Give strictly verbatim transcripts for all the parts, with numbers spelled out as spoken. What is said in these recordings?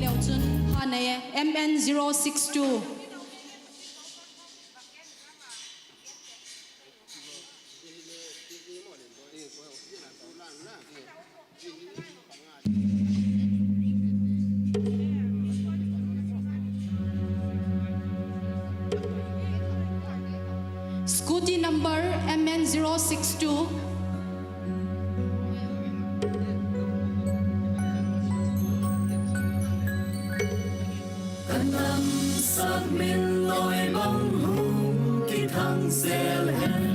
leu chun pha nei e, M N zero six two. Scooty number M N zero six two. Ka namsak min lawi bang hung kithang zel hen.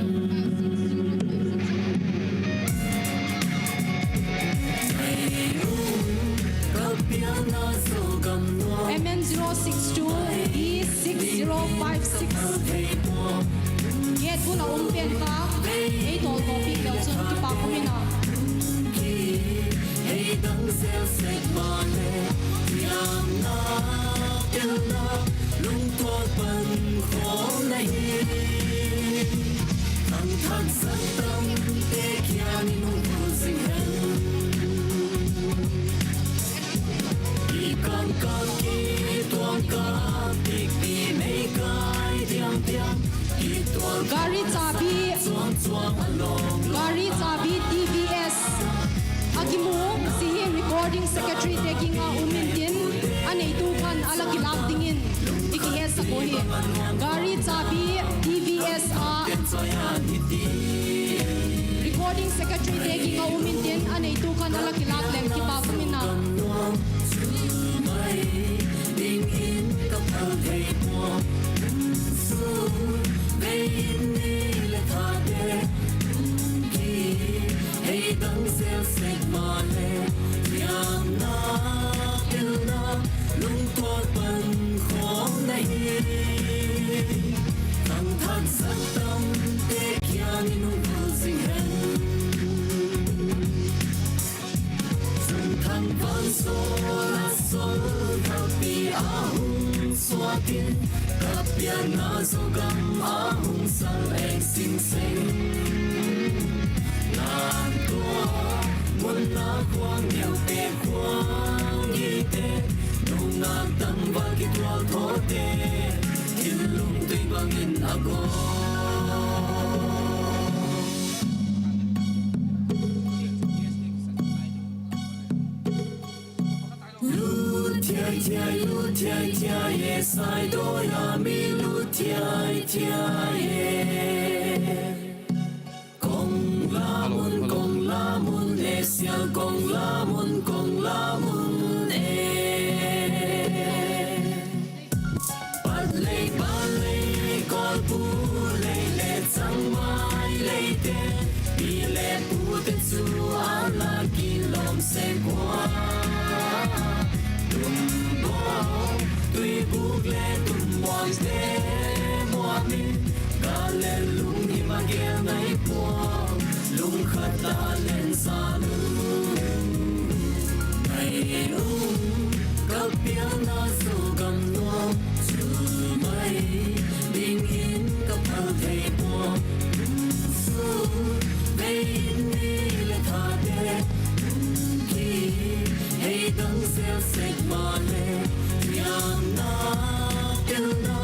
M N zero six two E six zero five six. Gate bul a um pen kha ei tawltawpi leu chun kipak um in a. Hei dang zel sek maleh, thiamna, pilna, lungtuak pan khawm na hi. Thangthak zat tamte kiang in hung vul zing hen. I kang kang, i tuang kang, tikpi mei kai diam diam, i tuang gari chabi, chuang chuang a lawm, gari chabi T V S a kimu zi hi recording secretary te kiang a um intin, a neitu khan a la kilâk dingin i kihetsak uh hi. Gari chabi T V S a recording secretary te kiang a um intin, a neitu khan a la kilâk leng kipak um in a. Chu mai dingin ka phal thei pua, sung vei in ni le thate, ki hei dang zel sek maleh, thiamna, pilna, lungtuak pan khawm na hi. Thangthak zat tamte kiang in hung vul zing hen. Chungthang van sawl a sawl, kalpi a hung suak in, ka pianna Zogam a hung sal eng sing seng. Lamtua mun a khuang neute, khuang gite, nungak tangval kitual thawte, thil lungtui bangin a go. Lut thiai thiai, lut thiai thiai e, Saidawi a mi lut thiai thiai e. Kong la mun, kong la mun e, sial kong la mun, kong la mun e. Pat lei, pal lei, kawlpu lei le changmai leite, pi le pute chu a la kilawm sek ua. Tumbaw, tuibûk le tumbawnte muam in, ka le lunghim a gel nai pua, lungkhat a len sa nu. Ngai um, ka pianna Zogam nuam, chu mai dingin ka phal thei pua. Sung vei in ni le thate, ki hei dang zel sek maleh, thiamna, pilna,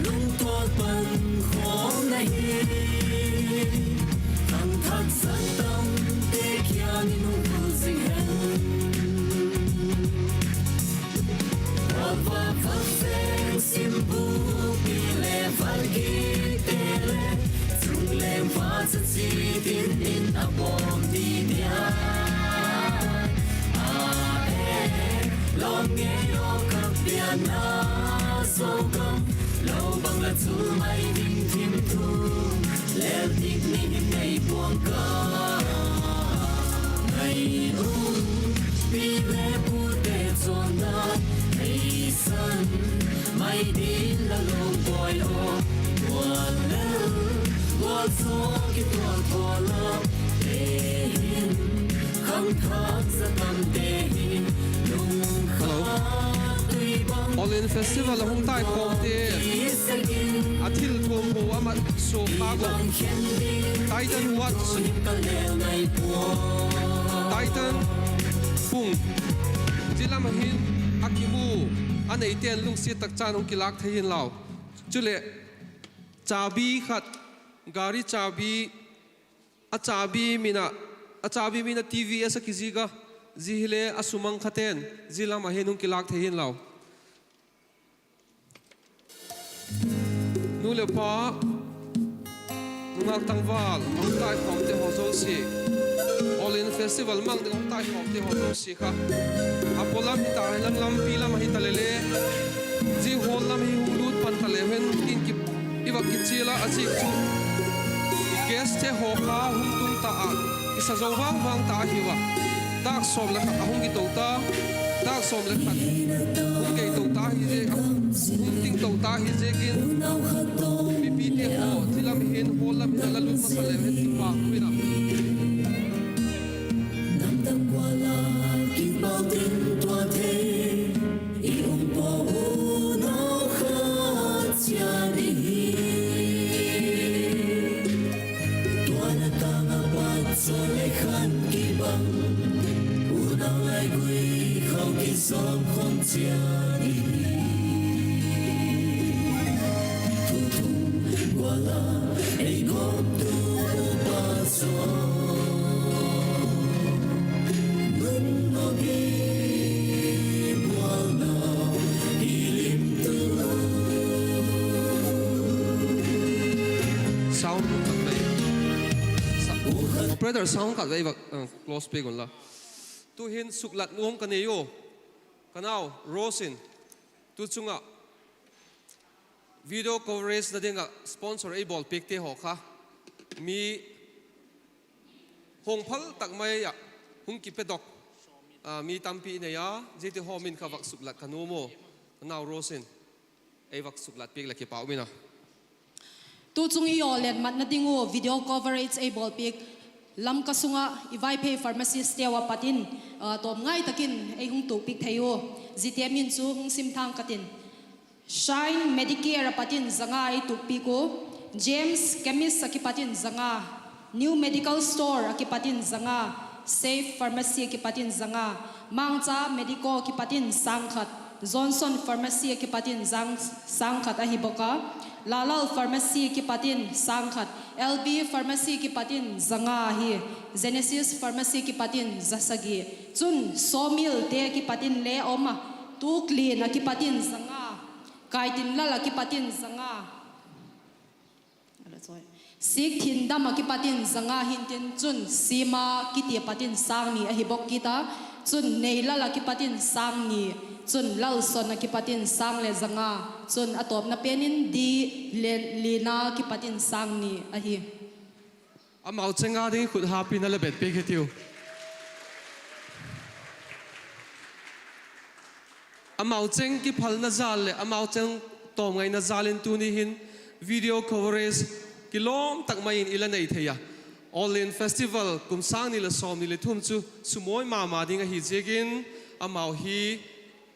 lungtuak pan khawm na hi. Thangthak zat tamte kiang in hung vul zing hen. Vak vak vak veng, simbupi le valgite le, chungleng va cha chitin in a bawm di dia. A e, lawm ngei aw ka pianna Zogam, lo bang la chu mai ding thim thu, lel dik ni him nei puang ka. Ngai um, pi le pute chawndan ei san mai ding la lo pawi aw. Gual lel gual zaw kituak thaw la, te hin khangthak za tamte hi lungkhat tui bang. All In Festival a hung tai khawmte, a thilthuam po a mat suak khâk uh, Titan Watch, Titan Pung, zia lam ah hin a kimu, a neite'n lungsiat tak chan hung kilâk thei hinlau. Chuleh, chabi khat, gari chabi, a chabi min a, a chabi min a T V S a kizik a, zia hile a sum mang khate'n zia lam ah hin hung kilâk thei hinlau. Nu leh pa, nungak tangval, a hung taikhawmte haw zosia, All In Festival mang ding a hung taikhawmte haw zosia kha, a pawlam hita hilang, lampi lam ahi ta leh le, zia hall lam hi hung lût pan ta leu hen tin ki, i vak kichial a, a ziak chu i guestte haw kha hung tung ta ah, kisa zo vang vang ta ahiu a. Dâk sawm leh khat a hung kito ta, dâk sawm leh khat hung kei to ta hi ziak, hung ting to ta hi ziakin, mipite haw zia lam hin, hall lam hin a la lût masa leu hen kipâk um in a. Namdang gual a kipâk ding tua thei, i um pua unau khat chia ding hi. Tuana tâng ah pat chawl leh khan kibang, unau laigui khau kizawm khawm chia ding hi. Thuthung gual a ei gawmtu pa zaw, nun mawk i bualna i limtu. Sound khat vei. Sa-, operator, sound khat vei va, uh, close piak unla. Tu'hin suklat nuam ka nei u. Ka nau Rose in tu chung ah video coveragena ding ah sponsor ei bawlpiakte haw kha, mi hawngphal tak mai ah hung kipedok, a, mi tampi i nei a, ziate haw min kha vak suklat ka nuam u. Ka nau Rose in ei vak suklat piak leh kipâk um in a. Tu chung i aw leh matna ding uh video coverage ei bawlpiak Lamka sung ah i Vaiphei pharmacist teu a pat in, a, tawm ngai tak in ei hung tukpiak thei u. Ziate min chu hung sim thang ka tin. Shine Medicare a pat in za nga ei tukpiak u. James Chemist a kipat in za nga, New Medical Store a kipat in za nga, Safe Pharmacy a kipat in za nga, Mangcha Medico kipat in sâng khat, Johnson Pharmacy a kipat in sâng khat ahi bawk a, Lalal Pharmacy kipat in sâng khat, L B Pharmacy kipat in za nga hi, Genesis Pharmacy kipat in za sagi, chun Sawmil te kipat in le um a, Tuklin a kipat in za nga, Kaitinlal a kipat in za nga, Sikthindam a kipat in za nga hintin, chun Sima kiti a pat in sâng ni ahi bawk kit a, chun Neilal a kipat in sâng ni, chun Lalson a kipat in sâng leh za nga, chun a tawpna pen in Di Lina kipat in sâng ni ahi. Amau cheng a ding khut hapina la bet piak hitiu. Amau cheng kiphalna jâl leh amau cheng tawmngaina jâl in tuni hin video coverage kilawm tak mai in i la nei thei a. All In Festival kum sâng ni leh sawmni leh thum chu sumawi ma ma ding ahi ziakin, amau hi,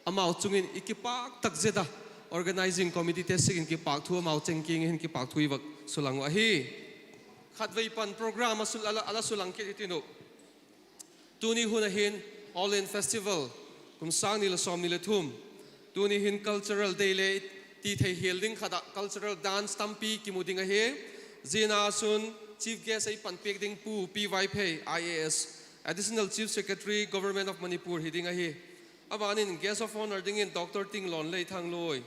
amau chung in i kipâk tak zet a, organising committeete sik in kipâk thu, amau cheng kiang hin kipâk thu i vak sulang uh ahi. Khatvei pan program a la, a la sulang kit i tin uh. Tuni hun a hin All In Festival kum sâng ni leh sawmni leh thum, tuni hin Cultural Day le ti thei hial ding khat ah cultural dance tampi kimu ding ahi. Zia ah chun chief guest ei panpiak ding Pu P. Vaiphei, I A S, Additional Chief Secretary, Government of Manipur hi ding ahi. Ama'n in guest of honour dingin Doctor Tinglonlei Thanglui,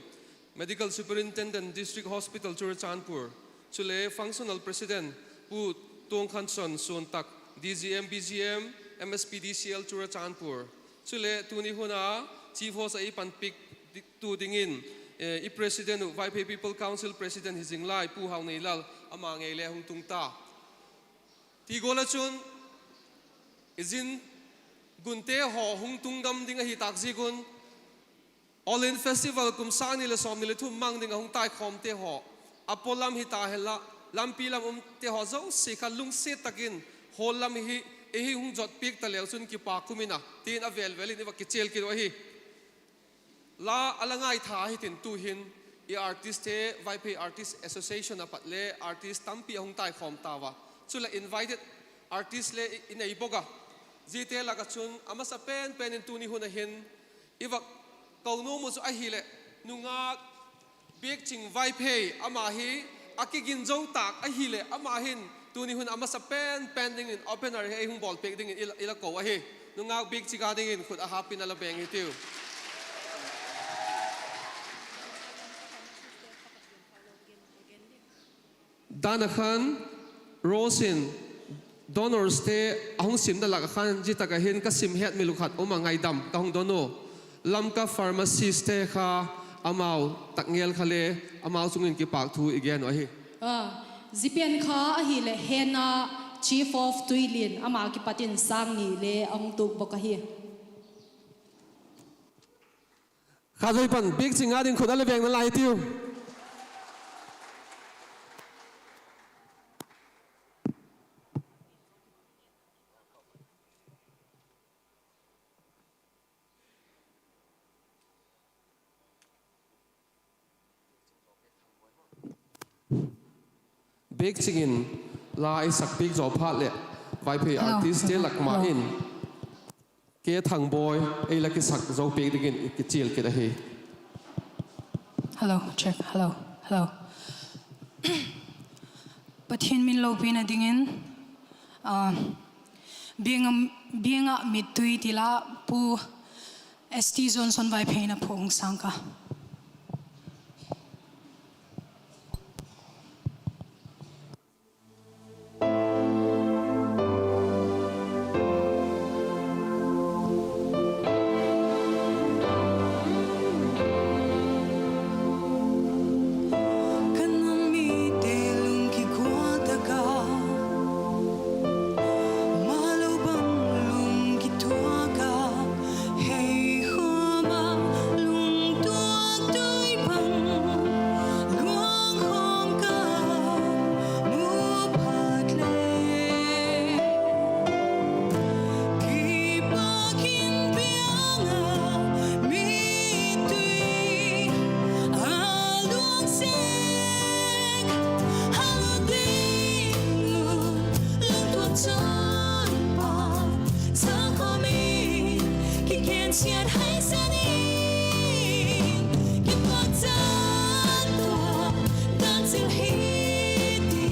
Medical Superintendent, District Hospital Churachandpur, chule Functional President Pu Tuangkhanson Suantak, D G M, B G M, M S P D C L Churachandpur, chule tuni hun a chief host a ei panpiak tu dingin, eh, i President uh, Vaiphei People Council President hi zing lai Pu Hauneilal, ama ngei le hung tung ta. Ti gual ah chun, i zin gunte haw hung tung gam ding ahi tâk ziak un, All In Festival kum sâng ni leh sawmni leh thum mang ding a hung taikhawmte haw, a pawlam hita henla, lampi lam umte haw zosia kha lungsiat tak in hall lam hi ei hung zot piak ta leu chun kipâk um in a, ti'n a vêl vêl in i va kichial kit uh ahi. La a la ngaitha hitin tu'hin i artistte, Vaiphei Artist Association a pat le artist tampi a hung taikhawm tau a, chule invited artist le i, i nei bawk a. Ziate lak ah chun a masa pen pen in tuni hun a hin i vak Ko nuam uh chu ahileh, nungak Biakching Vaiphei, ama hi a kigin zo tâk ahileh, ama hin tuni hun a masa pen pen dingin opener hi ei hung bawlpiak dingin i la, i la ko ahi. Nungak Biakching â dingin khut a hap in a la beng hitiu. Dan ah khan, Rose in donorste a hung simna lak ah khan, zia tak ah hin ka sim hetmil uh khat um a, ngaidam ka hung don u. Lamka pharmaciste kha amau tak ngel kha le, amau chung in kipâk thu i gen uh ahi. Zia pen kha ahileh Hena, Chief of Tuilian, ama kipat in sâng ni le a hung tuak bawk ahi. Kha zoi pan Biakching â ding khut a la bengna lai hitiu. Biakching in la ei sakpiak zaw phat leh, Vaiphei artistte lak ma in K. Thangboi ei la kisak zo piak dingin i kichial kit ahi. Pathian min lopina dingin, Biang ah, Biang ah mittui ti la, Pu S T Johnson Vaiphei in a phuak hung sâng ka. Ka nam mite lung kigual tak a, malo bang lung kituak a, hei khawm a, lungtuak tui bang luang khawm ka mu phat le, kipak in Biang ah mittui a luang sek, halo ding un lungtuak chun pa, sâng khawm in kigensiat haisan in, kipakchat tua dan zil hi ti,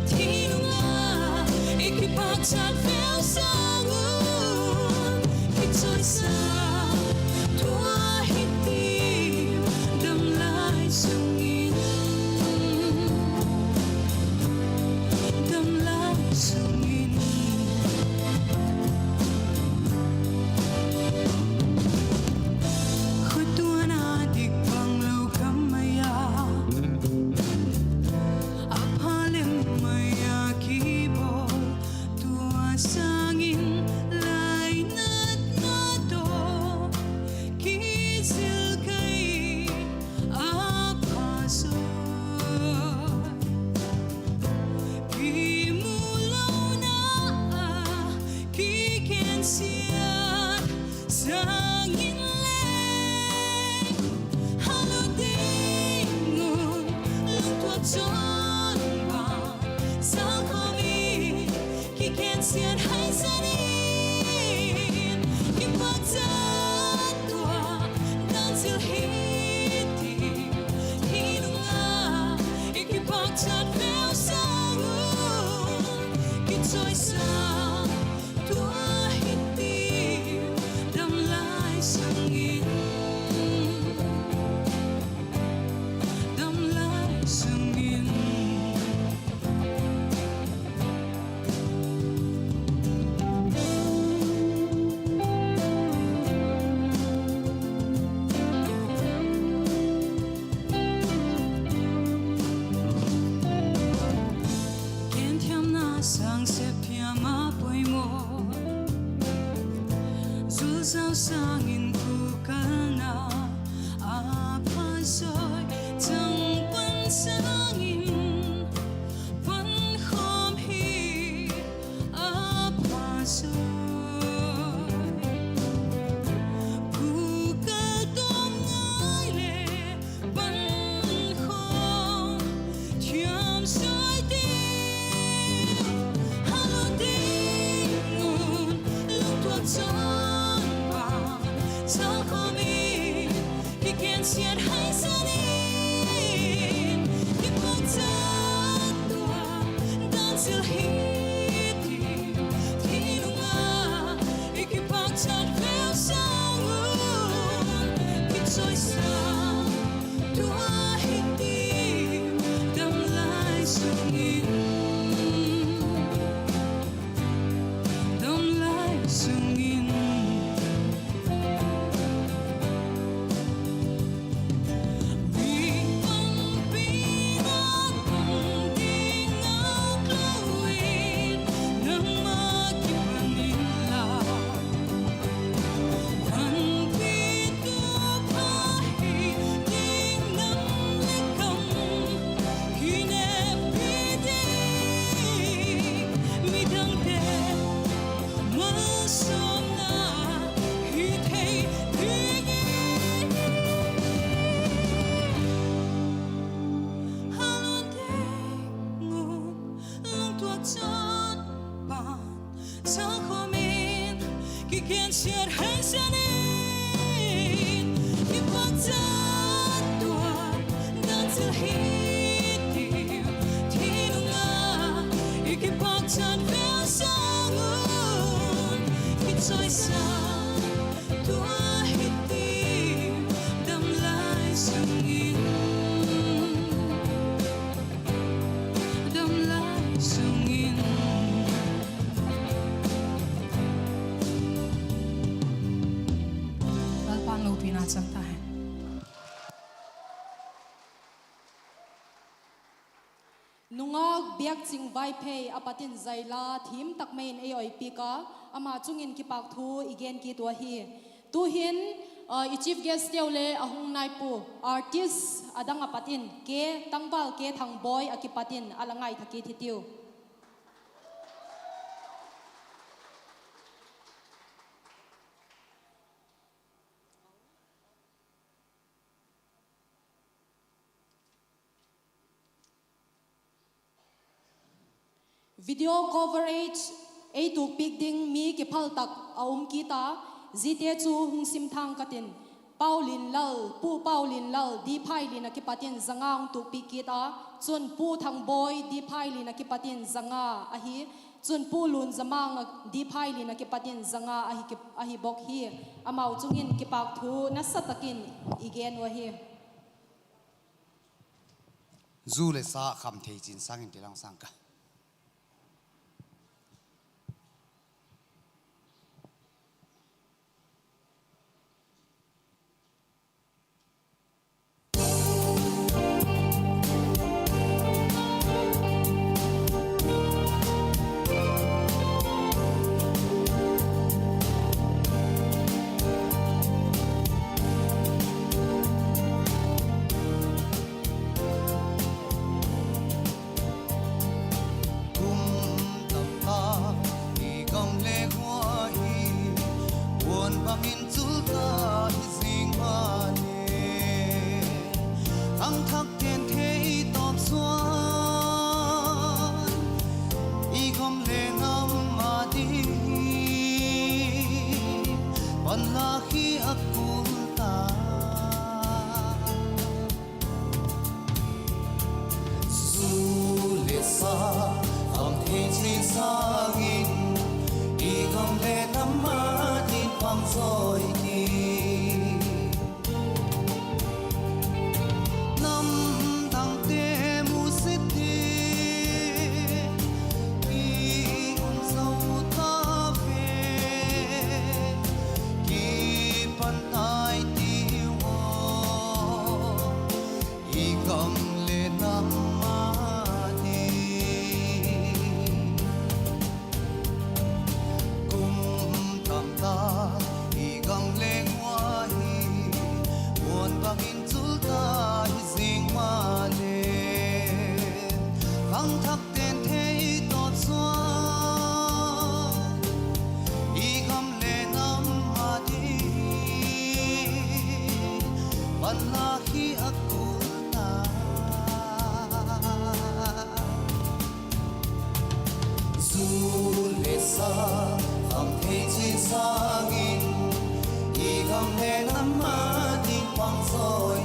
thi nung ah i kipakchat veu sâng un, kichoisak tua hi ti, damlai sung in, damlai sung in. Khutuana dik bang lo gam mai a, a pha lem mai a kibawl, tua sâng in lainatna tawh kizil kai a pha zaw. Kimu lona a kigensiat sâng in le, halo ding un lungtuak chun pa, sâng khawm in kigensiat haisan in, kipakchat tua dan zil hi ti, thi nung ah i kipakchat veu sâng un, kichoisak tua hi ti, damlai sung in, damlai sung in. Genthiamna sâng sep thiam a poimaw, zulzau sâng in kukalna a pha zawi, changpan sâng in pankhawm hi a pha zawi. Kukal tawm ngai leh pankhawm thiam zawi ding, halo ding un lungtuak chun pa, sâng khawm in Siat hai zan in, kipâkchat tua, dan sil hi ti, thei nung ah, i kipâkchat veu sâng un, kichoisa tua hi ti, dam lai sung in, dam lai sung in. Mi panpina pang ding ngâk lo in, nangma kipan inla, panpitu pha hi ding nam leh kam, kineppi ding midangte malsawmna hi thei dingin, a lungtuak chan pan, salkhawm in, kigensiat hai zan in, kipâkchat tua, dan sil hi ti, thei nung ah, i kipâkchat veu sâng un, kichoisa tua hi ti, dam lai sung in, dam lai sung in. Lalpa'n lopina chang ta hen. Nungâk Biakching Vaiphei a pat in zaila thiam tak mai in ei awipiak a, ama chung in kipâk thu i gen kit uh ahi. Tu'hin, i chief guest teu le a hung nai pua, artist a dang a pat in K, Tangval K Thangboi a kipat in a la ngaitha kit hitiu. Video coverage ei tukpiak ding mi kiphal tak a um kit a, ziate chu hung sim thang ka tin, Paulinlal, Pu Paulinlal D. Phailin a kipat in zanga hung tukpiak kit a, chun Pu Thangboi D. Phailin a kipat in zanga ahi, chun Pu Lunzamang D. Phailin a kipat in zanga ahi bawk hi. Amau chung in kipâk thu nasa tak in i gen uh ahi. Zu le sa kham thei chin sâng in ti lang sâng ka. Kum tam tak i gam le khua hi, puan bang in chul ta hi zing male, khangthakte'n thei tawp suan, i gam le nam a ding panlâk hi a kul ta. Zu le sa kham thei chin sâng in, i gam le nam a ding pang zawi ti. Nam dangte musit ti, i um zo ta ve, kipan tai tiu aw, i gam le nam a ding. Kum tam tak i gam le khua hi, puan bang in chul ta hi zing male, khangthakte'n thei tawp suan, i gam le nam a ding panlâk hi a kul ta. Zu le sa kham thei chin sâng in, i gam le nam a ding pang zawi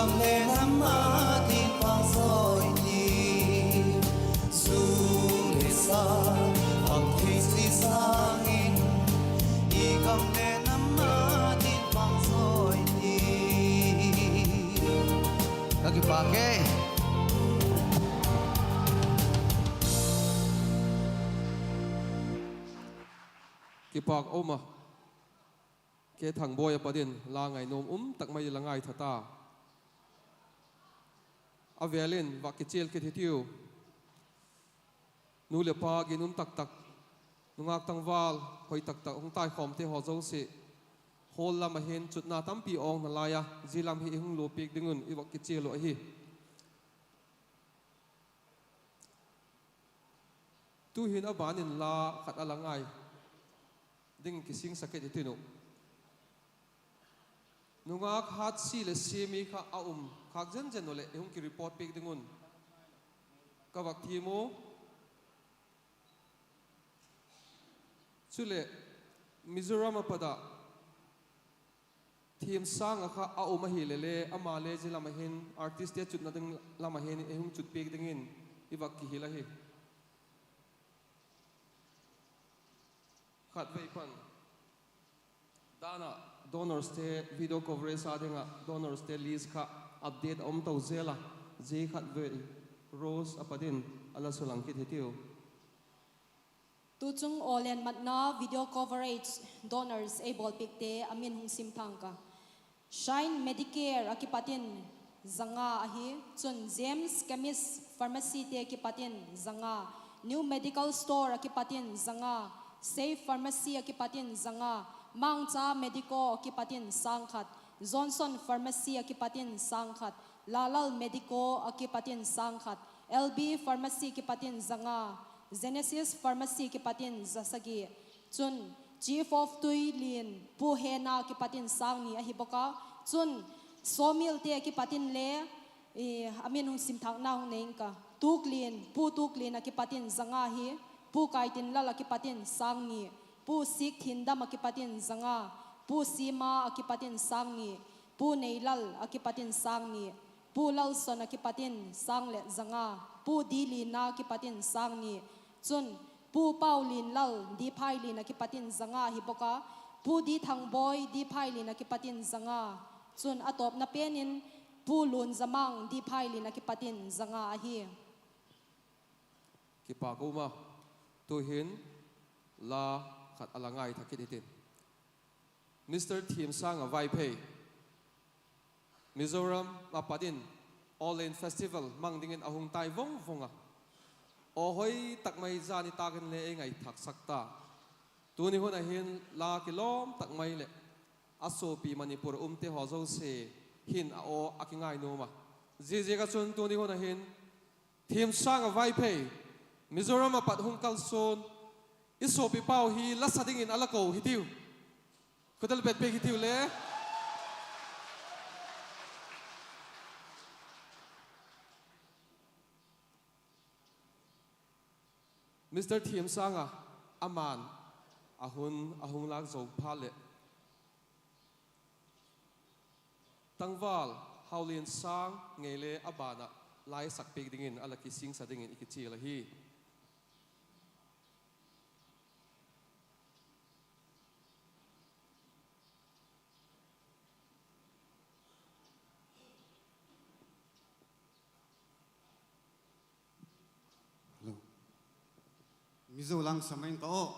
Gam le nam a ding vang zawi ti, zu le sa, baptisma sâng in, i gam le nam a ding vang zawi ti. Ka kipâk e. Kipâk um a. K. Thangboi a pat in la ngainuam um tak mai la ngaitha ta. A vêl in vak kichial kit hitiu. Nu leh pa ginum tak tak, nungâk tangval hoi tak tak hung taikhawmte haw zosia, hall lam ah hin chutna tampi awng nalai a, zia lam hi i hung luapiak ding un i vak kichial uh ahi. Tu'hin a ban in la khat a la ngai ding kisingsa kit hitiu. Nungâk hatsi leh siami kha a um khâk zen zen uh leh i hung kireport piak ding un ka vak thiam u. Chuleh, Mizoram a pat ah thiam sâng ah kha a um ahile le, ama le zia lam ah hin artistte chutna ding lam ah hin ei hung chutpiak dingin i vak kihil ahi. Khatvei pan dan ah donorste video coverage a ding ah donorste list kha update a um to zel a, zia khatvei Rose a pat in a la sulang kit hitiu. Tuchung Awllen matna video coverage donors ei bawlpiakte a min hung sim thang ka. Shine Medicare a kipat in za nga ahi, chun James Chemist Pharmacyte kipat in za nga, New Medical Store a kipat in za nga, Safe Pharmacy a kipat in za nga, Mangcha Medico a kipat in sâng khat, Johnson Pharmacy a kipat in sâng khat, Lalal Medico a kipat in sâng khat, L B Pharmacy kipat in za nga, Genesis Pharmacy kipat in za sagi, chun Chief of Tuilian Pu Hena kipat in sâng ni ahi bawk a, chun Sawmillte a kipat in le a min hung sim thâkna hung nei ing ka. Tuklin, Pu Tuklin a kipat in za nga hi, Pu Kaitinlal a kipat in sâng ni, Pu Sikthindam a kipat in za nga, Pu Sima a kipat in sâng ni, Pu Neilal a kipat in sâng ni, Pu Lalson a kipat in sâng leh za nga, Pu Dilina a kipat in sâng ni, chun Pu Paulinlal Diphailin a kipat in za nga hi bawk a, Pu Dithangboi Diphailin a kipat in za nga, chun a tawpna pen in Pu Lunzamang Diphailin a kipat in za nga ahi. Kipâk um a, tu'hin la khat a la ngaitha kit hitin. Mister Thiamsanga Vaiphei, Mizoram a pat in Awllen Festival mang dingin a hung tai vang vang a, aw hoi tak mai zani tâk in le ei ngaithâksak ta. Tuni hun ah hin la kilawm tak mai leh a suapi Manipur umte haw zosia hin a aw a kingai nuam a. Ziaziak ah chun tuni hun ah hin Thiamsanga Vaiphei, Mizoram a pat hung kalsuan, i suapi pau hi la sa dingin a la ko hitiu. Khut a la bet piak hitiu le. Mister Thiamsanga, ama'n a hun a hung lâk zo phat leh, tangval Hauliansâng ngei le a ban ah la i sakpiak dingin a la kisingsa dingin i kichial ahi. Mizo lang sa mai ing ka aw.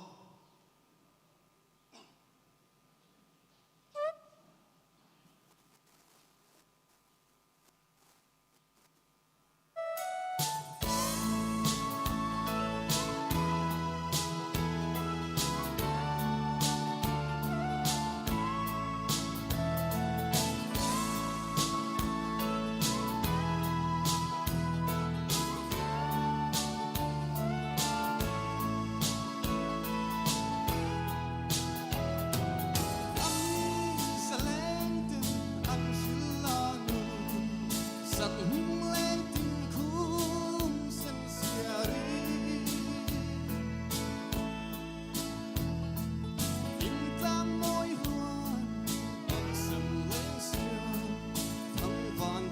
An za leng tin an hril la nu, sat hung leng tin khum sen sia ri. In tlam mawi huan, an sem leng sia, thangvâl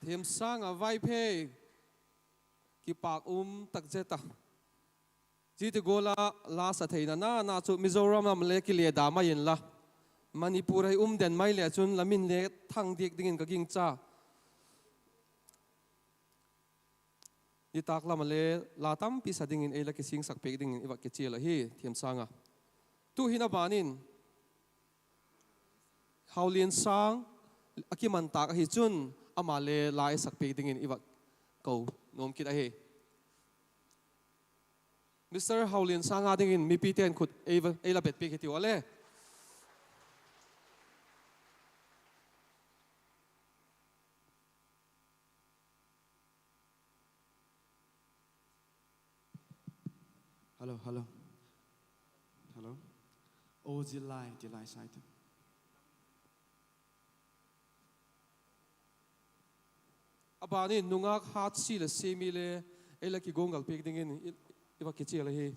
Thimsâng a Vaiphei, kipâk um tak zet a. Zia ti gual a la sa theina na na chu Mizoram lam le kile da mai inla, Manipur ah um den mai le chun la min le thang diak dingin ka gingcha. Nitâk lam ah le la tampi sa dingin ei la kisingsak piak dingin i va kichial ahi Thimsâng a. Tu'hin a ban in Hauliansâng a kiman tâk ahi chun ama le la ei sak piak dingin i va ko nuam kit ahi. Mister Hauliansâng a dingin mipite'n khut ei va, ei la bet piak hitiu a le. Hello, hello. Hello. O zillai, zillai sai tu. A ban in nungâk Hatsi leh Simi le ei la kiguanggal piak dingin i, i va kichial ahi.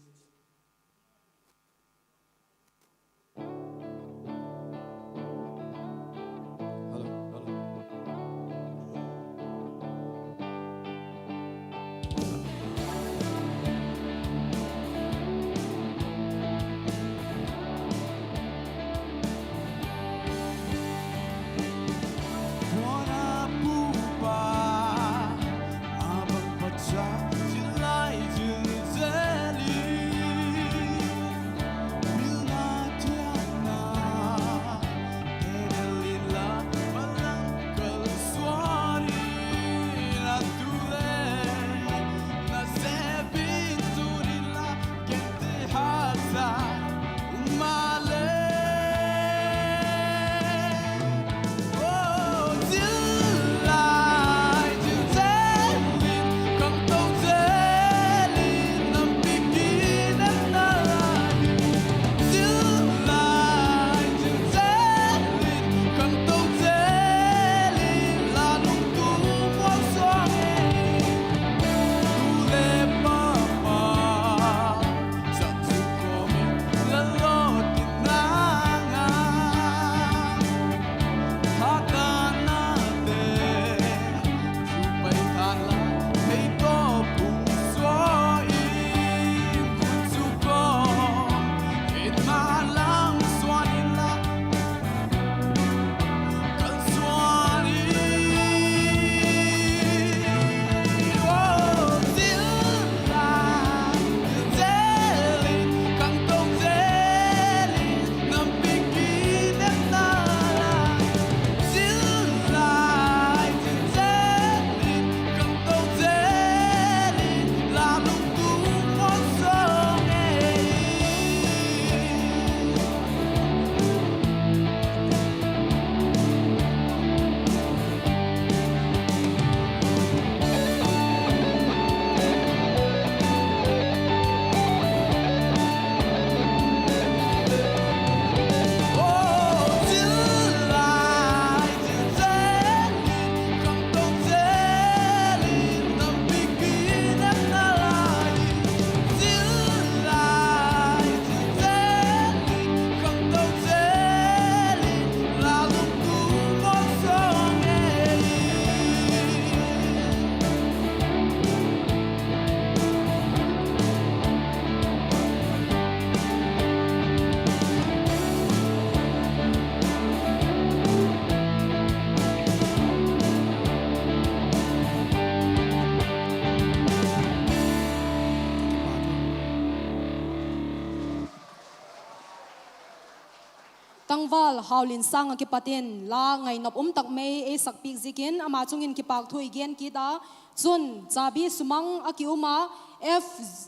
Tangval Hauliansang ah kipat in la ngainop um tak mai ei sakpiak ziakin ama chung in kipâk thu i gen kit a. Chun chabi sumang a ki um a, F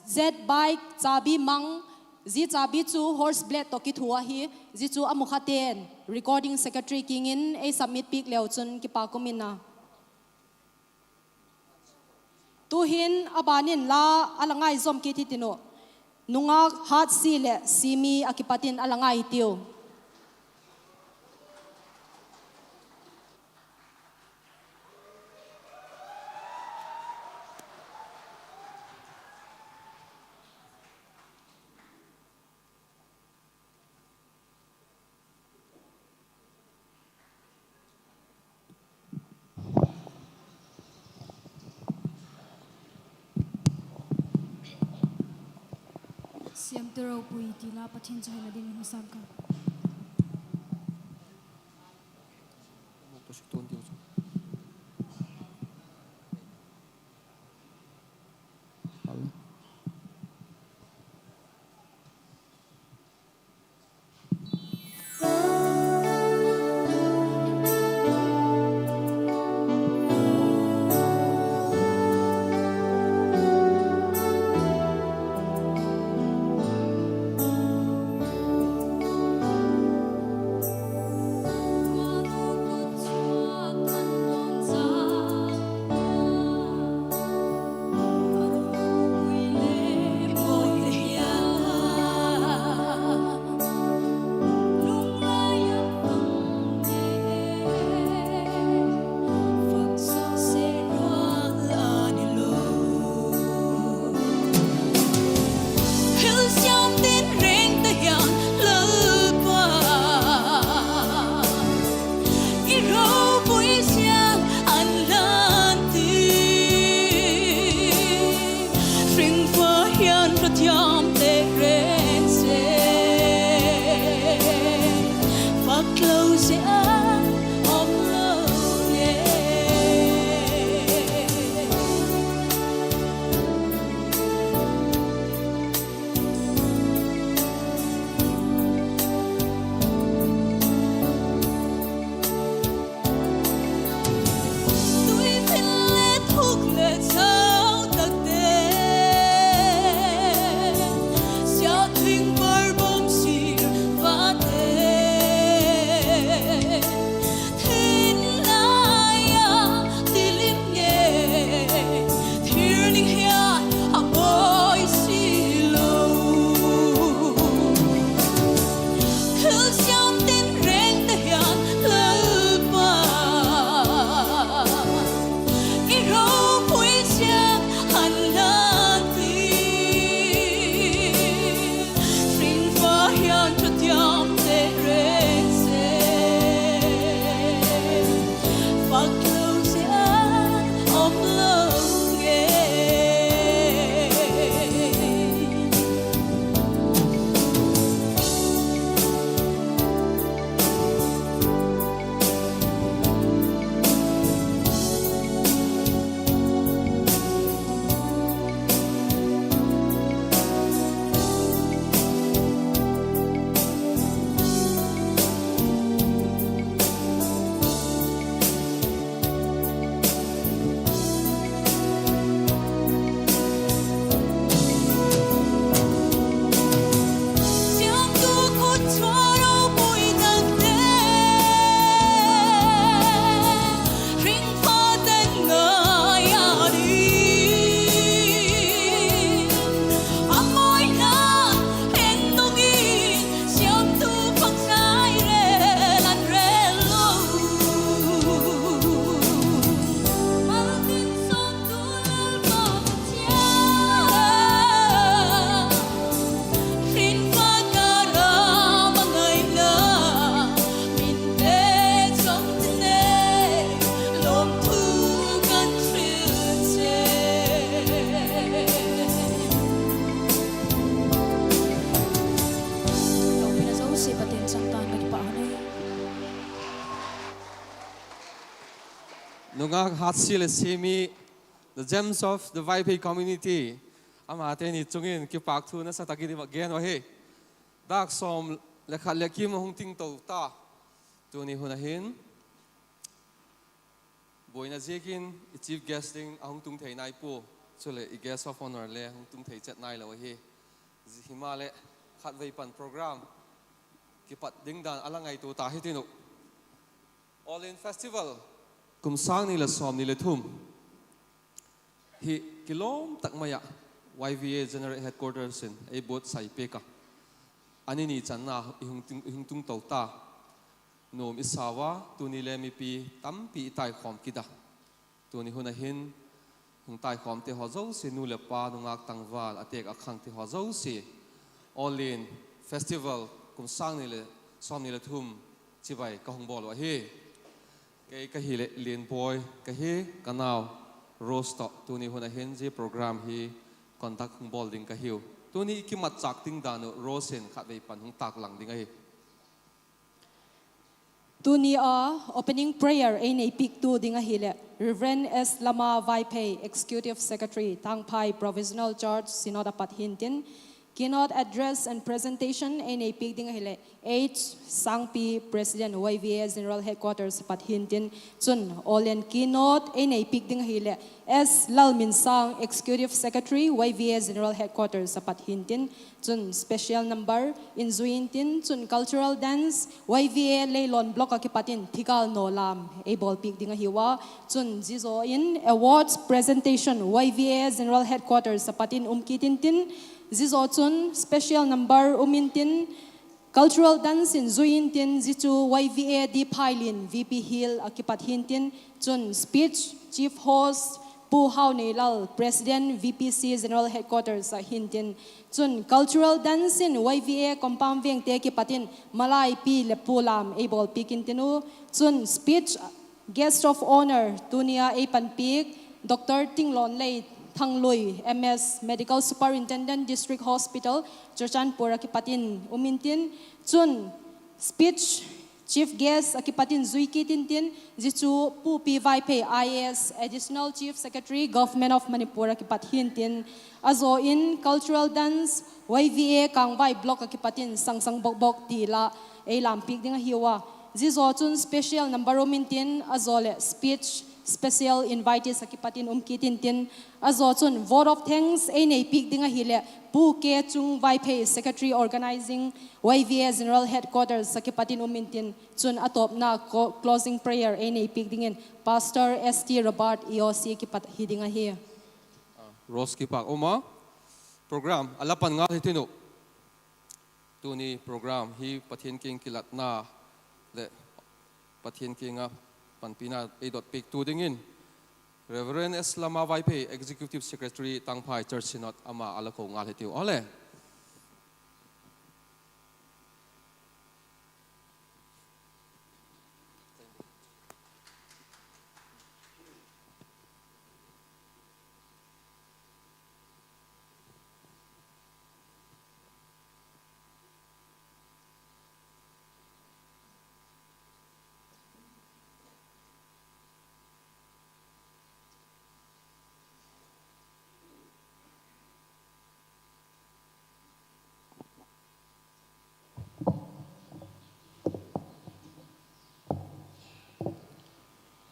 Z bike chabi mang, zia chabi chu horse blade tawh kithu ahi. Zia chu a mukhate'n recording secretary kiang in ei submit piak leu chun kipâk um in a. Tu'hin a ban in la a la ngai zom kit hitin uh. Nungak Hatsi leh Simi ah kipat in a la ngai hitiu. Siamtu ropui ti la Pathian chu hena ding hun sam ka. Thil siam tin reng ta hian Lalpa, i ropui ziang an lan tin, hringfa hian hrathiamte reng se, vak lo zia om lo nge. Tuipi le thuk le chau takte, siathing barbawm sir vate, thin lai a tilim nge, thir ning hian a mawi si lo. Thil siam tin reng ta hian Lalpa, i ropui ziang an lan tin, hringfa hian hrathiamte reng se, vak lo zia om lo nge. Lopina zosia Pathian chang ta'n ka kipâk hun ahi. Nungak hatsia leh sia mi, the gems of the Vaiphei community, amate ni chung in kipâkthu nasa tak in i va gen uh ahi. Dâk sawm leh khat leh kim a hung tingto ta. Tuni hun a hin buaina ziakin i chief guest ding a hung tung thei nai pua, chuleh i guest of honour le hung tung thei chet nailo ahi. Himaleh, khatvei pan program kipat ding dan a la ngaitua ta hitin uh. All In Festival kum sâng ni leh sawmni leh thum hi kilawm tak mai ah Y V A General Headquarters in ei buatsai piak a, a ni ni channa i hung tung, i hung tungto ta. Nuam i sau a, tuni le mipi tampi i taikhawm kit a. Tuni hun a hin hung taikhawmte haw zosia, nu leh pa, nungak tangval, a têk a khangte haw zosia, All In Festival kum sâng ni leh sawmni leh thum chibai ka hung bawl uh ahi. Kei ka hileh Lianbawi ka hi, ka nau Rose tawh tuni hun a hin zia program hi conduct hung bawl ding ka hiu. Tuni kimatchâk ding dan uh Rose in khatvei pan hung tâklang ding ahi. Tuni a opening prayer ei neipiaktu ding ahileh Reverend S Lama Vaiphei, Executive Secretary, Tangphai Provisional Church Synod a pat hintin, keynote address and presentation ei neipiak ding ahileh H Sangpi, President, Y V A General Headquarters a pat hintin, chun awllen keynote ei neipiak ding ahileh S Lalminsang, Executive Secretary, Y V A General Headquarters a pat hintin, chun special number in zui intin, chun cultural dance, Y V A Leilon Block ah kipat in Thigâl Naw Lam ei bawlpiak ding ahiu a, chun zia zaw in awards presentation Y V A General Headquarters a pat in um kit intin, zia zaw chun special number um intin, cultural dance in zui intin, zia chu Y V A D Phailian, V P Hill ah kipat hintin, chun speech chief host Pu Hauneilal, President, V P C General Headquarters ah hintin, chun cultural dance in Y V A compound vengte kipat in Malaipi leh Pu Lam ei bawlpiak intin u, chun speech guest of honour tuni a ei panpiak Doctor Tinglonlei Thanglui, M S, Medical Superintendent, District Hospital, Churachandpur ah kipat in um intin, chun speech chief guest ah kipat in zui kit intin, zia chu Pu P Vaiphei, I A S, Additional Chief Secretary, Government of Manipur ah kipat hintin, a zaw in cultural dance Y V A Kangvai Block ah kipat in Sangsang Bokbok ti la ei lampiak ding ahiu a, zia zaw chun special number um intin, a zaw leh speech special invitees ah kipat in um kit intin, a zaw chun vote of thanks ei neipiak ding ahileh Pu K Chung Vaiphei, Secretary Organising, Y V A General Headquarters ah kipat in um intin, chun a tawpna closing prayer ei neipiak dingin Pastor S T Robert, E O C kipat hi ding ahi. Rose, kipâk um a. Program a la pan ngal hitiu. Tuni program hi Pathian kiang kilatna leh Pathian kiang ah panpina ei dotpiaktu dingin Reverend S Lama Vaiphei, Executive Secretary, Tangphai Church Synod, ama a la ko ngal hitiu aw le.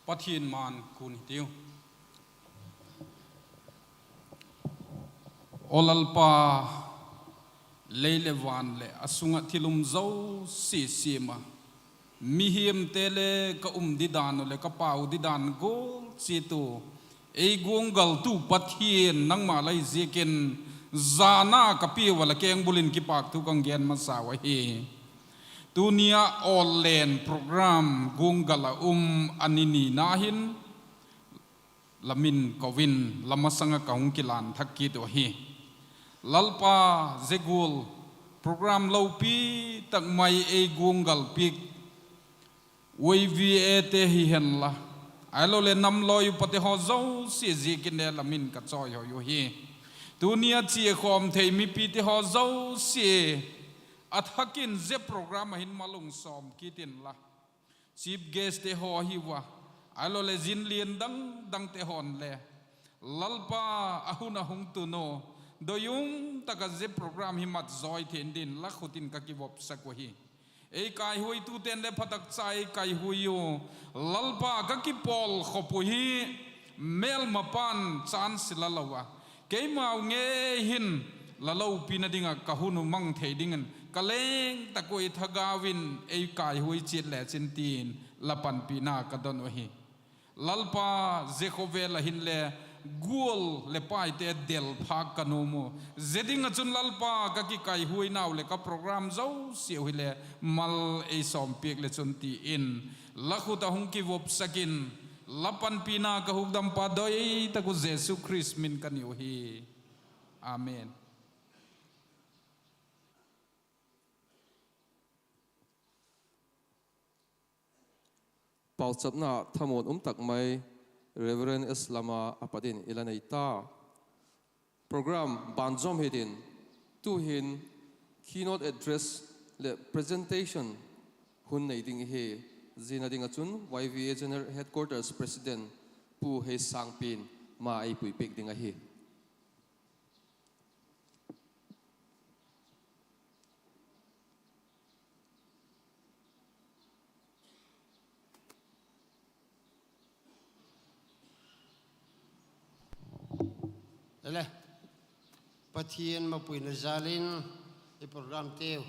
Pathian man kun hitiu. Aw Lalpa, lei leh van leh a sung ah thil um zosia siam a, mihingte le ka um didan uh leh ka pau didan gual chiat uh, ei guanggaltu Pathian nangma la hi ziakin, zana ka piau a la kengbul in kipâk thu ka hung gen masau ahi. Tuni ah Awllen program guanggal ah um a ni nina hin, la min ko in la masang ah ka hung kilan thak kit uh ahi. Lalpa, zia gual program lopi tak mai ei guanggal piak Y V A te hi henla, ahiloleh nam lawi upate haw zosia ziakin le la min ka chawihoi uhi. Tuni a chia khawm thei mipite haw zosia a thak in zia program ah hin mal hung sawm kit inla, chief guestte haw hi ua, ahiloleh zin lian dang dangte haw'n le, Lalpa, a hun a hung tun uh, doi um tak ah zia program hi mat zawi theina dingin la khut in ka kivopsak uhi. Ei kaihuitute'n le phatakcha ei kaihui u, Lalpa, ka kipawlkhop uh hi mêlmapa'n chance la lo a, keimau ngei hin la lopina ding ah ka hun uh mang thei dingin ka leng tak ua i thagau in ei kaihui chiat lechin tin la panpina ka don uhi. Lalpa, zia khawvel ah hinle gual leh paite del phâk ka nuam u. Zia ding ah chun Lalpa, ka kikaihuinau leh ka program zosiau hile mal ei sawmpiak le chun ti in la khut ah hung kivopsak in, la panpina ka hukdampa doi tak uh Jesu Khrist min ka niu hi. Amen. Pauchapna thamuan um tak mai Reverend S Lama a pat in i la nei ta. Program banjawm hitin, Tu'hin keynote address leh presentation hun nei ding ihi. Ziana ding ah chun Y V A General Headquarters President Pu Heisangpi'n ma ei puipiak ding ahi. Ele, Pathian mapuina jal in i programteu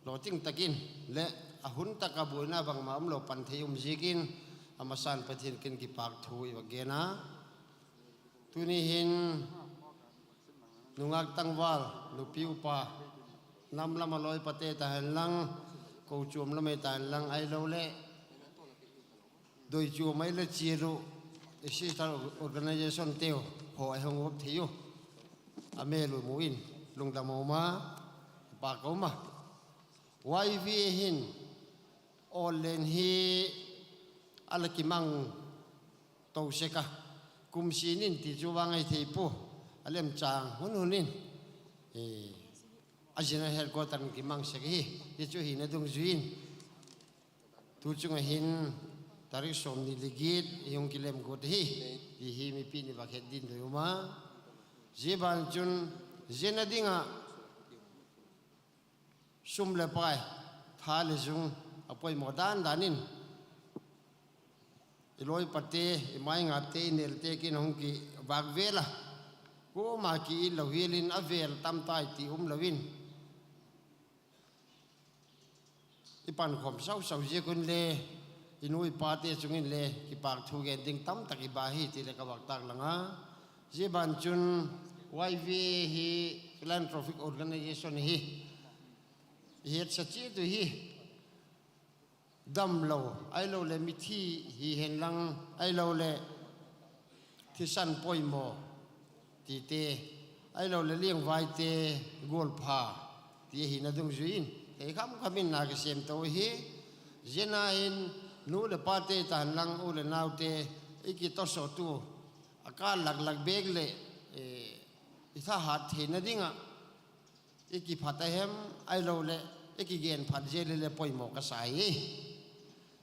lawting tak in leh a hun tak ah buaina bangma umlo pan thei um ziakin, a masan Pathian kin kipâk thu i va gen a. Tuni hin nungak tangval, nupi upa, nam lam a lawipate ta hen lang, kochuam lam ei ta hen lang, ahiloleh doichuam ei le chiat uh, sister organizationteu haw ei hung up thei uh, a mêl uh mu in lungdam a um a, kipâk a um a. Y V A hin online hi a la kimang to sek a, kum sin in ti chu vang ahi thei pua, a lemchâng hun hun in a General Headquarter in kimang sek ahi. Hi chu hina dungzui in tu chung ah hin tarik sawmni leh giat i hung kilem guat ahi ti hi mipi'n i va het ding doi um a. Zia ban chun Ziana ding ah sum leh pai, tha leh zung a poimaw dan dan in i lawipate, i maingapte, i nelte kin hung kivâk vêl a, kuama ki it lo hial in a vêl tam tai ti umlo in i pankhawm sau sau ziak un le i nu i pate chung in le kipâk thu gen ding tam tak i ba hi ti leh ka vak tâk lang a. Zia ban chun Y V A hi philanthropic organization hi i hetsa chiat uh hi damlo, ahiloleh mithi hi hen lang, ahiloleh thisan poimaw tite, ahiloleh liangvaite gualpha ti ahina dungzui in thei kham kham in na kisêm to hi. Ziana hin nu leh pate ta hen lang, u leh naute, i kitawsawtu a kâl lak lak bêk leh i thahat theina ding ah i kiphat a hem, ahiloleh i kigen phat zel hileh poimaw ka sa hi.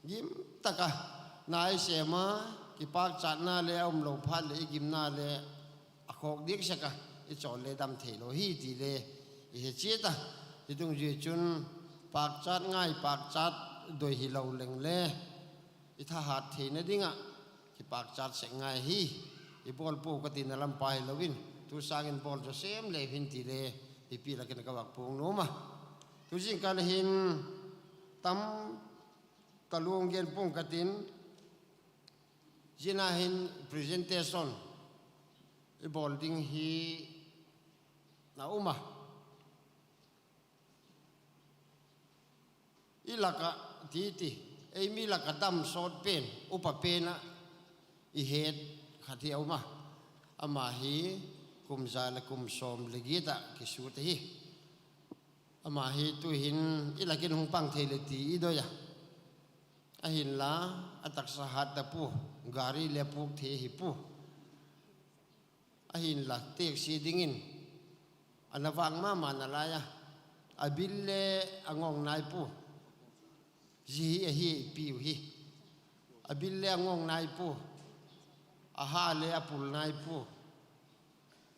Gim tak a na i sêm a, kipâkchatna le a umlo phat leh i gimna le a khawk diak sek a, i chawl le dam theilo hi ti le i he chiat a. Hi dungzui chun pâkchat ngai, pâkchat doi hilo leng le i thahat theina ding ah kipâkchat sek ngai hi. I bawl pua ka tina lam pa hilo in, tu sâng in bawl zaw sêm le hin ti le i pi lak in ka vak puang nuam a. Tu zingkal hin tam ta luang gen pua'ng ka tin, ziana hin presentation i bawl ding hi na um a. I lak ah ti ti, ei mi lak ah dam sawt pen, upa pen ah i het khat hi a um a. Ama hi kum za leh kum sawm leh giat ah kisut ahi. Ama hi tu'hin i lak in hung pang thei leh ti i doi a. Ahinla, a taksa hat ta pua, gari le puk thei ahi pua. Ahinla, taxi dingin a na vâk ma ma nalai a, a bil le a ngawng nai pua. Zia hi ahi piu hi, a bil le a ngawng nai pua, a ha le a pul nai pua,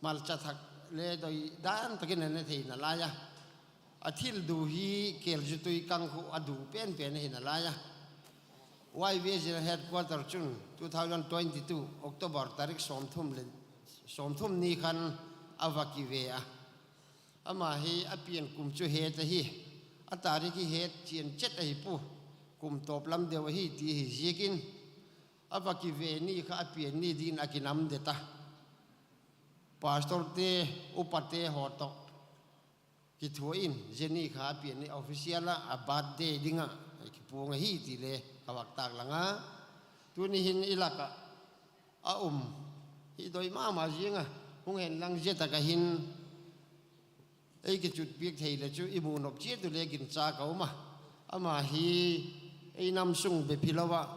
malcha thak le doi dan tak in a ne thei nalai a, a thil du hi kêlzu tui kang khu a du pen pen ahi nalai a. Y V A General Headquarter chun two thousand twenty-two October tarik sawmthum ni khan a va kive a. Ama hi a pian kum chu het ahi, a tarik hi het chian chet ahi pua, kum tawp lam deu ahi ti ahi ziakin, a va kive ni kha a pian ni dingin a kinam det a. Pastorte, upate haw tawh kithua in zia ni kha a pian ni official ah a birthday ding ah kipuang ahi ti le ka vak tâk lang a. Tuni hin i lak ah a um hi doi ma ma ziang a, hung hen lang zia tak ah hin ei kichutpiak thei leh chu i mu nop chiat u le ginchâk a um a. Ama hi ei nam sung bep hilo ah,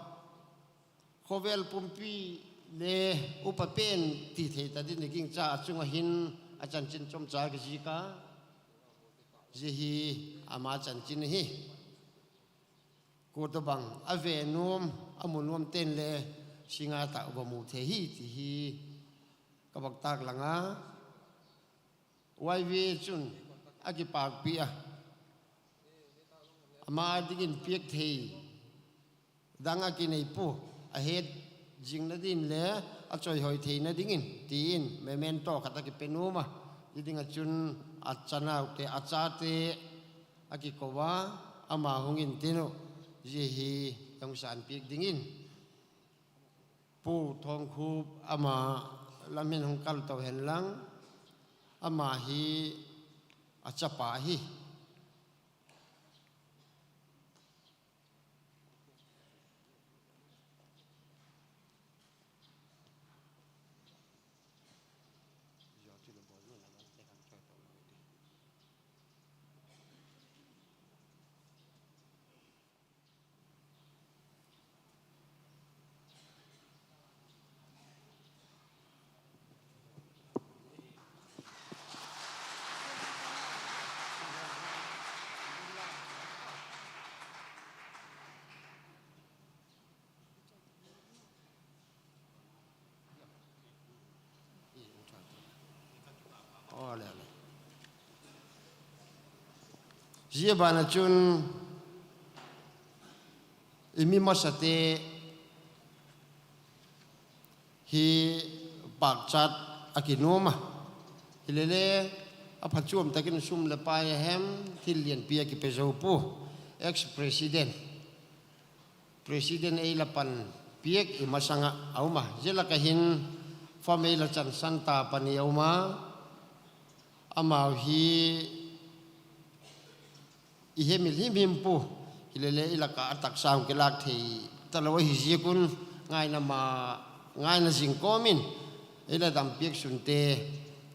khawvel pumpi le upa pen ti thei ta ding i gingcha a chung ah hin A chanchin chomcha kizik a, zia hi ama chanchin ahi. Kua tawhbang a ve nuam, a mu nuam ten le singa tak va mu thei hi ti hi ka vak tâk lang a. Y V A chun a kipâkpi a, ama dingin piak thei dang a kinei pua, a het zingna dingin le a chawihoi theina dingin ti in memento khat a kipe nuam a. Zia ding ah chun a chanaute, a chate a kiko a, ama hung intin uh, zia hi hung sânpiak dingin Pu Thawngkhup ama lam hin hung kal to hen lang, ama hi a chapa hi. Zia ban ah chun i mi masate hi pâkchat a kinuam a, hilele a phachuam tak in sum leh pai a hem, thil lianpi a kipe zo pua, ex-president, president ei la pan piak i masang ah a um a, zia lak ah hin fam ei la chansan ta pani a um a, amau hi i hemil himhim pua, hilele i lak ah a taksa hung kilâk thei talo ahi ziak un, ngaina ma, ngaina zing kawm in ei la dam piak sunte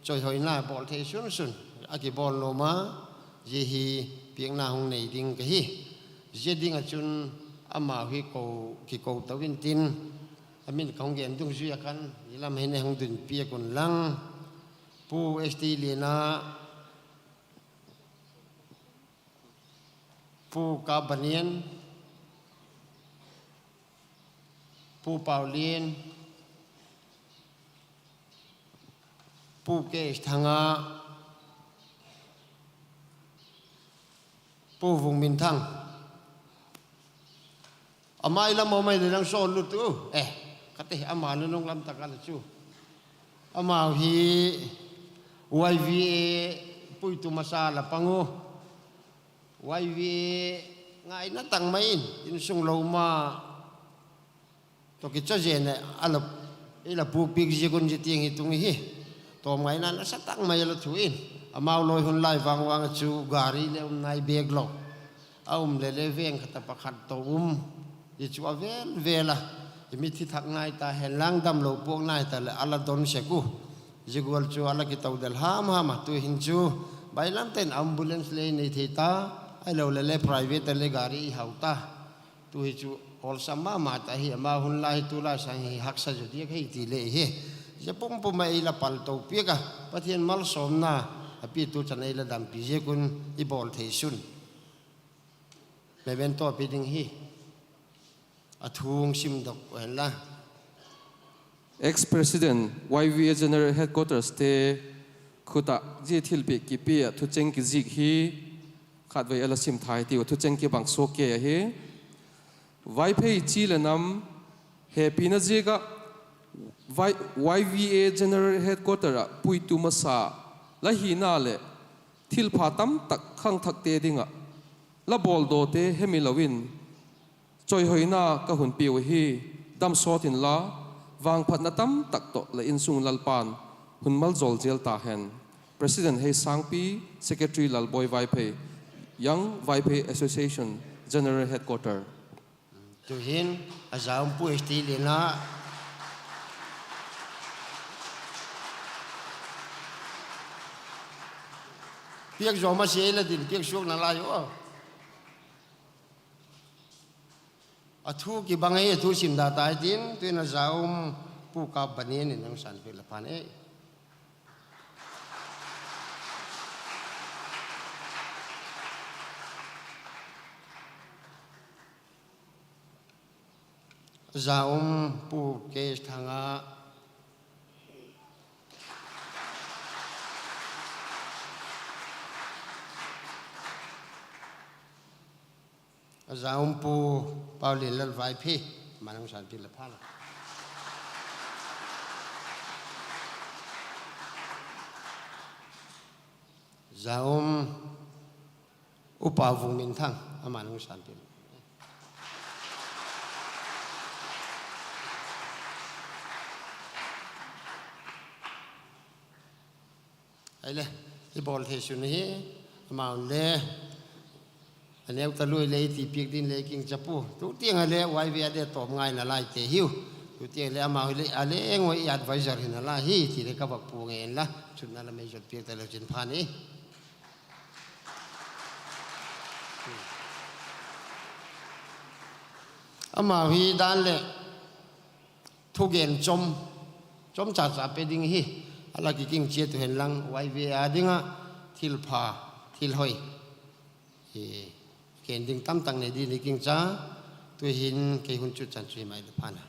chawihoina bawl thei sun sun a kibawl nuam a, zia hi piakna hung nei ding ka hi. Zia ding ah chun amau hi ko, kiko to intin, a min ka hung gen dungzui ah khan i lam hin ei hung dun piak un lang, Pu S T Liana, Pu Kap Banian, Pu Paulian, Pu K Thanga, Pu Vungminthang. Ama i lam a um ai le lang sawl lut u. E, ka te, ama nunung lam tak a la chu. Amau hi Y V A puitu masa la pang u. Y V A ngaina tak mai in, insung lo ma tawh kicha zen a, a la, i la puakpiak ziak un zia tiang hi tung hi. Tawm ngaina nasa tak mai a la thu in, amau lawi hun lai vang vang a chu gari le um nai bêk lo. A um le le veng khat ah pakhat tawh um. Zia chu a vel vel a, i mit hi thak nai ta hen lang, damlo puak nai ta leh a la don sek u. Zia gual chu a la kito del ham ham a, tu'hin chu bailam ten ambulance le i nei thei ta, ahilo le le private a le gari i hau ta. Tu hi chu awlsam ma ma ta hi, ama hun lai hi tu lai sâng hi haksa zaw diak hi ti le hi. Zia pum pum a ei la palto piak a, Pathian malsawmna a pitu chan ei la dampi ziak un i bawl thei sun memento a pe ding hi. A thu hung simdok u hen la. Ex-President Y V A General Headquarterste khut ah zia thilpiak kipe ah thucheng kizik hi khatvei a la sim thai tiu a, thucheng kibang suak kei ahi. Vaiphei chi leh nam hepina ziak ah Y V A General Headquarter ah puitu masa la hina leh thilpha tamtak khangthakte ding ah la bawldawte hemilo in chawihoina ka hun piau ahi. Damsawt inla, vangphatna tamtak tawh la insung Lalpa'n hun maljawl zel ta hen. President Heisangpi, Secretary Lalboi Vaiphei, Young Vaiphei Association General Headquarter. Tu'hin a za um Pu S T Liana. Piak zaw masia ei la din piak suakna lai u. A thu kibang ahi, a thu sim da tai tin, tu'in a za um Pu Kap Banian in hung sânpiak la phan e. Za um Pu K Thanga, a za um Pu Paulianlal Vaiphei, ama nung sânpi le pha la. Za um Upa Vungminthang, ama nung sânpi le. Ahile, i bawl thei sun hi, amau le, a neu ta lui le i ti piak ding le kingcha pua. Tu tiang a le Y V A de tawm ngai nalai te hiu. Tu tiang le amau hi le, a leng ua i advisor hi nalai hi ti le ka vak pua ngen la. Chutna la mei zot piak ta leu chin pha ni. Amau hi dan leh thugen chom, chomcha cha pe ding hi, a la kiging chiat u hen lang, Y V A â ding ah thilpha, thilhoi gen ding tamtak nei ding i gingcha. Tu'hin kei hun chu chan chu hi mai le pha na.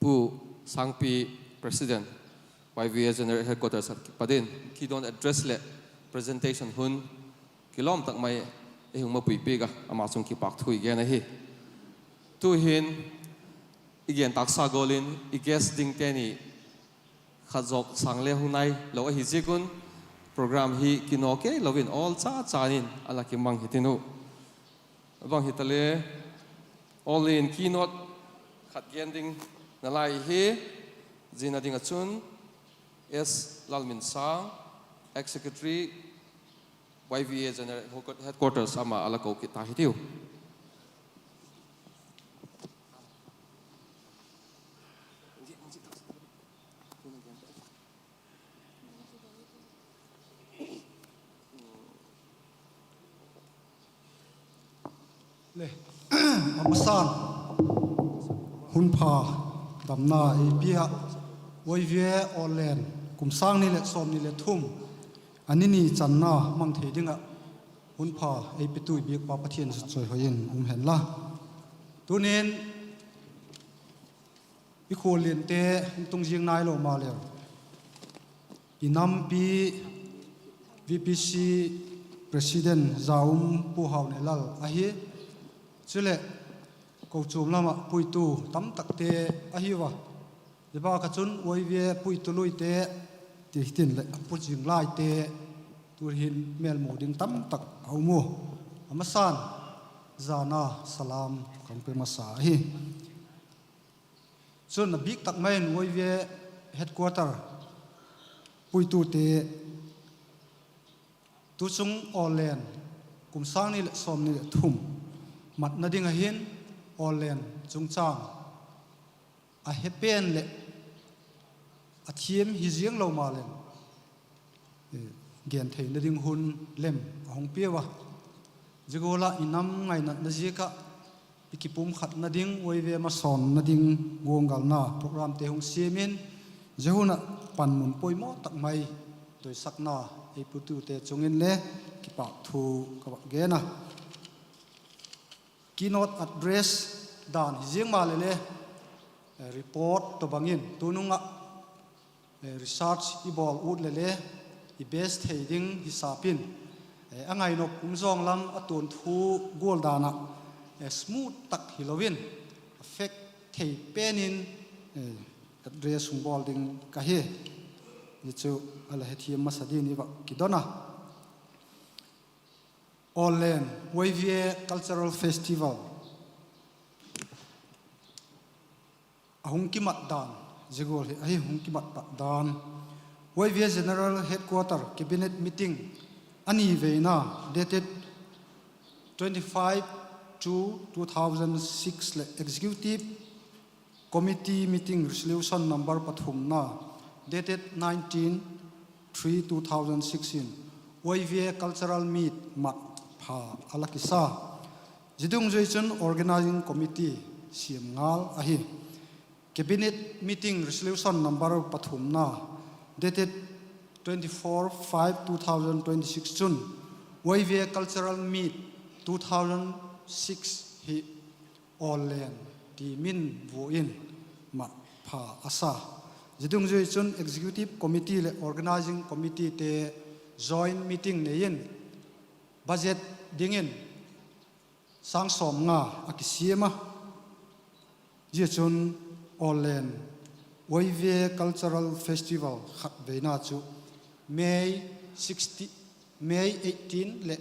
Pu Sangpi, President, Y V A General Headquarters ah kipat in keynote address leh presentation hun kilawm tak mai ei hung mapui piak ah, ama chung kipâk thu i gen ahi. Tu'hin i gen tâksa gual in i guest dingte ni khat zawk sâng le hung nai lo ahi ziak un, program hi kinaw kei lo in awl cha chan in a la kimang hitin uh. Bang hitale, awl in keynote khat gen ding nalai hi, zia na ding ah chun S Lalminsâng, Ex-Secretary, Y V A General Headquarters, ama a la ko kit ta hitiu. Le, a masa'n, hun pha, damna ei pia, Y V A Awllen kum sâng ni leh sawmni leh thum a ni ni channa mang thei ding ah, hun pha ei petu i biakpa Pathian chu chawihoi in um hen la. Tunin, i khualliante hung tung ziang nailo maleu, i nampi VPC President za um Pu Haunelal ahi. Chuleh, kochuam lam ah puitu tamtakte ahi ua. Zia bâk ah chun Y V A puitu luite ti hitin leh a pu zing laite, tu'hin mêlmu ding tamtak a um u. A masa'n, zana salam ka hung pe masa ahi. Chun a bîk tak mai in Y V A headquarter puitute, tuchung Awllen kum sâng ni leh sawmni leh thum matna ding ah hin, Awllen chungchâng a he pen leh a thiam hi ziang lo maleng, gen theina ding hun lem a hung piau a. Zia gual ah i nam ngainatna ziak ah i kipumkhatna ding, Y V A masawnna ding guanggalna programte hung siam in, zia hun ah panmun poimaw tak mai doisakna ei putute chung in le kipâk thu ka vak gen a. Keynote address dan hi ziang maleh le, report tawh bang in tunung ah research i bawl ut leh le i base thei ding hisap in, a ngainop um zawng lam a tuanthu gual dan ah smooth tak hilo in, a fact thei pen in address hung bawl ding ka hi. Zia chu a la hethiam masa dingin i vak kidon a. Awllen Y V A Cultural Festival a hung kimat dan, zia gual hi ahi, hung kimat pat dan. Y V A General Headquarter Cabinet Meeting a ni veina, dated twenty-five two two thousand six leh Executive Committee Meeting Resolution number pathumna, dated nineteen three two thousand six in Y V A Cultural Meet mat pha a la kisa. Zia dungzui chun Organising Committee siam ngal ahi. Cabinet Meeting Resolution number pathumna, dated twenty-four five two thousand twenty-six chun Waive Cultural Meet two thousand six hi Awllen ti min vua in mat pha a sa. Zia dungzui chun Executive Committee leh Organising Committeete joint meeting nei in budget dingin sâng sawmnga a kisiam a. Zia chun Awllen Waive Cultural Festival khatveina chu May sixteen, May eighteen leh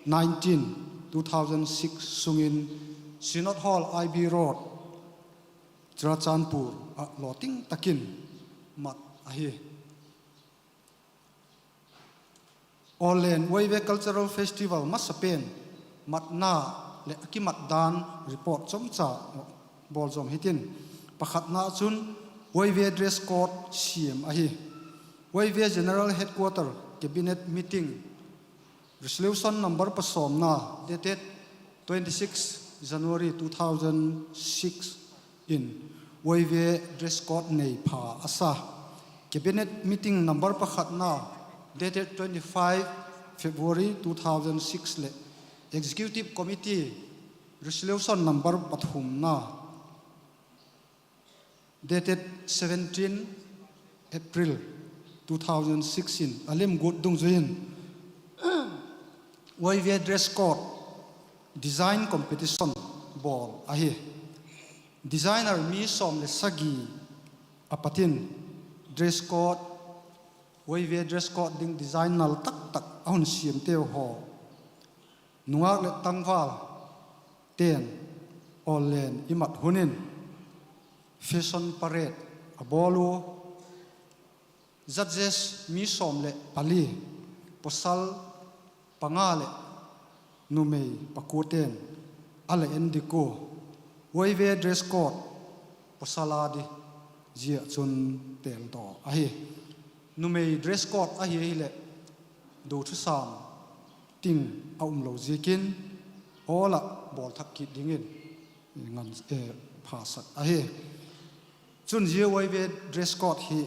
nineteen, two thousand six sung in Synod Hall, I B Road, Churachandpur ah lawting tak in mat ahi. Awllen Waive Cultural Festival masa pen matna leh a kimat dan report chomcha bawl zawm hitin, pakhatna chun Waive dress code siam ahi. Waive General Headquarter Cabinet Meeting Resolution number pasawmna, dated twenty-six January two thousand six in Waive dress code nei pha a sa. Cabinet meeting number pakhatna, dated twenty-five February two thousand six leh Executive Committee Resolution number pathumna, dated seventeen April two thousand six in a lemguat dungzui in Waive dress code design competition bawl ahi. Designer mi sawm leh sagi a pat in dress code, Waive dress code ding design nal tak tak a hun siamteu haw nungak leh tangval ten Awllen i mat hun in fashion parade a bawl ua, judges mi sawm leh pali, pawsal panga leh numei pakuate'n a la en dik ua, Waive dress code pawsal a di zia chun têldaw ahi. Numei dress code ahi hileh, duthusam ting a umlo ziakin hall ah bawl thak kit dingin phasak ahi. Chun zia Waive dress code hi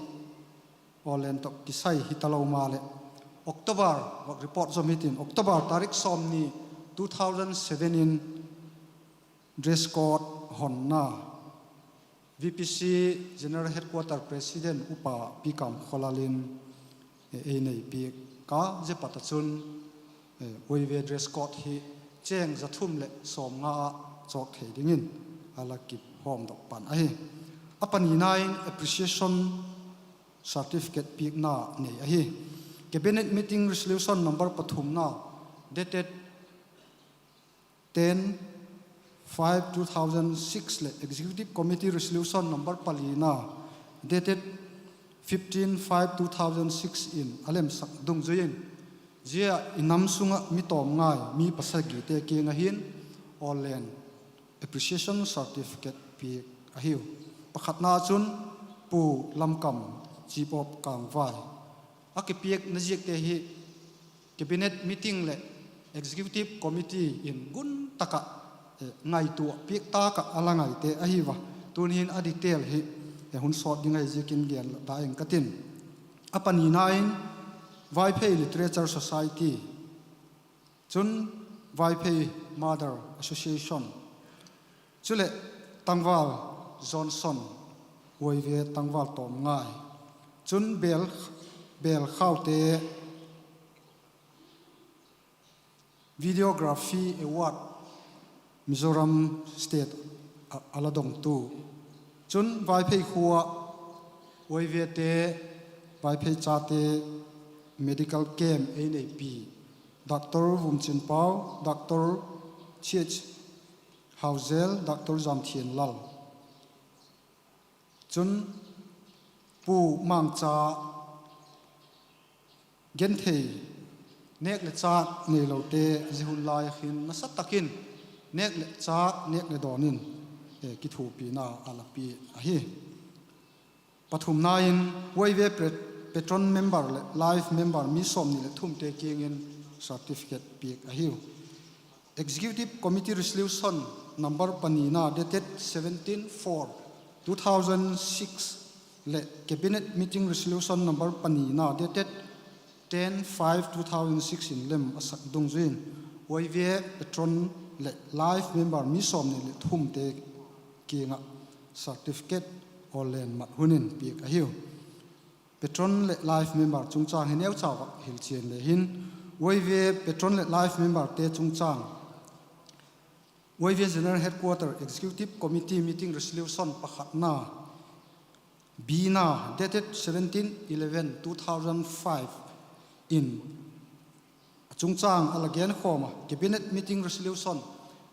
Awllen tawh kisai hi talo maleh, October, vak report zawm hitin, October tarik sawmni, two thousand seven in dress code honna, VPC General Headquarter President Upa Pi Kamkholal in ei neipiak a, zia pat ah chun Waive dress code hi chêng za thum leh sawmnga ah chawk thei dingin a la kihawmdok pan ahi. A panina in appreciation certificate piakna nei ahi. Cabinet meeting resolution number pathumna, dated ten five two thousand six leh Executive Committee resolution number palina, dated fifteen five two thousand six in a lemsak dungzui in, zia i nam sung ah mi tawm ngai mi pasagite kiang ah hin Awllen appreciation certificate piak ahiu. Pakhatna chun Pu Lamkam Chief of Kangvai a kipiakna ziakte hi Cabinet meeting leh Executive Committee in gun tak ah ngaitua piak tâk ah a la ngaite ahi a. Tuni hin a detail hi hun sawt ding ahi ziakin gen la ta eng ka tin. A panina in Vaiphei Literature Society, chun Vaiphei Mother Association, chuleh tangval Johnson, Waive tangval tawm ngai, chun bêl khaute Videography Award Mizoram State ah a la dongtu, chun Vaiphei khua ah Waivete, Vaiphei chate medical camp ei neipi Doctor Vumchinpau, Doctor Ch Hauzel, Doctor Zamthianlal, chun Pu Mangcha, genthei nêk leh châk neilote zia hun lai ah hin nasa tak in nêk leh châk nêk leh dawn in kithuapina a la pia ahi. Pathumna in Waive patron member leh life member mi sawmni leh thumte kiang in certificate piak ahiu. Executive Committee Resolution number panina, dated seventeen four two thousand six leh Cabinet Meeting Resolution number panina, dated ten five two thousand six in lem a sak dungzui in, Y V A patron leh life member mi sawmni leh thumte kiang ah certificate awllen mat hun in piak ahiu. Patron leh life member chungchâng hi neucha vak hilchian le hin, Y V A patron leh life memberte chungchâng Y V A General Headquarter Executive Committee Meeting Resolution pakhatna, B na, dated seventeen eleven two thousand five in a chungchâng a la genkhawm a, Cabinet Meeting Resolution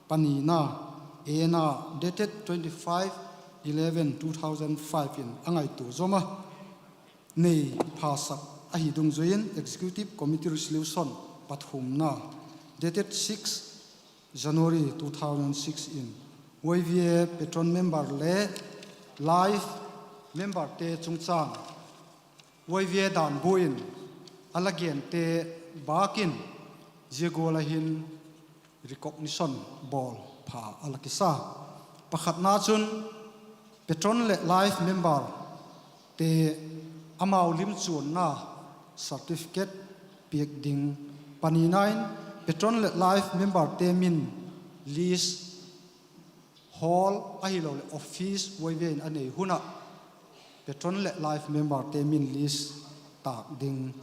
panina, A na, dated twenty five eleven two thousand five in a ngaitua zawm a, nei phasak ahi dungzui in Executive Committee Resolution pathumna, dated six January two thousand six in, Y V A patron member le life memberte chungchâng Y V A danbu in a la gente bâk in, zia gual ah hin recognition bawl pha a la kisa. Pakhatna chun, patron leh life memberte amau limchuanna certificate piak ding. Panina in, patron leh life memberte min list, hall ahiloleh office Y V A in a nei hun ah, patron leh life memberte min list tâk ding.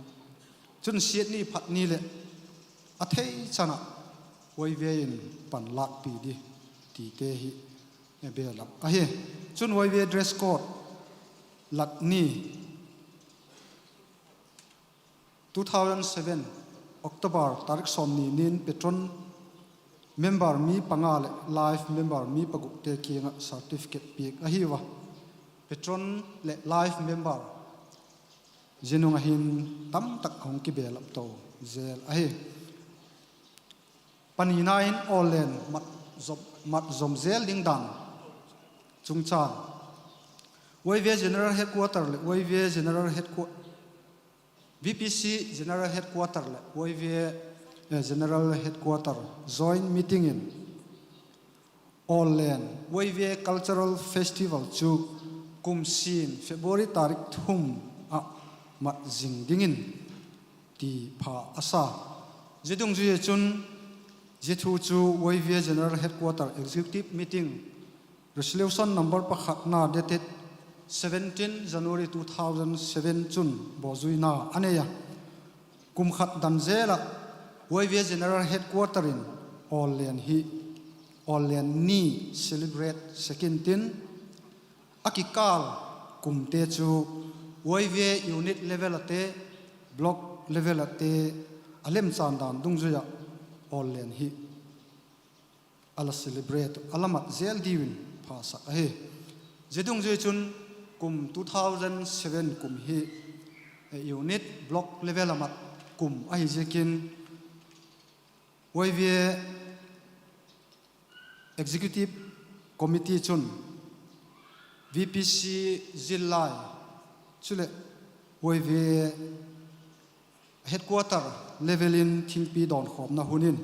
Chun siat ni phat ni leh a thei chan ah Y V A in panlâkpi di tite hi belap ahi. Chun Y V A dress code lâk ni, two thousand seven October tarik sawmni nin patron member mi panga leh life member mi pagukte kiang ah certificate piak ahiu a. Patron leh life member zia nung ah hin tamtak a hung kibelap to zel ahi. Panina in awllen mat zom, mat zom zel ding dan chungchâng, Y V A General Headquarter leh Y V A General Headquarter, V P C General Headquarter leh Y V A, eh, General Headquarter joint meeting in awllen Y V A Cultural Festival chu kum sin February tarik thum ah mat zing dingin ti pha a sa. Zia dungzui ah chun, zia thu chu Y V A General Headquarter Executive Meeting Resolution number pakhatna, dated seventeen January two thousand seven chun bawzuina a nei a. Kum khat dan zel ah Y V A General Headquarter in awllen hi, awllen ni celebrate sek intin, a kikâl kumte chu Y V A unit level ate, block level ate, a lemchan dan dungzui ah awllen hi a la celebrate, a la mat zel diu in phasak ahi. Zia dungzui chun kum two thousand seven kum hi, eh, unit, block level a mat kum ahi ziakin, Y V A Executive Committee chun V P C zillai, chuleh Y V A Headquarter level in thingpi dawnkhawmna hun in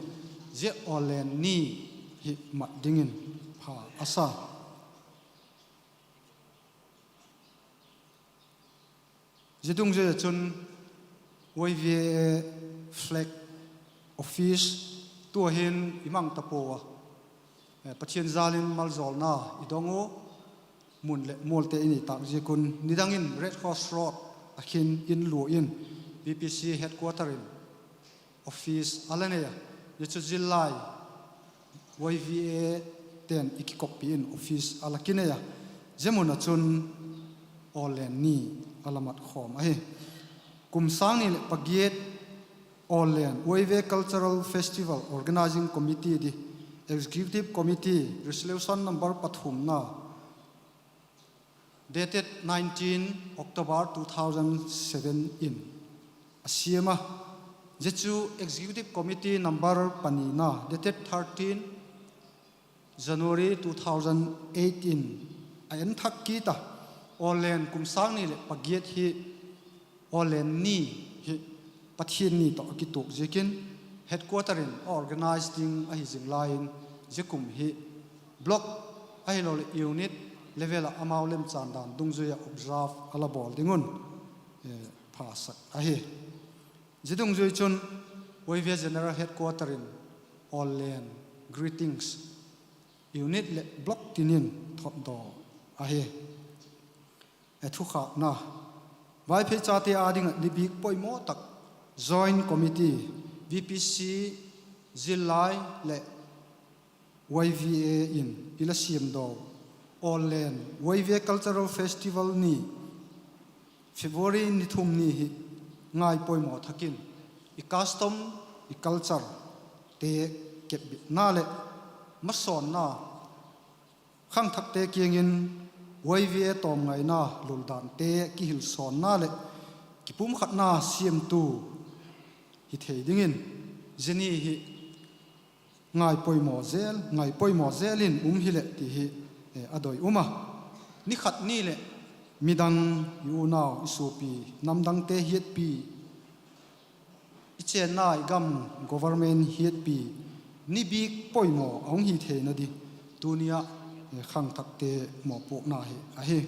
zia awllen ni hi mat dingin pha a sa. Zia dungzui ah chun Y V A flag office tua hin i mang ta pua a, eh, Pathian jâl in maljawlna i dong u, mun leh mualte i nei tâk ziak un, nidang in Red Cross Road ah khin in lua in V P C headquarter in office a la nei a, zia chu zillai Y V A ten i kikoppi in office a la kinei a, zia mun ah chun awllen ni a la mat khawm ahi. Kum sâng ni leh pagiat awllen Y V A Cultural Festival Organising Committee di, Executive Committee Resolution number pathumna, dated nineteen October two thousand seven in a siam a. Zia chu Executive Committee number panina, dated thirteen January two thousand eight in a en thak kit a. Awllen kum sâng ni leh pagiat hi awllen ni hi Pathian ni tawh a kituak ziakin, headquarter in a organize ding ahi zing lai in, zia kum hi block ahiloleh unit level ah amau lemchan dan dungzui ah observe a la bawl ding un, eh, phasak ahi. Zia dungzui chun Y V A General Headquarter in awllen greetings unit leh block tin in thotdaw ahi. E thukhâkna, Vaiphei chate â ding ah ni bik poimaw tak Joint Committee, V P C, Zillai leh Y V A in i la siamdaw awllen Y V A Cultural Festival ni, February ni thum ni hi ngai poimaw thak in i custom, i culturete kepbitna leh masawnna, khangthakte kiang in Y V A tawmngaina luldante kihilsawnna leh kipumkhatna siamtu hi thei dingin zia ni hi ngai poimaw zel, ngai poimaw zel in um hileh ti hi a doi um a. Ni khat ni leh midang, i unau, i suapi, namdangte hiatpi, i chênna i gam, government hiatpi ni bik poimaw a hung hi theina di tuni ah khangthakte mawpuakna hi ahi.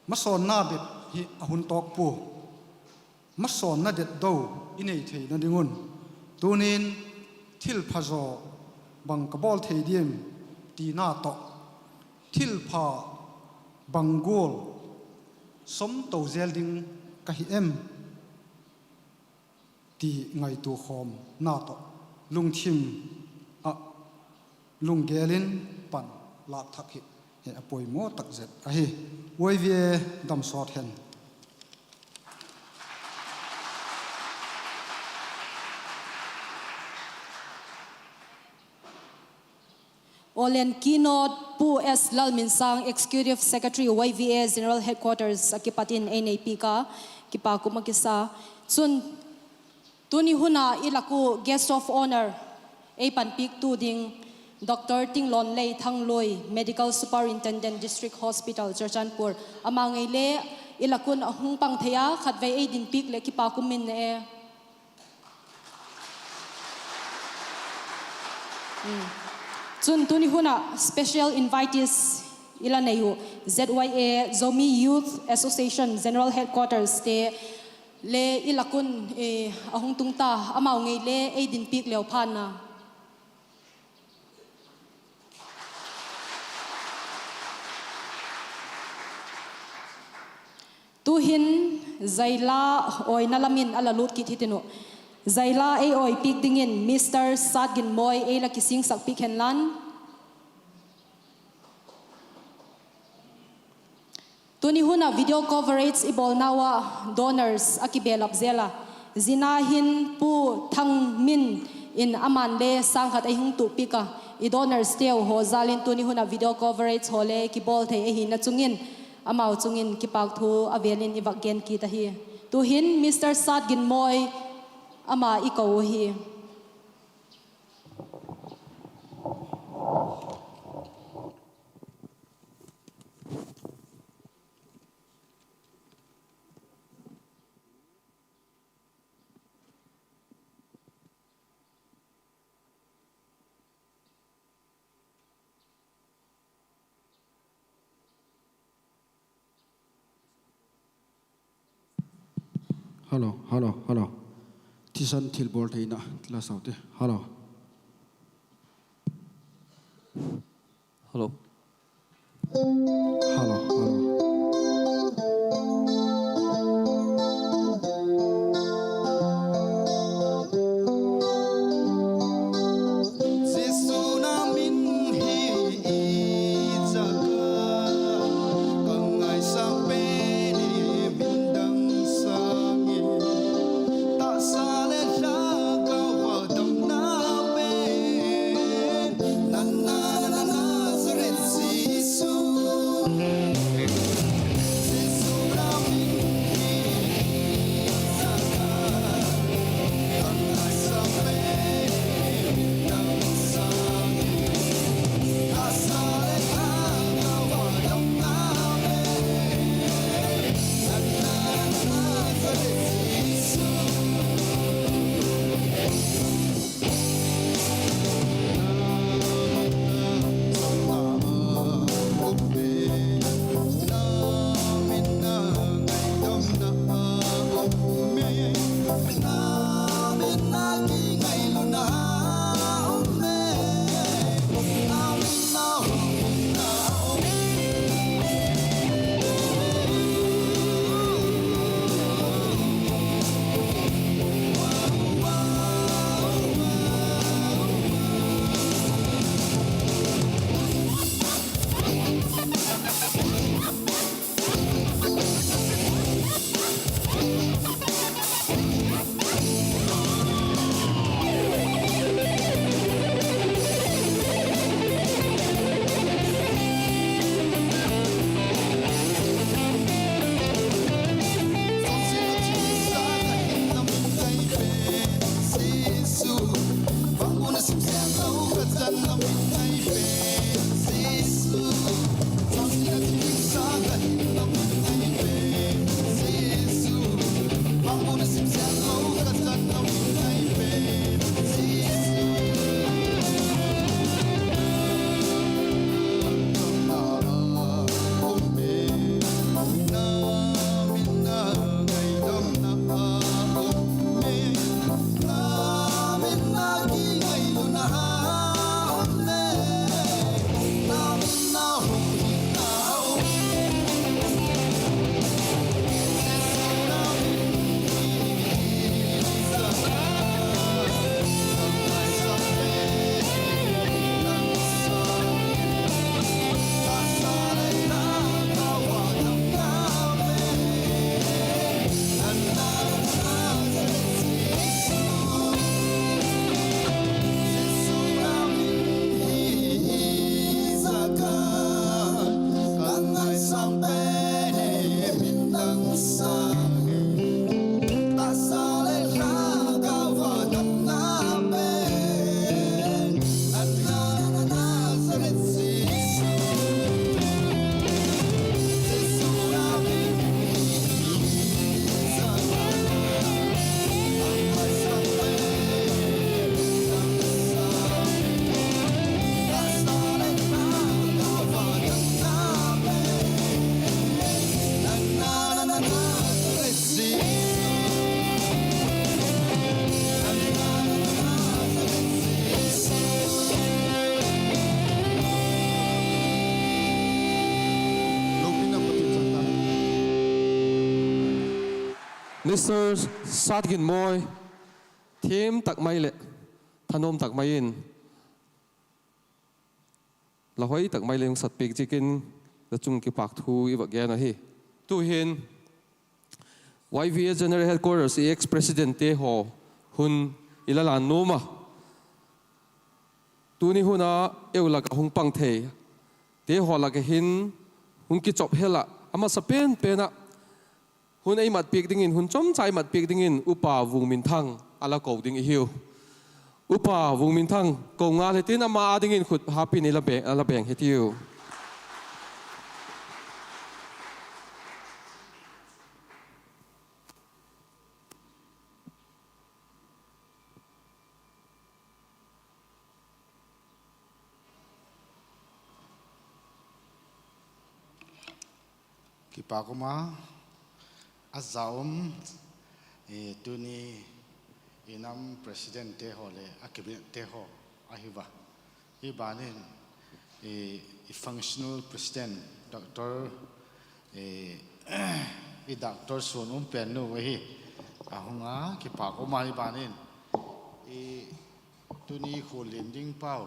Masawnna bep hi a hun tawk pua. Masawnna detdo i nei theina ding un, tuni'n thilpha zaw bang ka bawl thei diam tina tawh, thilpha bang gual sawm to zel ding ka hi em ti ngaitua khawmna tawh lungthim ah lunggel in pan lâk thak hi a poimaw tak zet ahi. Y V A damsawt hen. Awllen keynote Pu S Lalminsang, Executive Secretary, Y V A General Headquarters a kipat in ei nei piak a, kipak um a kisa. Chun, tuni hun a i lak uh Guest of Honour ei panpiaktu ding Doctor Tinglonlei Thanglui, Medical Superintendent, District Hospital, Churachandpur, ama ngei le i lak un a hung pang thei a, khatvei ei dinpiak leh kipak um in e. Chun tuni hun ah special invitees i la nei uh, Z Y A, Zomi Youth Association General Headquarterste le i lak un a hung tung ta, amau ngei le ei dinpiak leu phat na. Tu'hin zaila awina lam in a la lût kit hitin uh. Zaila ei awi piak dingin Mister Satginmawi ei la kisingsak piak hen lan. Tuni hun ah video coverage i bawlnau ah donors a kibelap zel a, zia hin Pu Thangmin in ama'n le sâng khat ei hung tuak piak a, i donorsteu haw jâl in tuni hun ah video coverage haw le kibawl thei ahina chung in, amau chung in kipâk thu a vêl in i vak gen kit ahi. Tu'hin Mister Satginmawi, ama i ko ahi. Hello, hello, hello. Thisan thilbawl theina la sau te. Hello. Hello. Hello, hello. Jesu na min hi i chak a, ka ngaisâng pen i min dang sâng in, tahsa leh lha ka va damna pen, nang na Nazareth Jesu. Satginmoi, thiam tak mai leh thanuam tak mai in, la hoi tak mai leh hung satpiak ziakin, la chung kipâk thu i va gen ahi. Tu'hin Y V A General Headquarters ex-presidentte haw hun i la lan nuam a, tuni hun a eu lak ah hung pang theite haw lak ah hin hung kichop hel ah, a masa pen pen ah hun ei matpiak dingin, hun chomcha ei matpiak dingin Upa Vungminthang a la ko ding i hiu. Upa Vungminthang, ko ngal hitin, ama â dingin khut hap in i la beng, a la beng hitiu. Kipâk um a, a za um, tuni i nam presidentte haw leh a cabinette haw ahi va. Hi ban in, i functional president, Doctor, i Doctor Suanum Pennu ahi, a hung a, kipâk um a hi ban in. Tuni khuallian ding pau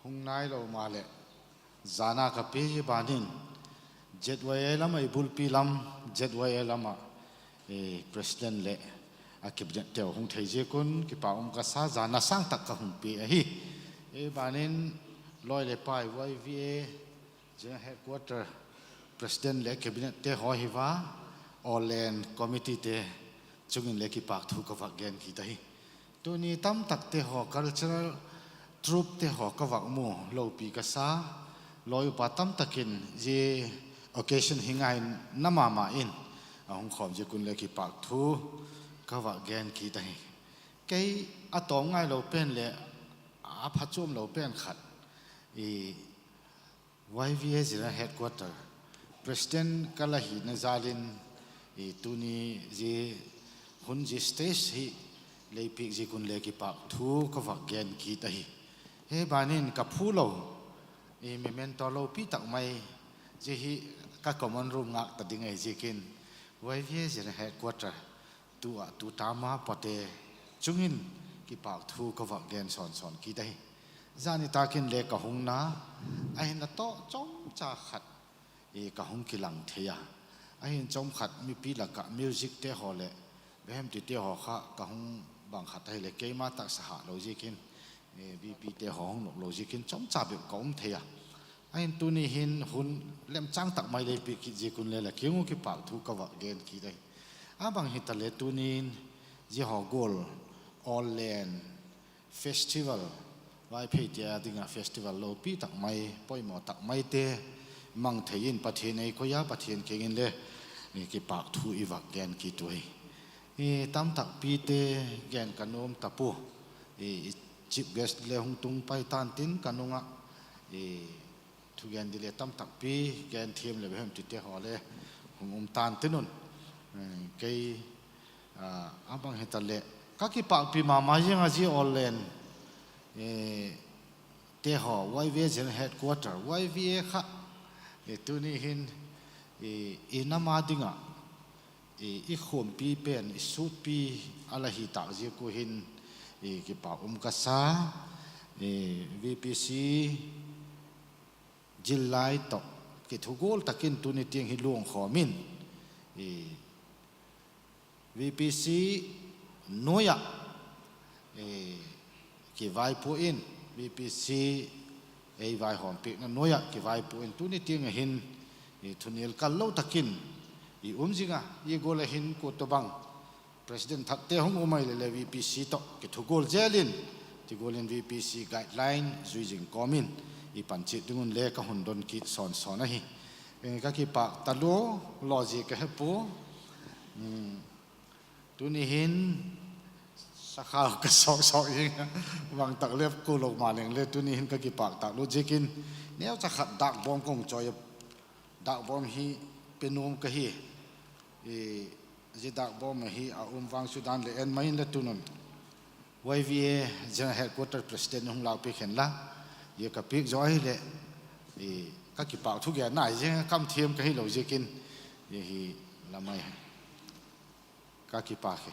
hung nailo maleh, zan a ka pia hi ban in, Z Y A lam ah, i bulpi lam, Z Y A lam ah president leh a cabinette haw hung thei ziak un kipâk um ka sa, zan a sâng tak ka hun pia ahi. Hi ban in, lawi leh pai, Y V A General Headquarter president leh cabinette haw hi va, Awllen committeete chung in le kipâk thu ka vak gen kit ahi. Tuni tamtakte haw, cultural troupete haw ka vak mu, lopi ka sa, lawi upa tamtak in zia occasion hi ngaina ma ma in a hung khawm ziak un le kipâk thu ka vak gen kit ahi. Kei a tawm ngailo pen leh a phachuamlo pen khat, Y V A General Headquarter president ka la hina jal in, tuni zia hun, zia stage hi lei piak ziak un le kipâk thu ka vak gen kit ahi. Hi ban in ka phu lo, memento lopi tak mai, zia hi ka common room ngâk ta ding ahi ziakin, Y V A General Headquarter tu ah tu tam a pate chung in kipâk thu ka vak gen sawn sawn kit ahi. Zani tâk in le ka hung na, ahin la tawh chomcha khat ka hung kilang thei a, ahin chawm khat mipi lak ah musicte haw leh behemtite haw kha ka hung bang khat ahileh keima taksa hahlo ziakin, VPte haw hung noplo ziakin chomcha bep ka um thei a. Ahin tuni hin hun lemchâng tak mai lei piak kit ziak un le la kiang uh kipâk thu ka vak gen kit ahi. A bang hitaleh tuni'n zia haw gual Awllen festival, Vaipheite â ding ah festival lopi tak mai, poimaw tak maite mang thei in Pathian ei koi a, Pathian kiang in le kipâk thu i vak gen kit uh hi. Tamtakpite gen ka nuam ta pua, chief guest le hung tung pai ta'n tin ka nung ah, thugen di le tamtakpi, gen thiam leh behemtite haw le hung um ta'n tin un, kei, a bang hitaleh ka kipâkpi ma ma ziang a zia Awllen te haw, YVA General Headquarter, YVA kha tuni hin i nam a ding ah i khuampi pen, i sutpi a la hi tâk ziak uh hin kipâk um ka sa. VPC zillai tawh kithugual tak in tuni tiang hi luangkhawm in, VPC nuai ah kivaipua in, VPC ei vaihawmpiakna nuai ah kivaipua in tuni tiang ah hin thunil kallo tak in i um zing a, i gual ah hin kuatawbang president thakte hung um ahileh le VPC tawh kithugual zel in, ti gual in VPC guideline zui zing kawm in i pan chiat ding un le ka hun don kit sawn sawn ahi. Ka kipâk talua, lawzi ka he pua. Tuni hin sakhau ka sawk sawk zing a, bang tak le kua lo maleng le tuni hin ka kipâk tâk lut ziakin, neucha khat dâkbawm ka hung chawi a, dâkbawm hi pe nuam ka hi. Zia dâkbawm ahi a um vang chu dan leh en mai inle tun un, YVA General Headquarter President hung lâkpiak hen la, zia ka piak zaw ahileh ka kipâk thugenna hi zing a, kam thiam ka hilo ziakin, hi la mai hen. Ka kipâk hi.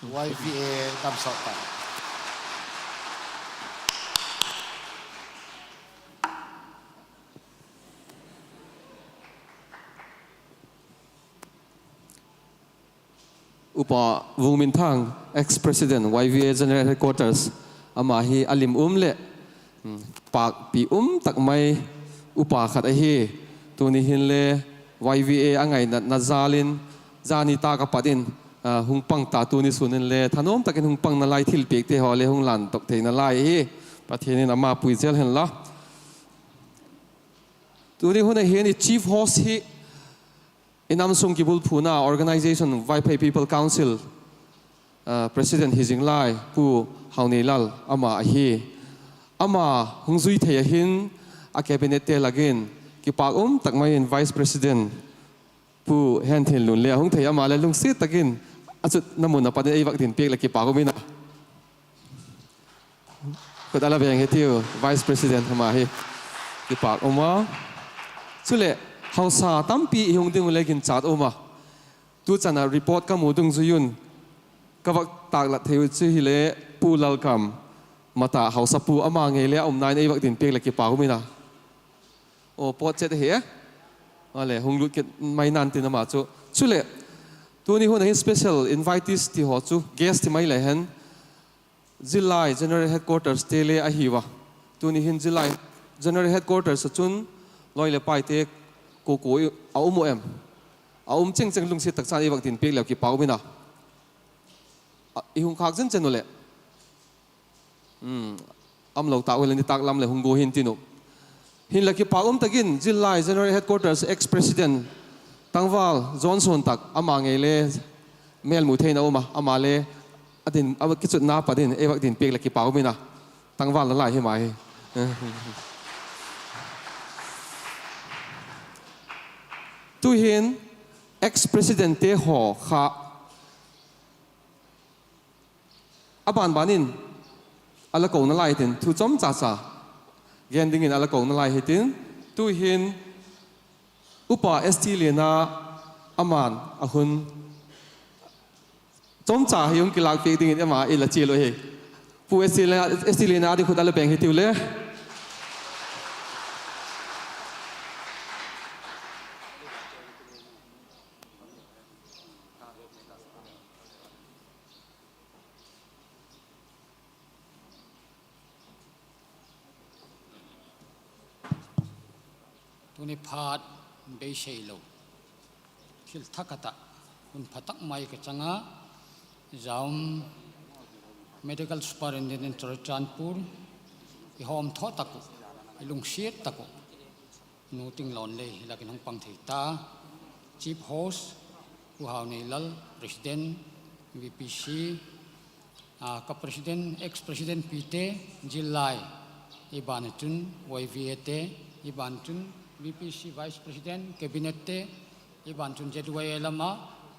Y V A damsawt ta. Upa Vungminthang, ex-president Y V A General Headquarters, ama hi a lim um leh pâkpi um tak mai upa khat ahi. Tuni hin le Y V A a ngainatna jâl in, zani tâk a pat in hung pang ta, tuni sûn in le thanuam tak in hung pangna lai, thilpiakte haw le hung lân tok theina lai hi. Pathian in ama pui zel hen la. Tuni hun a hin i chief host hi i nam sung kibulphuna organisation Vaiphei People Council president hi zing lai Pu Hauneilal ama ahi. Ama hung zui thei a hin a cabinette lak in kipâk um tak mai in vice president Pu Henthinlun le a hung thei, ama le lungsiat tak in a chutna mun a pat in ei vak din piak leh kipâk um in a. Khut a la beng hitiu, vice president ama hi. Kipâk um a. Chuleh hausa tampi i hung ding uh le ginchat um a. Tu chan a report ka mu dungzui un ka vak tâklat thei uh chu hile Pu Lalkam, Mata hausapu, ama ngei le a umna in ei vak din piak leh kipâk um in a. Aw, pawt chet ahi e. Ale, hung lut kit mai nan tin ama chu. Chuleh tuni hun a hin special invitees ti haw chu guest ti mai le hen, zillai General Headquarters te le ahi ua. Tuni hin zillai General Headquarters ah chun lawi leh paite kua kua a um uh em? A um chengcheng lungsiat tak chan ei vak din piak leu kipâk um in a. I hung khâk zenzen uleh, amlo tak ule nitâk lam leh hung gua hin tin uh. Hinla kipâk um tak in zillai General Headquarters ex-president tangval Johnson tak, ama ngei le mêlmu theina um a, ama le a kichutna pat in ei vak din piak leh kipâk um in a. Tangval nalai hi mai hi. Tu'hin ex-presidentte haw kha a ban ban in a la kona lai hitin, thu chawmcha cha gen dingin a la kona lai hitin, tu'hin Upa S T Liana, aman a hun chawmcha hi hung kilâkpiak dingin ama i la chial uh hi. Pu S T Liana, S T Liana ding khut a la beng hitiu le. Tuni phat beiseilo, thil thakhat ah hun pha tak mai ka chang a, Zaum Medical Superintendent Churachandpur, i hawm thaw tak uh, i lungsiat tak uh, Nu Tinglon lei hi lak in hung pang thei ta, Chief Host Pu Hauneilal, President, V P C, ka President, ex-President pite, zillai, i ban ah chun Y V A te, i ban chun V P C Vice President, Cabinet te, i ban chun Z Y A lam a,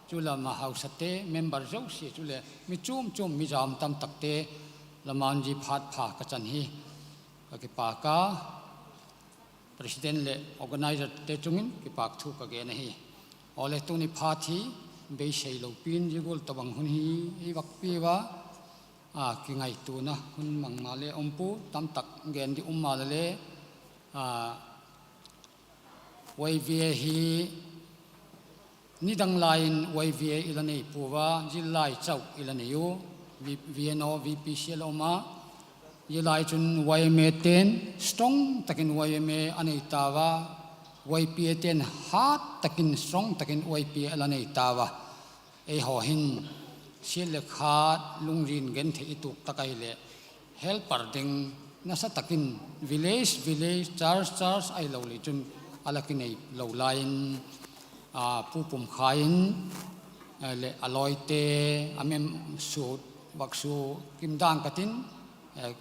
chu lam a hausate, member zosia chuleh mi chuam chuam mi zam tam takte lam a zia phat pha ka chan hi ka kipâk a. President leh organizerte chung in kipâk thu ka gen ahi. Awle, tuni phat hi beiseilo pi'n zia gual tawhbang hun hi i vak pia ua, kingaituana hun mang ma le um pua, tamtak gen di um ma le le, Y V A hi nidang lai in Y V A i la nei pua a, zillai chau i la nei u, V N O, V P C a la um a, zia lai chun Y M A te'n strong tak in Y M A a nei tau a, Y P A te'n hat tak in strong tak in Y P A a la nei tau a. Eihaw hin siat leh khat lungzin genthei i tuak tak ahileh helper ding nasa tak in village village, church church ahilo le chun a la kinei lo lai in, pu Pumkhai in leh a lawite, a mem sut, vaksua kim dan ka tin,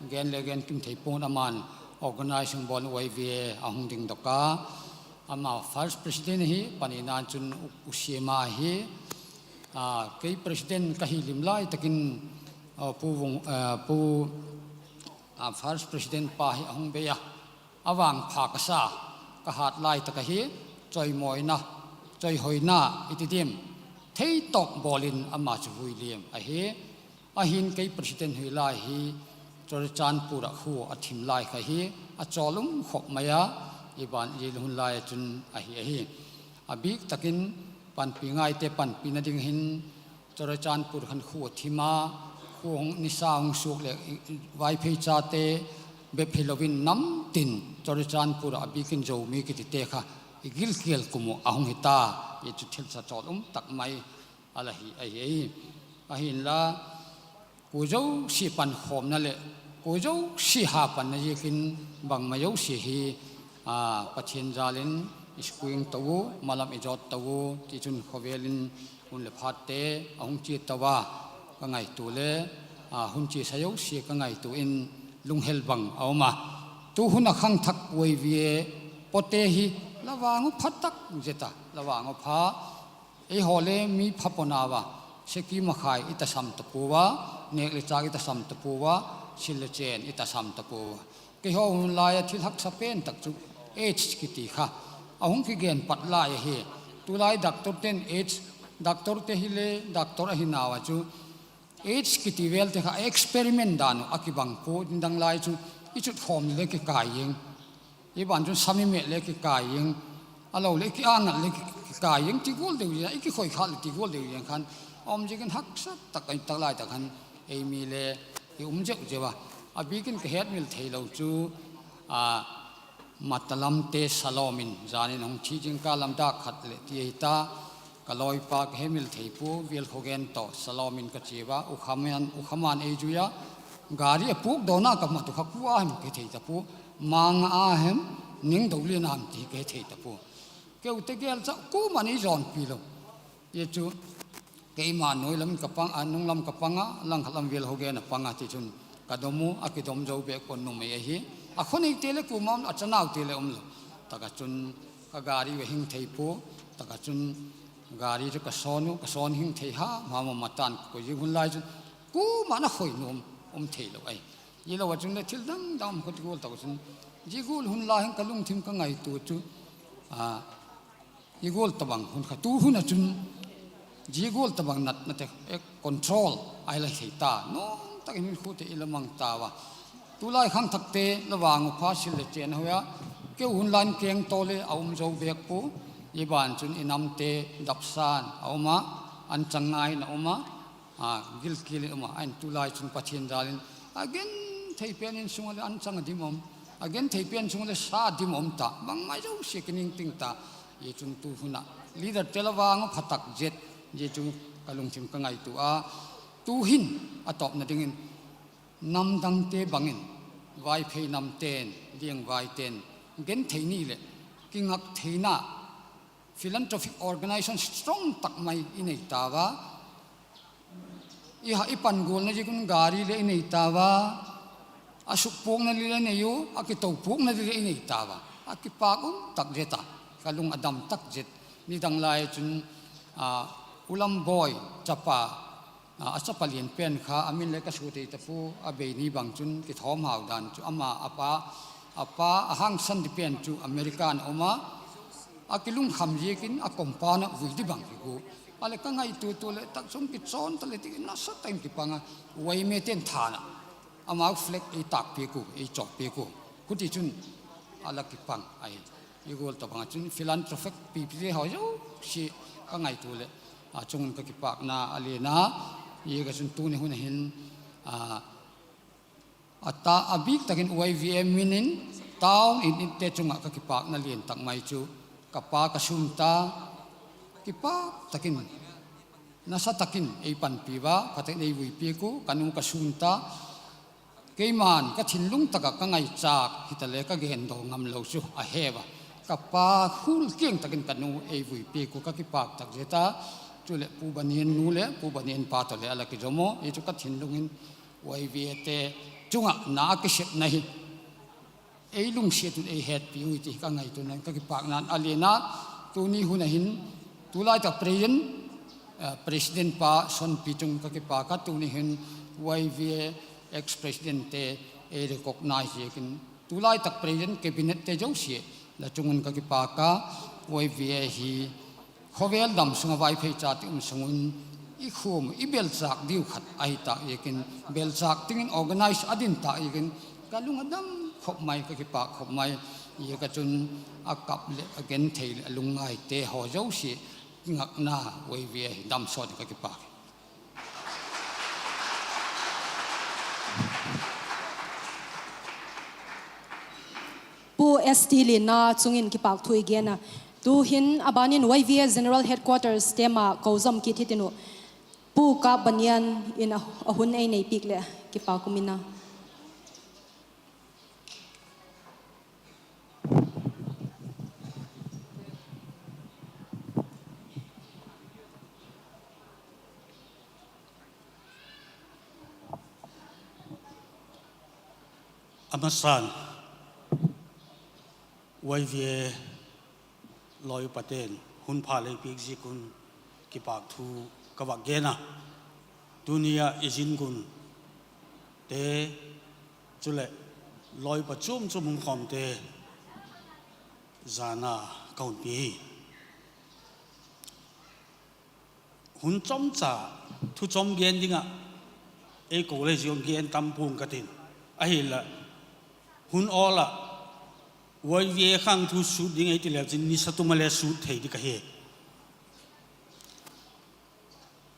gen le gen kim thei pua'n, aman organizing bawl Y V A a hung dingdok a, ama first president ahi, panina chun U Siama ahi. Kei president ka hi lim lai tak in, pu Vung, pu, first president pa hi a hung bei a, a vangpha ka sa, ka hat lai tak ahi, chawimawina, chawihoina i ti diam, theitawp bawl in ama chu vui liam ahi. Ahin kei president hi lai hi Churachandpur ah khua a thim lai kha hi a chawl um khop mai a, i ban i hun lai ah chun ahi ahi. A bik tak in panpi ngaite panpina ding hin Churachandpur khan khua thim a, khua hung nisa hung suak leh Vaiphei chate bep hilo in nam tin Churachandpur ah a bik in Zomi kitite kha i gilkial kum uh a hung hi ta, i chu thil sa chawl um tak mai a la hi ahi. Ahinla, kua zosia pankhawmna leh kua zosia ha panna ziakin bangma zosia hi Pathian jal in i squeeze to u, malam i zawt to u, tichun khawvel in hun leh phatte a hung chia to a, ka ngaitua le hun chia sa zosia ka ngaitua in lunghel bang a um a. Tu hun a khangthak YVA pawte hi la vang u pha tak zet a, la vang u pha. Eihaw le mi pha pua nau a, seki makhai i tasam ta pua a, nêk le châk i tasam ta pua a, sil le chen i tasam ta pua a. Keihaw hun lai a thil haksa pen tak chu AIDS kiti kha a hung kigen pat lai ahi. Tulai doctorte'n AIDS, doctorte hile doctor ahi nau a chu AIDS kiti velte kha experiment dan uh a kibang pua, nidang lai chu i chutkhawm le kikai ing, i ban chun sam i mêt le kikai ing, a lo leh i kiang ngat le kikai ing, ti gual deu zing, i kikhoi khâk leh ti gual deu zing khan a um ziakin haksa tak a, tak lai tak khan ei mi le i um zeu zeu a. A bik in ka hetmil theilo chu, a, Matalamte Salom in zan in hung thi, zingkal lam dâk khat leh ti ahi ta. Ka lawipa ka hemil thei pua, Vialkhawgen tawh Salom in ka chia a, Ukhaman, Ukhaman ei zui a, gari a puak dawn a ka mat uh kha kua hem ka he thei ta pua, Manga a hem, Ningdolian a hem ti ka he thei ta pua. Keute gel cha kuama'n ei zawnpi lo. Zia chu keima nuai lam ka pang a, nung lam ka pang a, langkhat lam Vialkhawgen a pang a, tichun ka dom u, a kidom zo bêk pua, numei ahi. A khaw neite le kuama um lo, a chanaute le um lo. Tak ah chun ka gari va hing thei pua, tak ah chun gari chu ka sawn u, ka sawn hing thei ha, ma ma ma ta'n ka koi zing hun lai chun kuama'n a khoi nuam um theilo ahi. Hilo ah chun le thil dang dang um kha ti gual tak ah chun, zia gual hun lai hin ka lungthim ka ngaitua chu, a, i gual tabang hun kha tu hun ah chun, zia gual tabang natnate control a la thei ta, nuam tak in hun khute i la mang tau a. Tulai khangthakte la vang u pha, sil le chen a hoi a, keu hun lai in keng taw le a um zo bêk pua, i ban chun i namte dapsa'n a um a, anchang ngai in a um a, a, gilkial in um a, ahin tulai chun Pathian jal in a genthei pen in sung ah leh anchang a dim um, a genthei pen sung ah leh sa dim um ta, bangma zosia kiningting ta. Zia chun tu hun ah leaderte la vang u pha tak zet, zia chu ka lungthim ka ngaitua a. Tu'hin a tawpna dingin namdangte bangin Vaiphei namte'n, Liangvaite'n genthei ni leh kingak theina philanthropic organisation strong tak mai i nei tau a. I ha, i pangualna ziak un gari le i nei tau a, a sukpuakna le i nei u, a kitopuakna le i nei tau a, a kipâk um tak zet a, ka lung a dam tak zet. Nidang lai chun, a, Ulam Boi chapa, a, a chapa lian pen kha a min le ka sua thei ta pua, a bei ni bang chun kithawmhau dan chu ama a pa, a pa a hangsan di pen chu America'n a um a, a kilungkham ziakin a compound ah vui di bang hi gu. A leh ka ngaitua tua leh tak chun kichawn ta le ti nasa tak in kipang a, YMA te'n thân ah amau flag ei tâk piak u, ei chawk piak u. Khuti chun a la kipang ahi. I gual tabang ah chun philanthropic pipite haw zosia ka ngaitua leh, a, chung un ka kipâkna a lian a, zia ka chun tuni hun a hin, a, a ta a bik tak in YVA min in town in inte chung ah ka kipâkna lian tak mai chu ka pa ka sûn ta, kipâk tak in nasa tak in ei panpi ua, pha tak in ei vui piak u, ka nu ka sûn ta. Keima'n ka thinlung tak ah ka ngaichâk hita le ka gen daw ngam lo chu a heu a, ka pa khul kiang tak in ka nu ei vui piak u, ka kipâk tak zet a. Chuleh Pu Banian nu leh Pu Banian pa tawh le a la kizom u, zia chu ka thinlung in YVAte chung ah na a kisepna hi ei lungsiat un ei hetpi ui ti ka ngaituana ka kipâkna'n a lian a. Tuni hun a hin tulai tak president, eh, president pa Sonpi chung ka kipâk a, tuni hin YVA ex presidentte ei recognize ziakin tulai tak president, cabinette zosia la chung un ka kipâk a, YVA hi Khawvel dam sung ah Vaiphei chate um sung un i khum i belchâk diu khat ahi ta ziakin, belchâk dingin organize a din ta ziakin ka lung a dam khop mai, ka kipâk khop mai. Ziak ah chun a kap leh a genthei leh a lungngaite haw zosia kingakna Y V A hi dam sawt in ka kipâk hi. Pu S T Lianna chung in kipâk thu i gen a, tu'hin a ban in Y V A General Headquarters team ah ko zom kit hitin uh. Pu Kap Banian in a, a hun ei nei piak leh kipâk um in a. A masan, Y V A lawi pate'n hun pha lei piak ziak un kipâk thu ka vak gen a. Tuni ah i zin gunte, chuleh lawipa chuam chuam hung khawmte, zana ka hun pia hi. Hun chawmcha, thu chawm gen ding ah ei ko le ziang gen tam pua'ng ka tin. Ahinla, hun awl ah Y V A khang thu sut ding ei ti leu chin nisa tum a le sut thei ding ka hi.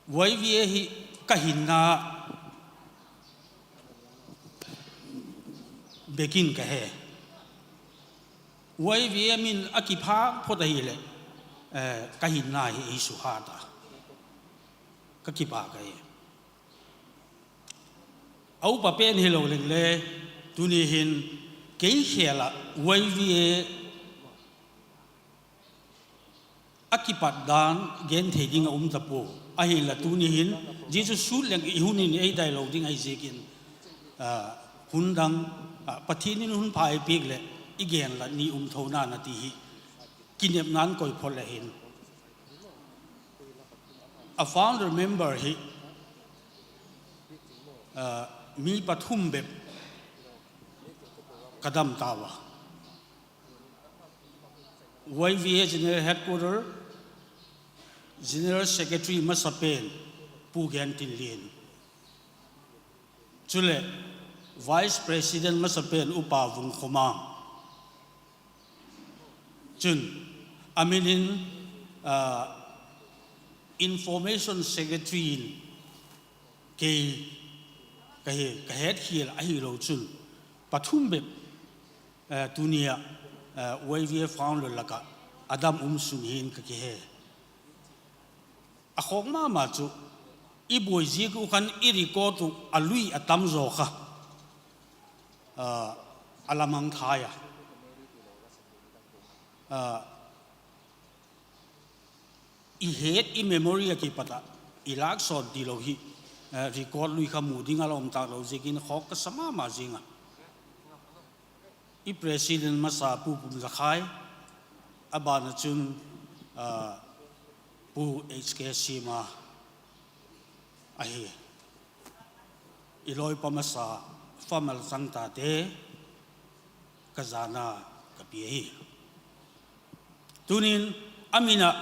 Y V A hi ka hinna bek in ka he. Y V A min a kiphang phot ahileh, ka hinna hi ei suhat a, ka kipâk ahi. A upa pen hilo leng le, tuni hin kei khêl ah Y V A a kipat dan gen thei ding a um ta pua. Ahinla tuni hin zia chu sut leng i hun in ei dai lo ding ahi ziakin, hun dang, Pathian in hun pha ei piak leh i gen la ni um tho na na ti hi kinepna'n koi phot le hin, a founder member hi mi pathum bep ka dam tau a. Y V A General Headquarter, General Secretary masapen Pu Gentinlian, chuleh Vice President masapen Upa Vungkhomang, chun a min in Information Secretary in kei ka hetkhial ahilo chun pathum bep tuni ah Y V A founder lak ah a dam um sun hin ka kihe. A khawk ma ma chu i buai ziak uh khan i record uh a lui a tam zaw kha a la mangthai a, i het i memory ah kipat ah i lâksawn tilo hi record lui kha mu ding a la um tâk lo ziakin khawk ka sa ma ma zing a. I president masa Pu Pumzakhai, a ban ah chun Pu H K Siama ahi. I lawipa masa Famal Changtate ka zana ka pia hi. Tunin a min ah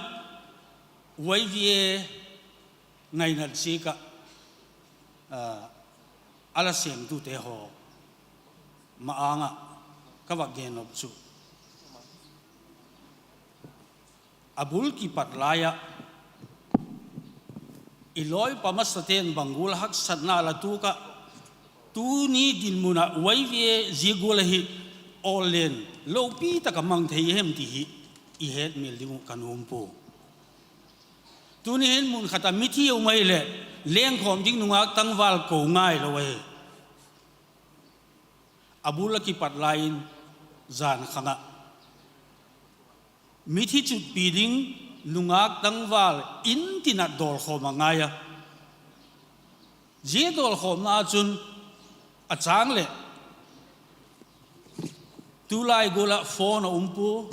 Y V A ngainat ziak ah a la sêmtute haw ma-âng ah ka vak gen nop chu, a bul kipat lai ah i lawipa masate'n bang gual haksatna la tuak ah, tuni dinmun ah Y V A zia gual ahi awl len lopi tak a mang thei hem ti hi i hetmil ding uh ka nuam pua. Tuni hin mun khat ah mithi um ahileh lengkhawm ding nungâk tangval ko ngai lo ahi. A bul a kipat lai in jan khang ah mithi chutpi ding nungâk tangval in tin ah dawlkhawm a ngai a. Zia dawlkhawmna chun a châng leh tulai gual ah phone a um pua,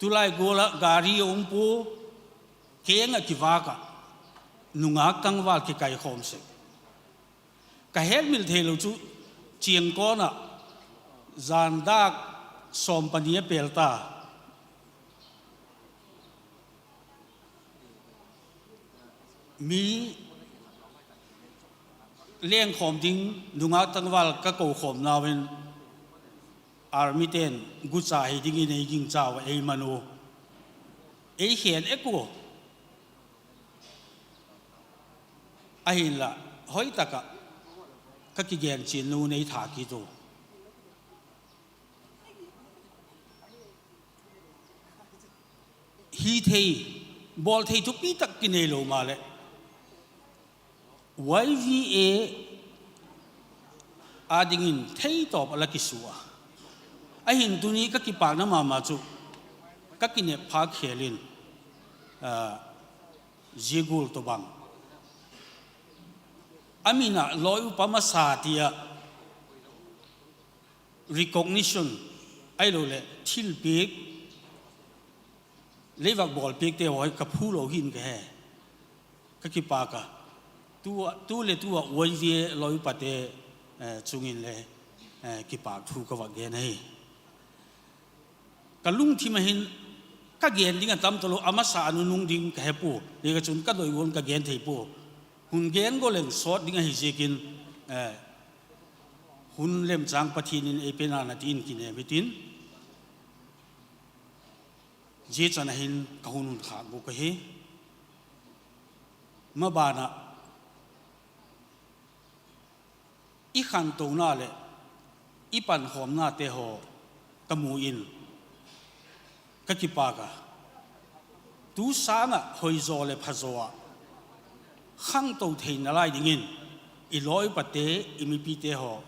tulai gual ah gari a um pua, keng ah kivâk ah nungâk tangval kikaikhawm sek. Ka hetmil theilo chu Chiangkawn ah jan dâk sawm pani a pêl ta. Mi lengkhawm ding nungak tangval ka kokhawmnau in armyte'n gucha hi dingin ei gingcha ua ei man u, ei khen ek ua. Ahinla, hoi tak ah ka kigen chiannu nei tha kit u. Hi thei, bawl thei thupi tak kinei lo maleh, Y V A â dingin theitawp a la kisu a. Ahin tuni ka kipâkna ma ma chu ka kinep phâk khêl in, zia gual tawhbang a min ah lawi upa masa ti ah recognition ahiloleh thilpiak, lei vak bawlpiakte haw hi ka phu lo hin ka he, ka kipâk a. Tu leh tu ah Y V A lawi upate chung in le kipâk thu ka vak gen ahi. Ka lungthim ah hin ka gen ding a tam talo, a masa a nunung ding ka he pua, ziak ah chun ka doi gual in ka gen thei pua. Hun gen gual leng sawt ding ahi ziakin, hun lemchâng Pathian in ei pe na na ti in kinem hitin, zia chan ah hin ka hun hun khâk bûk ahi. Maban ah i khantona leh i pankhawmnate haw ka mu in ka kipâk a. Tu sâng ah hoizaw leh phazaw ah khangto theina lai dingin i lawi upate, i mipite haw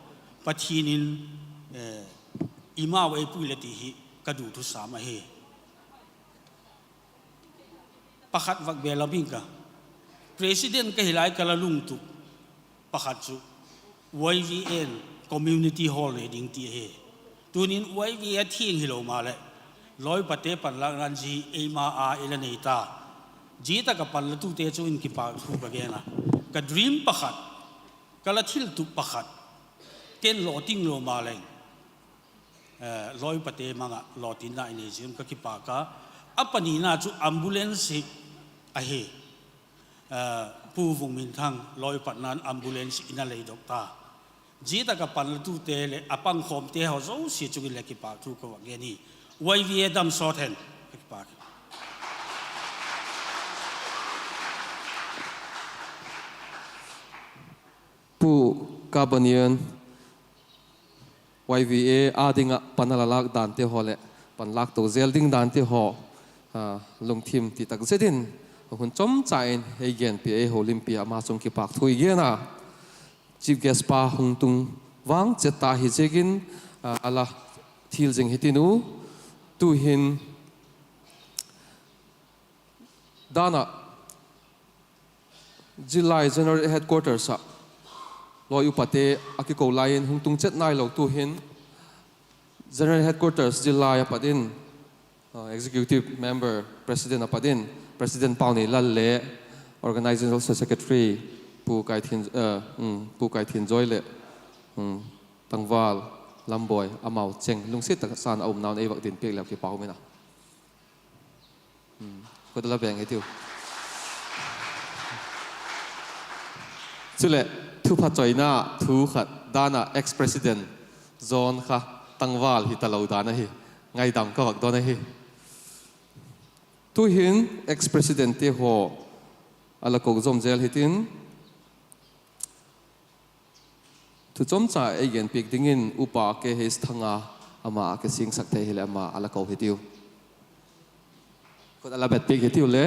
Pathian in i mau ei pui le ti hi ka du thusam ahi. Pakhat vak bel a bing ka, president ka hi lai ka la lungtup pakhat chu Y V A in community hall nei ding ti ahi. Tunin Y V A a thiang hilo maleh, lawi upate panlâkna'n zia eima a i la nei ta. Zia tak ah panlatute chung in kipâk thu ka gen a. Ka dream pakhat, ka la thiltup pakhat ken lawting lo maleng, lawi upate mang ah lawtinna i nei ziak un ka kipâk a. A panina chu ambulance hi ahi. Pu Vungminthang lawi upatna'n ambulance i na leidok ta. Zia tak ah panlatute leh a pangkhawmte haw zosia chung in le kipâk thu ka vak gen hi. Y V A dam sawt hen. Ka kipâk. Pu Kabanian, Y V A â ding ah pan a la lâk dante haw leh panlâk to zel ding dante haw, lungthim ti tak zet in hun chomcha in ei genpi, ei holimpi a, ama chung kipâk thu i gen a. Chief guest pa hung tung vang chet ta hi ziakin, a la thil zing hitin u. Tu'hin dan ah zillai General Headquarters ah lawi upate a kiko lai in hung tung chet nailo, tu'hin General Headquarters zillai a pat in, Executive Member, President a pat in, President Pauneilal le Organizing General Secretary Pu Kaithinjoi leh tangval Lambawi, amau cheng lungsiat tak san a umna'n ei vak din piak leu kipak um in a. Khut a la beng hitiu. Chuleh, thupha choina thu khat dan ah ex-president John kha tangval hi talo dan ahi, ngaidam ka vak don ahi. Tu'hin ex-presidentte haw a la ko zom zel hitin, thu chomcha ei genpiak dingin Upa K H Thanga, ama a kisingsak thei hileh ama a la ko hitiu. Khut a la bet piak hitiu le.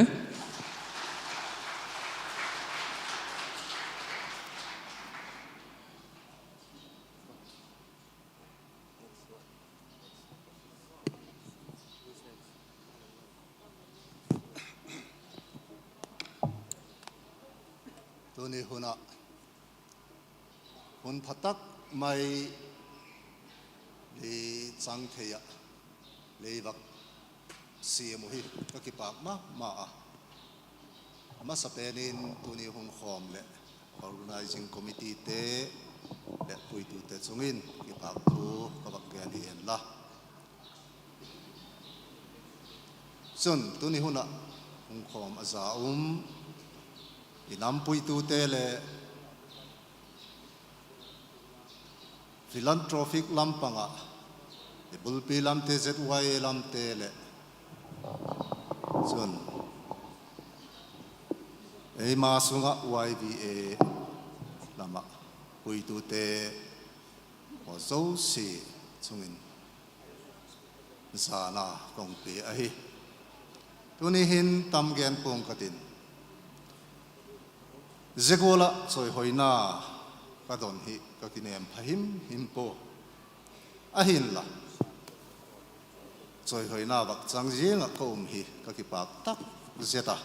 Tuni hun ah hun pha tak mai lei chang thei ah lei vak siam uh hi ka kipâk ma ma a. A masapen in tuni hun khawm leh organizing committeete leh puitute chung in kipâk thu ka vak gen hi hen la. Chun tuni hun ah hung khawm a za um I nam puitute leh philanthropic lam pang ah, i bulpi lamte, Z Y A lamte leh chun eima sung ah Y V A lam ah puitute haw zosia chung in zana ka hung pia ahi. Tuni hin tam gen pua'ng ka tin, zia gual ah chawihoina ka don hi ka kinêm pha him him pua. Ahinla, chawihoina vak chang ziang ah ka um hi ka kipâk tak zet a.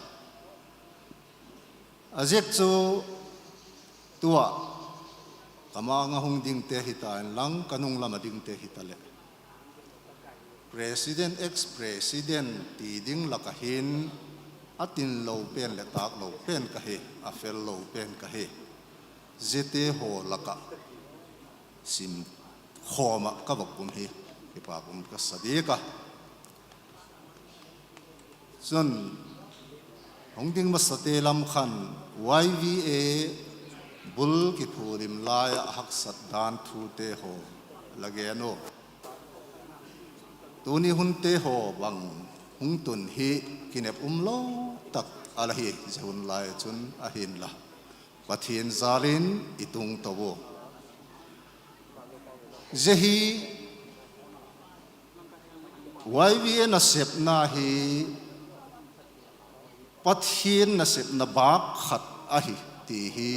A ziak chu tu ah ka ma-âng ah hung dingte hita inlang, ka nung lam ah dingte hitaleh, president, ex-president ti ding lak ah hin a tin lo pen leh tâk lo pen ka hi, a fel lo pen ka hi. Ziate haw lak ah sim khawm ah ka vak um hi kipâk um ka sa diak a. Chun, hung ding masate lam khan Y V A bul kiphulim lai ah haksat dan thute haw la gen u. Tuni hunte haw bang hung tun hi kinep umlo tak a la hi, zia hun lai chun ahinla, Pathian jâl in i tung to u. Zia hi Y V A nasepna hi Pathian nasepna bâk khat ahi ti hi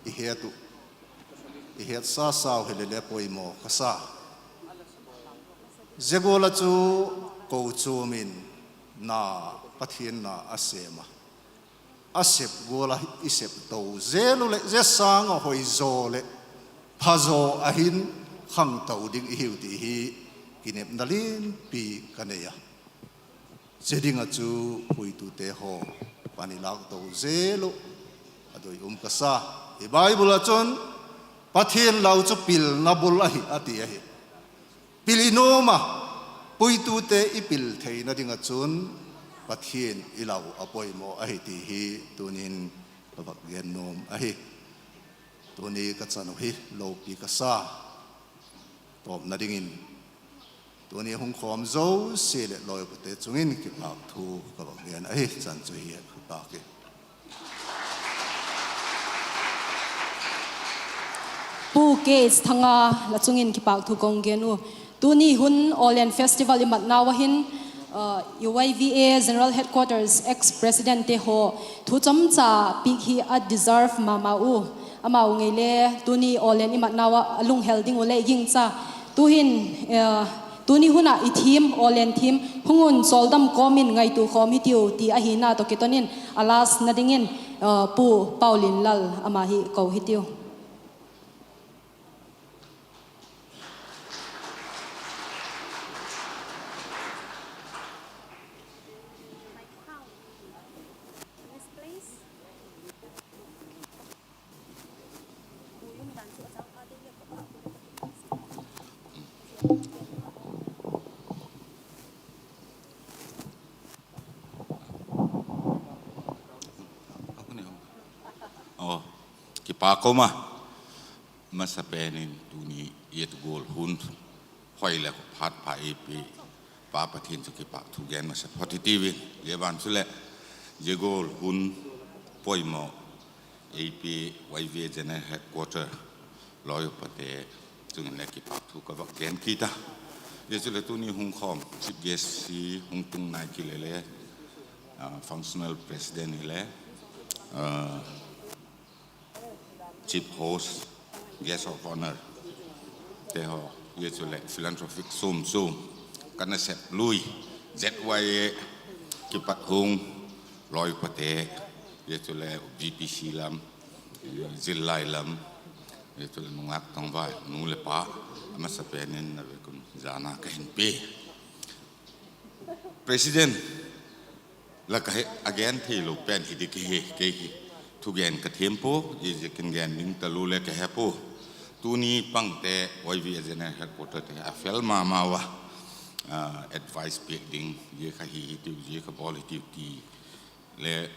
i het uh, i hetsa sau hileh le poimaw ka sa. Zia gual ah chu kochuam in na, Pathian na a sêm a, a sep gual ah i sep to zel uh leh zia sâng ah hoizaw leh phazaw ah hin khangto ding i hiu ti hi kinepna lianpi ka nei a. Zia ding ah chu puitute haw pan i lâk to zel uh a doi um ka sa. I Bible ah chun Pathian lau chu pilna bul ahi a ti ahi. Pil i nuam a, puitute i pil theina ding ah chun Pathian i lau a poimaw ahi ti hi tuni'n ka vak gen nuam ahi. Tuni ka chan uh hi lopi ka sa. Tawpna dingin, tuni hung khawm zosia leh lawipate chung in kipâk thu ka vak gen ahi. Chan chu hi a tâk i. Pu K H Thanga la chung in kipâk thu ka hung gen u. Tuni hun Awllen Festival i matnau ah hin, uh, Y V A General Headquarters ex-presidente haw thu chomcha piak hi a deserve ma ma u. Amau ngei le tuni Awllen i matnau ah a lunghel ding uh le i gingcha. Tuhin, uh, tuni hun ah i theme, Awllen theme, Hung un, chawldam kawm in ngaitua khawm hitiu, ti ahina tawh kiton in a lastna dingin, uh, Pu Paulinlal ama hi ko hitiu. Aw, kipâk um a. Masapen in tuni i et gual hun hoi leh phat pha ei pi Pa Pathian chu kipâk thu gen masa phot hitiu in, zia ban chuleh zia gual hun poimaw ei pi Y V A General Headquarter lawi upate chung in le kipâk thu ka vak gen kit a. Zia chuleh tuni hung khawm chief guest hi hung tung nai kile le, ah, functional president hile, ah, chief host, guest of honour te haw, zia chuleh philanthropic sum sum ka nasep lui, Z Y A kipat hung lawi upate, zia chuleh V P C lam, zillai lam, zia chuleh nungak tangval nu leh pa, a masapen in na vek un zana ka hin pia. President la ka he, a gen theilo pen hi ding hi, kei hi thugen ka thiam pua, zia zia kin gen ding talu le ka he pua. Tuni pangte Y V A General Headquarter te a fel ma ma ua, ah, advice piak ding, zia kha hi hitiu, zia kha bawl hitiu ti le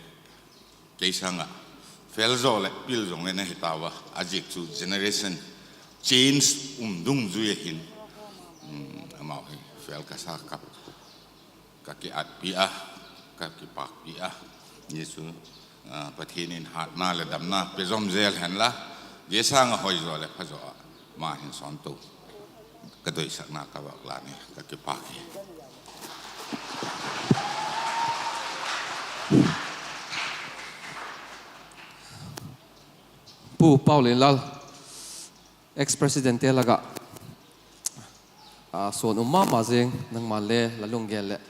kei sâng ah Pel zaw leh pil zong le na hi tau a, a ziak chu generation change um dungzui a hin, amau hi fel ka sa ka, ka kiatpi a, ka kipâkpi a, zia chu Pathian in hâtna leh damna pe zawm zel hen la, zia sâng ah hoi zaw leh pha zaw ah ma hin sawnto ka doisakna ka vak la ni, ka kipâk hi. Pu Paulinlal, ex-presidentte lak ah, suan um ma ma zing, nangma'n le la lunggel leh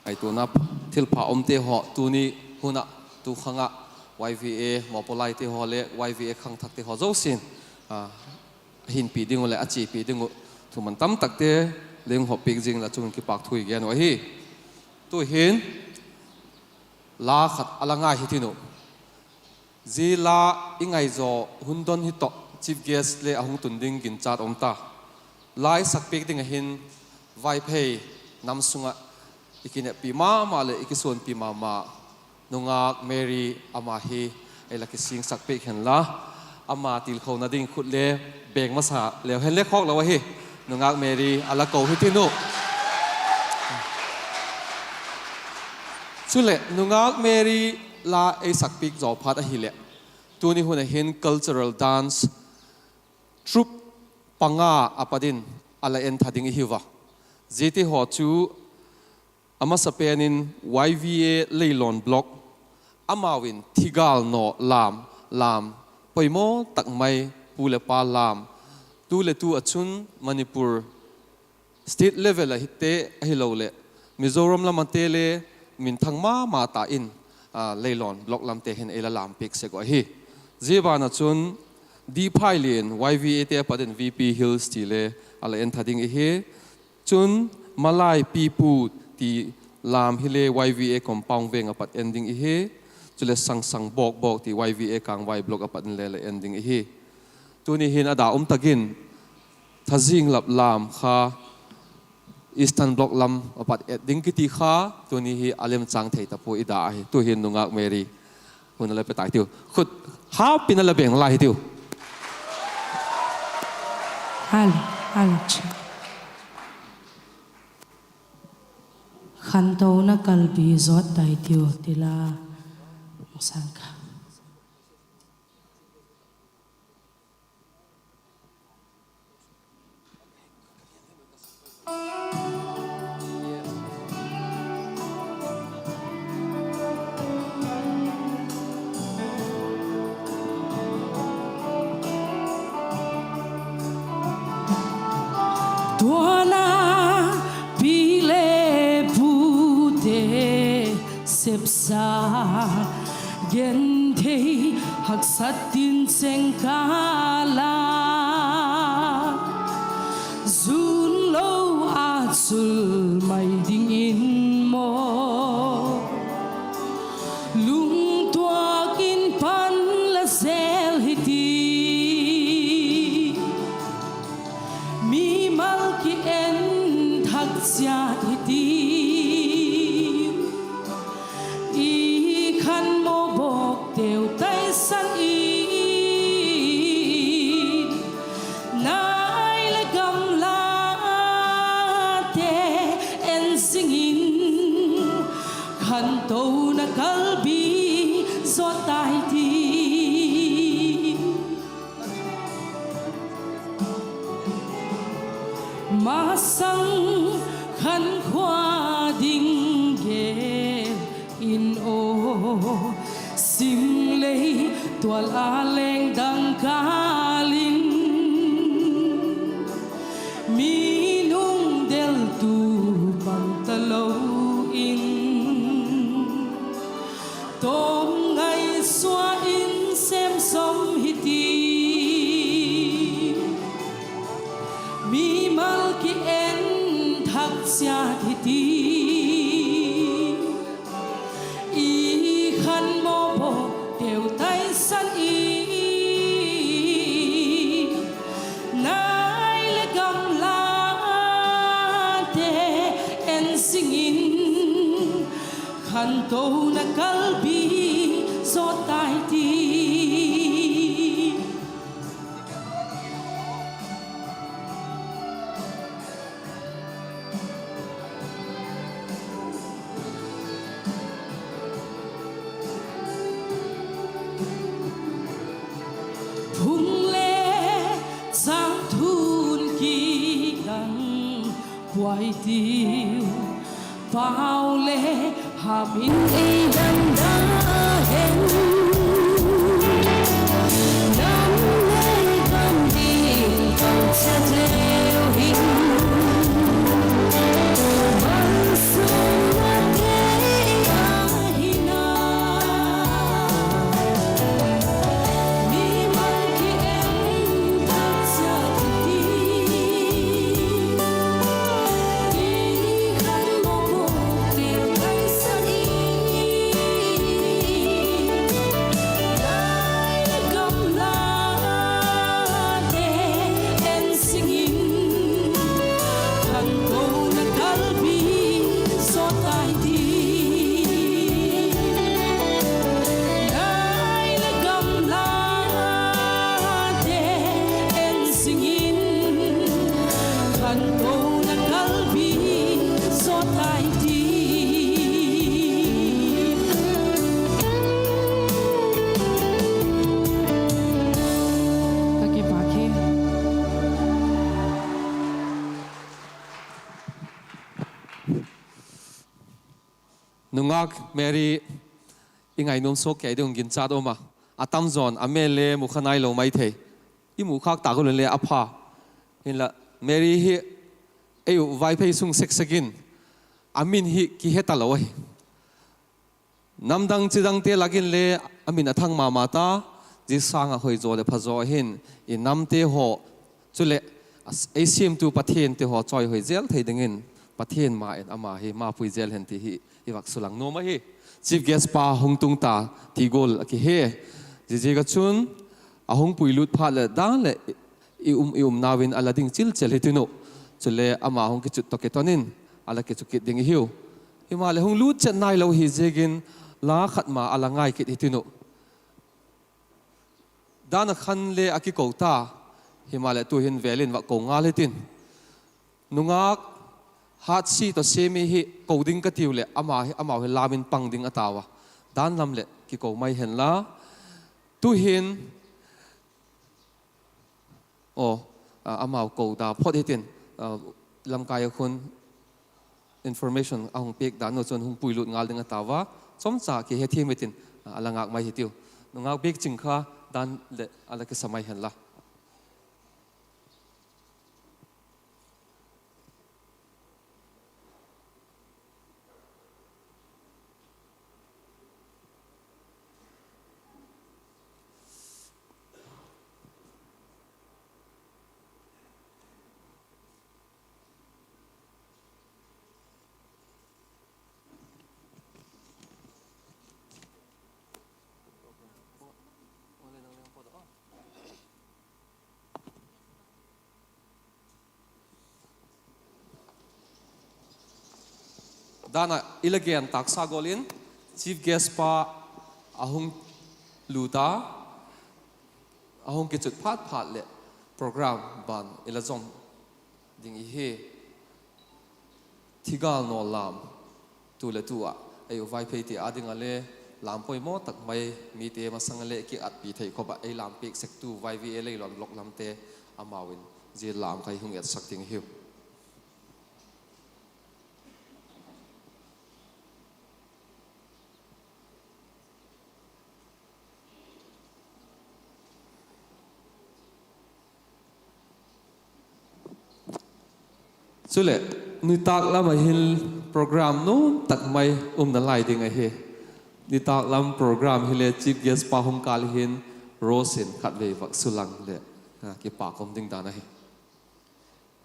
ngaituana thilpha umte haw tuni hun ah, tu khang ah Y V A mawpualaite haw leh Y V A khangthakte haw zosia'n a hinpi ding uh leh a chiapi ding uh thuman tamtakte lei hung hawmpiak zing la chung in kipâk thu i gen uh ahi. Tu'hin la khat a la ngai hitin uh. Zia la i ngaizaw hun don hi tawh chief guest le a hung tun ding ginchat um ta. La i sakpiak ding ah hin Vaiphei nam sung ah i kineppi ma ma leh i kisuanpi ma ma Nungâk Mary, ama hi ei la kisingsak piak hen la, ama tilkhona ding khut le beng masa leu hen le khawk lo ahi. Nungâk Mary a la ko hitin uh. Chuleh Nungâk Mary la ei sakpiak zaw phat ahileh, tuni hun ah hin cultural dance troupe panga a pat in a la entha ding i hiu a. Ziate haw chu a masapen in Y V A Leilawn Block, amau in Thigâl Naw lam, lam poimaw tak mai, pu leh pa lam, tu leh tu ah chun Manipur state level ah hite ahiloleh Mizoram lam ate le minthang ma ma ta in, Leilawn Block lamte hin ei la lam piak sek uh ahi. Zia ban ah chun D. Phailian, Y V A te a pat in V P Hills ti le a la entha ding ihi. Chun Malai Pipu ti lam hile Y V A compound veng a pat en ding ihi. Chuleh Sangsang Bawk Bawk ti Y V A Kângvai Block a pat in le la en ding ihi. Tuni hin a da um tak in Thazing Lap lam kha Eastern Block lam a pat et ding kiti kha, tuni hi a lemchâng thei ta pua i da ahi. Tu'hin Nungâk Mary hun a la pe tai tiu. Khut hap in a la beng lai hitiu. Khantona kalbi zawt tai tiu ti la, masang kha. Tuana pi le pute sepsa, genthei haksat tin cheng kâl a, zun lo a chul mai dingin maw, lungtuak in pan la zel hiti, mimal ki en thak chiat hiti, i khan mawbawk teu taisan in, nai le gamlate en zing in, khantona kalbi zawt tai ti. Masang khankhua ding gen in aw, sim lei tual a leng dang kâl in, mi nung deltu pang talo in, tawm ngaisua in sem sawm hiti, mimal ki en thak chiat hiti, i khan mawbawk teu taisan in, nai le gamlate en zing in, khantona kalbi Zo tai ti. Phung le chang thun kidang puai tiu, pau le hap in ei dan da hen. Nam le gam ding tawh chet leu hin, malsawmna te ahi na. Mi mang ki en tak cha ti. Ti khat maw ko ti kai sa i. Lai le gamla te en sing in, khantouna kalbi zo tai ti. Lai le gamla te en sing in, khantouna kalbi zo tai ti. Ka kipâk hi. Nungak Mary, i ngainuam suak kei ding un ginchat um a, a tamzaw in a mêl le mu kha nailo mai thei, i mu khâk tâk ua le a pha. Hinla, Mary hi ei uh Vaiphei sung sek sek in, a min hi kihe talo ahi. Namdang chidangte lak inle a min a thang ma ma ta, zia sâng ah hoi zaw leh pha zaw ahi'n, i namte haw, chuleh ei siamtu pathiante haw chawihoi zel thei dingin Pathian ma in ama hi mapui zel hen ti hi i vak sulang nuam ahi. Chief guest pa hung tung ta ti gual a kihe. Ziaziak ah chun a hung puilut phat leh dan leh i um i umnau in a la ding chilchel hitin uh. Chule ama hung kichut tawh kiton in a la kichu kit ding i hiu. Himaleh hung lût chet nailo hi ziakin la khat ma a la ngai kit hitin uh. Dan a khan le a kiko ta, himaleh tu'hin vêl in vak ko ngal hitin. Nungak Hatsi tawh Semi hi ko ding ka tiu leh ama hi, amau hi lam in pang ding a tau a. Dan lam leh kiko mai henla. Tu'hin Aw, a, amau ko da phot hitin, a, lamkai ah khun information a hung piak dan uh chun hung puilut ngal ding a tau a, chomcha kihethiam hitin, a, a la ngâk mai hitiu. Nungak Biakching kha dan leh a la kisa mai henla. Dan ah i la gen tâksa gual in Chief Guest pa a hung lût a, a hung kichut phat phat leh program ban i la zom ding i hi. Thigâl naw lam, tu leh tu ah ei u Vaipheite â ding ah le lam poimaw tak mai, mite masang ah le ki atpi thei khop ah ei lam piak sektu Y V A Leilon block lamte, amau in zia lam kha hung etsak ding hiu. Chuleh, nitâk lam ah hin program nuam tak mai umna lai ding ahi. Nitâk lam program hileh Chief Guest pa hung kâl hin Rose in khatvei vak sulang leh, a, kipâk um ding dan ahi.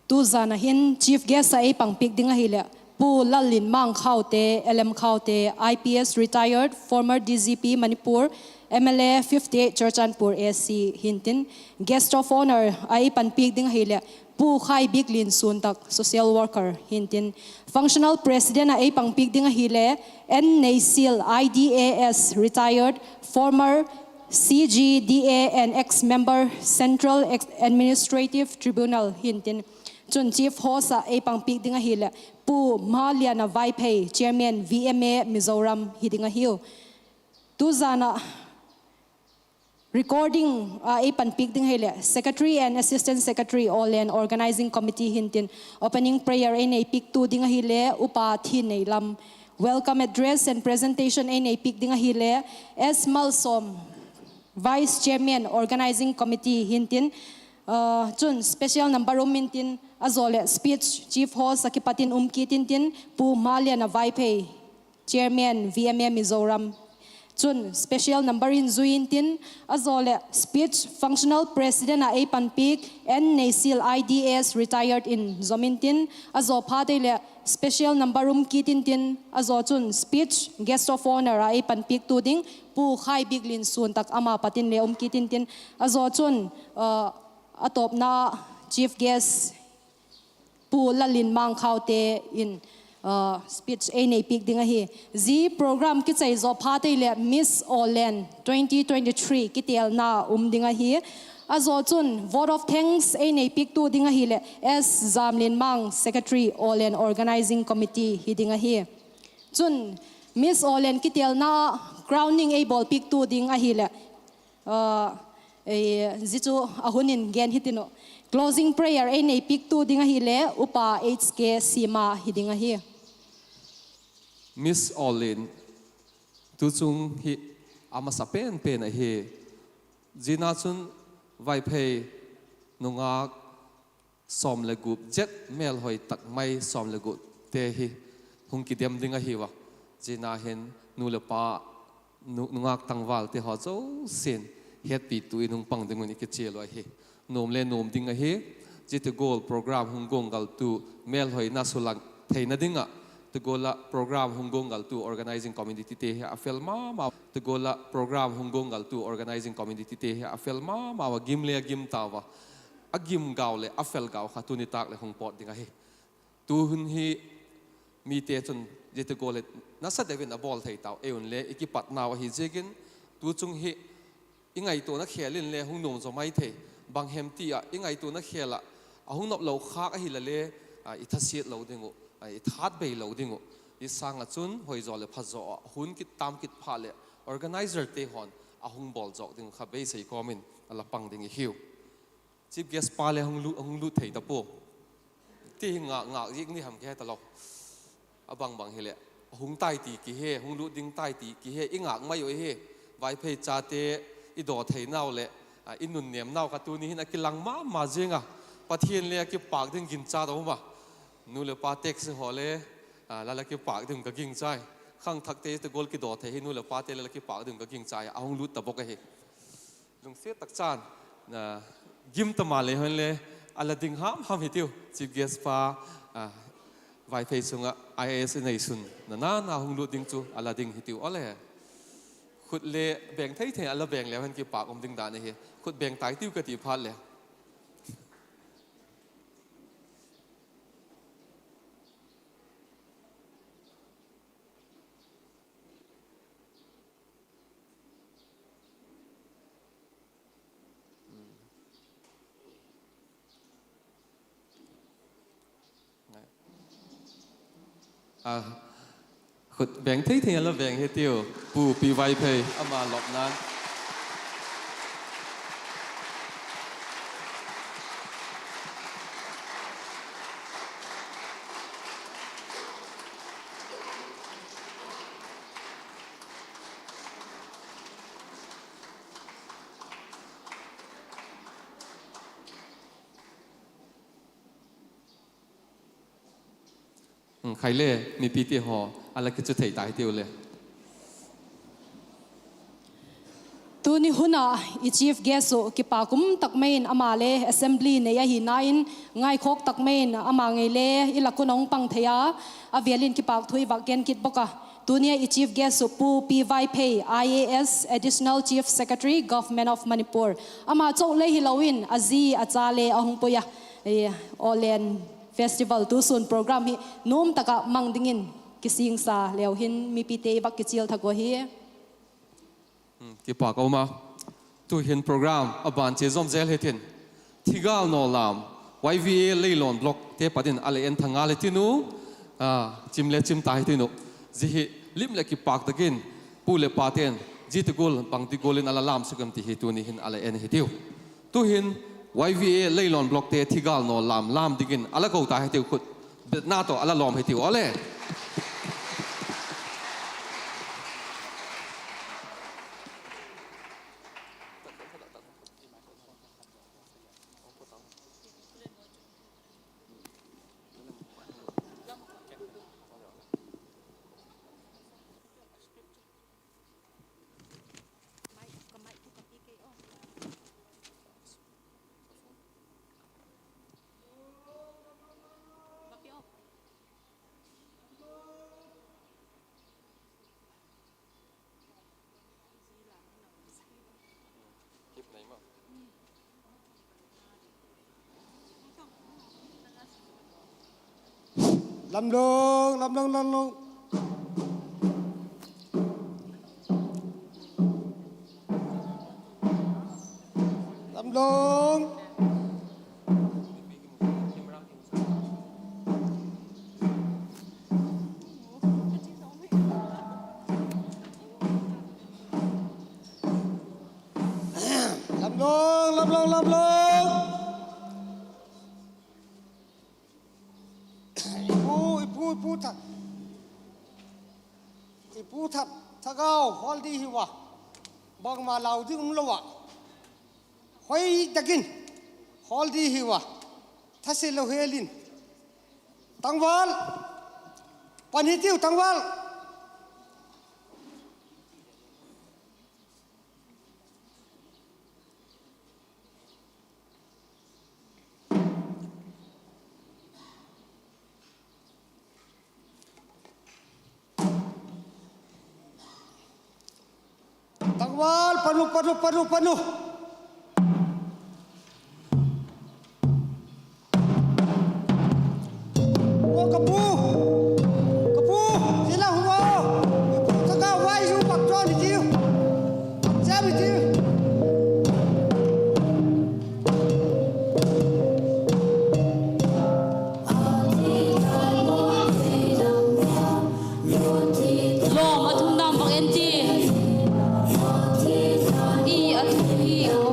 Tuzan ah hin Chief Guest ah ei pangpiak ding ahileh Pu Lallinmang Khaute, L M Khaute, I P S retired, former D G P Manipur, M L A fifty-eight Churachandpur A C hintin, Guest of Honour ah ei panpiak ding ahileh Pu Khaibik Liansuan tak, social worker hintin. Functional president ah ei pangpiak ding ahile N Neisil, I D A S retired, former C G D A and ex-member Central Ex-, Administrative Tribunal hintin. Chun chief host ah ei pangpiak ding ahile Pu Maliana Vaiphei, chairman V M A Mizoram hi ding ahiu. Tuzan ah recording a ei panpiak ding ahile Secretary and Assistant Secretary, Awllen Organising Committee hintin. Opening prayer ei neipiaktu ding ahile Upa Thinneilam. Welcome address and presentation ei neipiak ding ahile S Malsawm, Vice Chairman, Organising Committee hintin. Chun special number um intin, a zaw leh speech chief host ah kipat in um kit intin, Pu Maliana Vaiphei, chairman V M A Mizoram. Chun special number in zui intin, a zaw leh speech functional president ah ei panpiak N Neisil, I D A S retired in zom intin, a zaw phat ei leh special number um kit intin, a zaw chun speech guest of honour ah ei panpiaktu ding Pu Khaibik Liansuan tak, ama pat in le um kit intin, a zaw chun a tawpna chief guest Pu Lalin Mangkhaute in speech ei neipiak ding ahi. Zia program kichai zaw phat ei leh Miss Awllen twenty twenty-three kitelna um ding ahi. A zaw chun vote of thanks ei neipiaktu ding ahileh S Zamlinmang, Secretary, Awllen Organising Committee hi ding ahi. Chun Miss Awllen kitelna crowning ei bawlpiaktu ding ahileh, zia chu a hun in gen hitin uh, closing prayer ei neipiaktu ding ahileh Upa H K Sima hi ding ahi. Miss Awllen tuchung hi a masa pen pen ahi. Zia na chun Vaiphei nungâk sawm le gup zet, mêlhoi tak mai sawm le gupte hi hung kidem ding ahiu a. Zia na hin nu leh pa, nungâk tangvalte haw zosia'n hetpitu in hung pang ding un i kichial uh ahi. Nuam le nuam ding ahi. Zia ti gual program hung guanggaltu, mêlhoina sulang theina ding ah, ti gual ah program hung guanggaltu organising committeete hi a fel ma ma, ti gual ah program hung guanggaltu organising committeete hi a fel ma ma ua, gim le a gim tau a. A gim gau leh a fel gau kha tuni tâk leh hung pawt ding ahi. Tu hun hi mite chun zia ti gual leh nasa deu in a bawl thei tau, ei un le i kipatnau ahi ziakin, tuchung hi i ngaituana khêl in le hung nuam zaw mai thei. Bang hem ti ah i ngaituana khêl ah a hung nop lo khâk ahila le, i thasiat lo ding uh, i thât bei lo ding uh. Zia sâng ah chun hoizaw leh phazaw ah hun kit tam kit phat leh organiserte haw'n a hung bawl zawk ding uh kha beisei kawm in a la pang ding i hiu. Chief guest pa le hung lût thei ta pua. Ti hi ngâk ngâk ziak ni ham kihe talo. A bang bang hileh, a hung tai ti kihe, hung lût ding tai ti kihe, i ngâk mai uh hi. Vaiphei chate i daw theinau leh i nunnêmnau kha tuni hin a kilang ma ma ziang a. Pathian le a kipâk ding ginchât a um a. Nu leh pa text haw le la la kipâk ding ka gingchai. Khangthakte ti gual kidaw thei hi nu leh pate le la kipâk ding ka gingchai a, a hung lût ta bawk ahi. Lungsiat tak chan, gim ta maleh hon le, a la ding ham ham hitiu, chief guest pa, Vaiphei sung ah I A S i neisun na na na hung lût ding chu a la ding hitiu aw le. Khut le beng thei thei a la beng leu hen kipâk um ding dan ahi, khut beng tai tiu ka ti phat le. Khut beng thei thei a la beng hitiu, Pu Pi Vaiphei ama lawpna'n. Khai le, mipite haw a la kichu thei ta hitiu le. Tuni hun ah i chief guest uh kipâk um tak mai in, ama le assembly nei ahina in ngaikhawk tak mai in ama ngei le i lak un a hung pang thei a, a vêl in kipâk thu i vak gen kit bawk a. Tuni a i chief guest uh Pu Pi Vaiphei, I A S, Additional Chief Secretary, Government of Manipur. Ama chau le hilo in a zi a cha le a hung pui a. Awllen festival tu sûn program hi nuam tak ah mang dingin kisingsa leu hin mipite i vak kichial thak uh ahi. Kipak a um a. Tu'hin program a ban chia zawm zel hitin, Thigâl Naw Lâm, Y V A Leilawn Blockte pat in a la en tha ngal hitiu. Chim le chim ta hitiu. Zia hi lim leh kipak tak in pu leh pate'n zia ti gual bangti gual in a la lâm sek em ti hi tuni hin a la en hitiu. Tu'hin Y V A Leilawn Blockte Thigâl Naw Lâm lâm dingin a la ko ta hitiu, khut betna tawh a la lawm hitiu aw le. Lamlung, lamlung, lamlung. Lamlung. Lamlung, lamlung, lamlung. I pu, i pu, i pu Tha-, i pu Tha-, Thagau hawl di hiu a. Bangma lau ding um lo a. Hoi tak in hawl di hiu a. Thase lo hel in. Tangval. Pan hitiu, tangval. Tangval, pan u, pan u, pan u, pan u. Aw ka pu, ka pu, zia la hung aw. I pu Thagau vai zu bak chawn i tiu. Cham i tiu. Lawm a thum dam bak en ti. I a thum hi aw.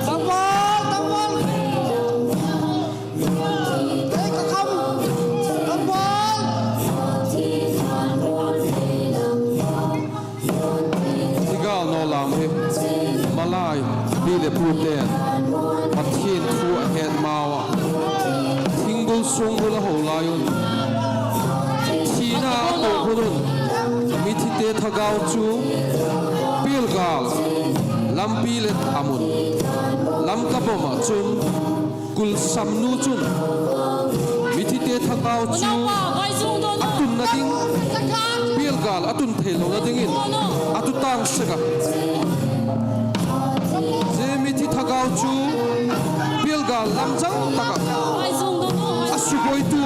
Tangval, tangval. Ei ka kham. Tangval. Thigâl Naw Lâm hi malai pi leh pute'n Pathian thu a het mau ah, thinggul suanggul a ho lai un, thina a to hun un, mithite thagau chu Pialgâl lampi leh a mun Lamka bom ah chun Gulsamnu chun mithite thagau chu a tunna ding, Pialgâl a tun theilona dingin a tu tâng sek a. Zia mithi thagau chu Pialgâl lamzang tak ah a subuaitu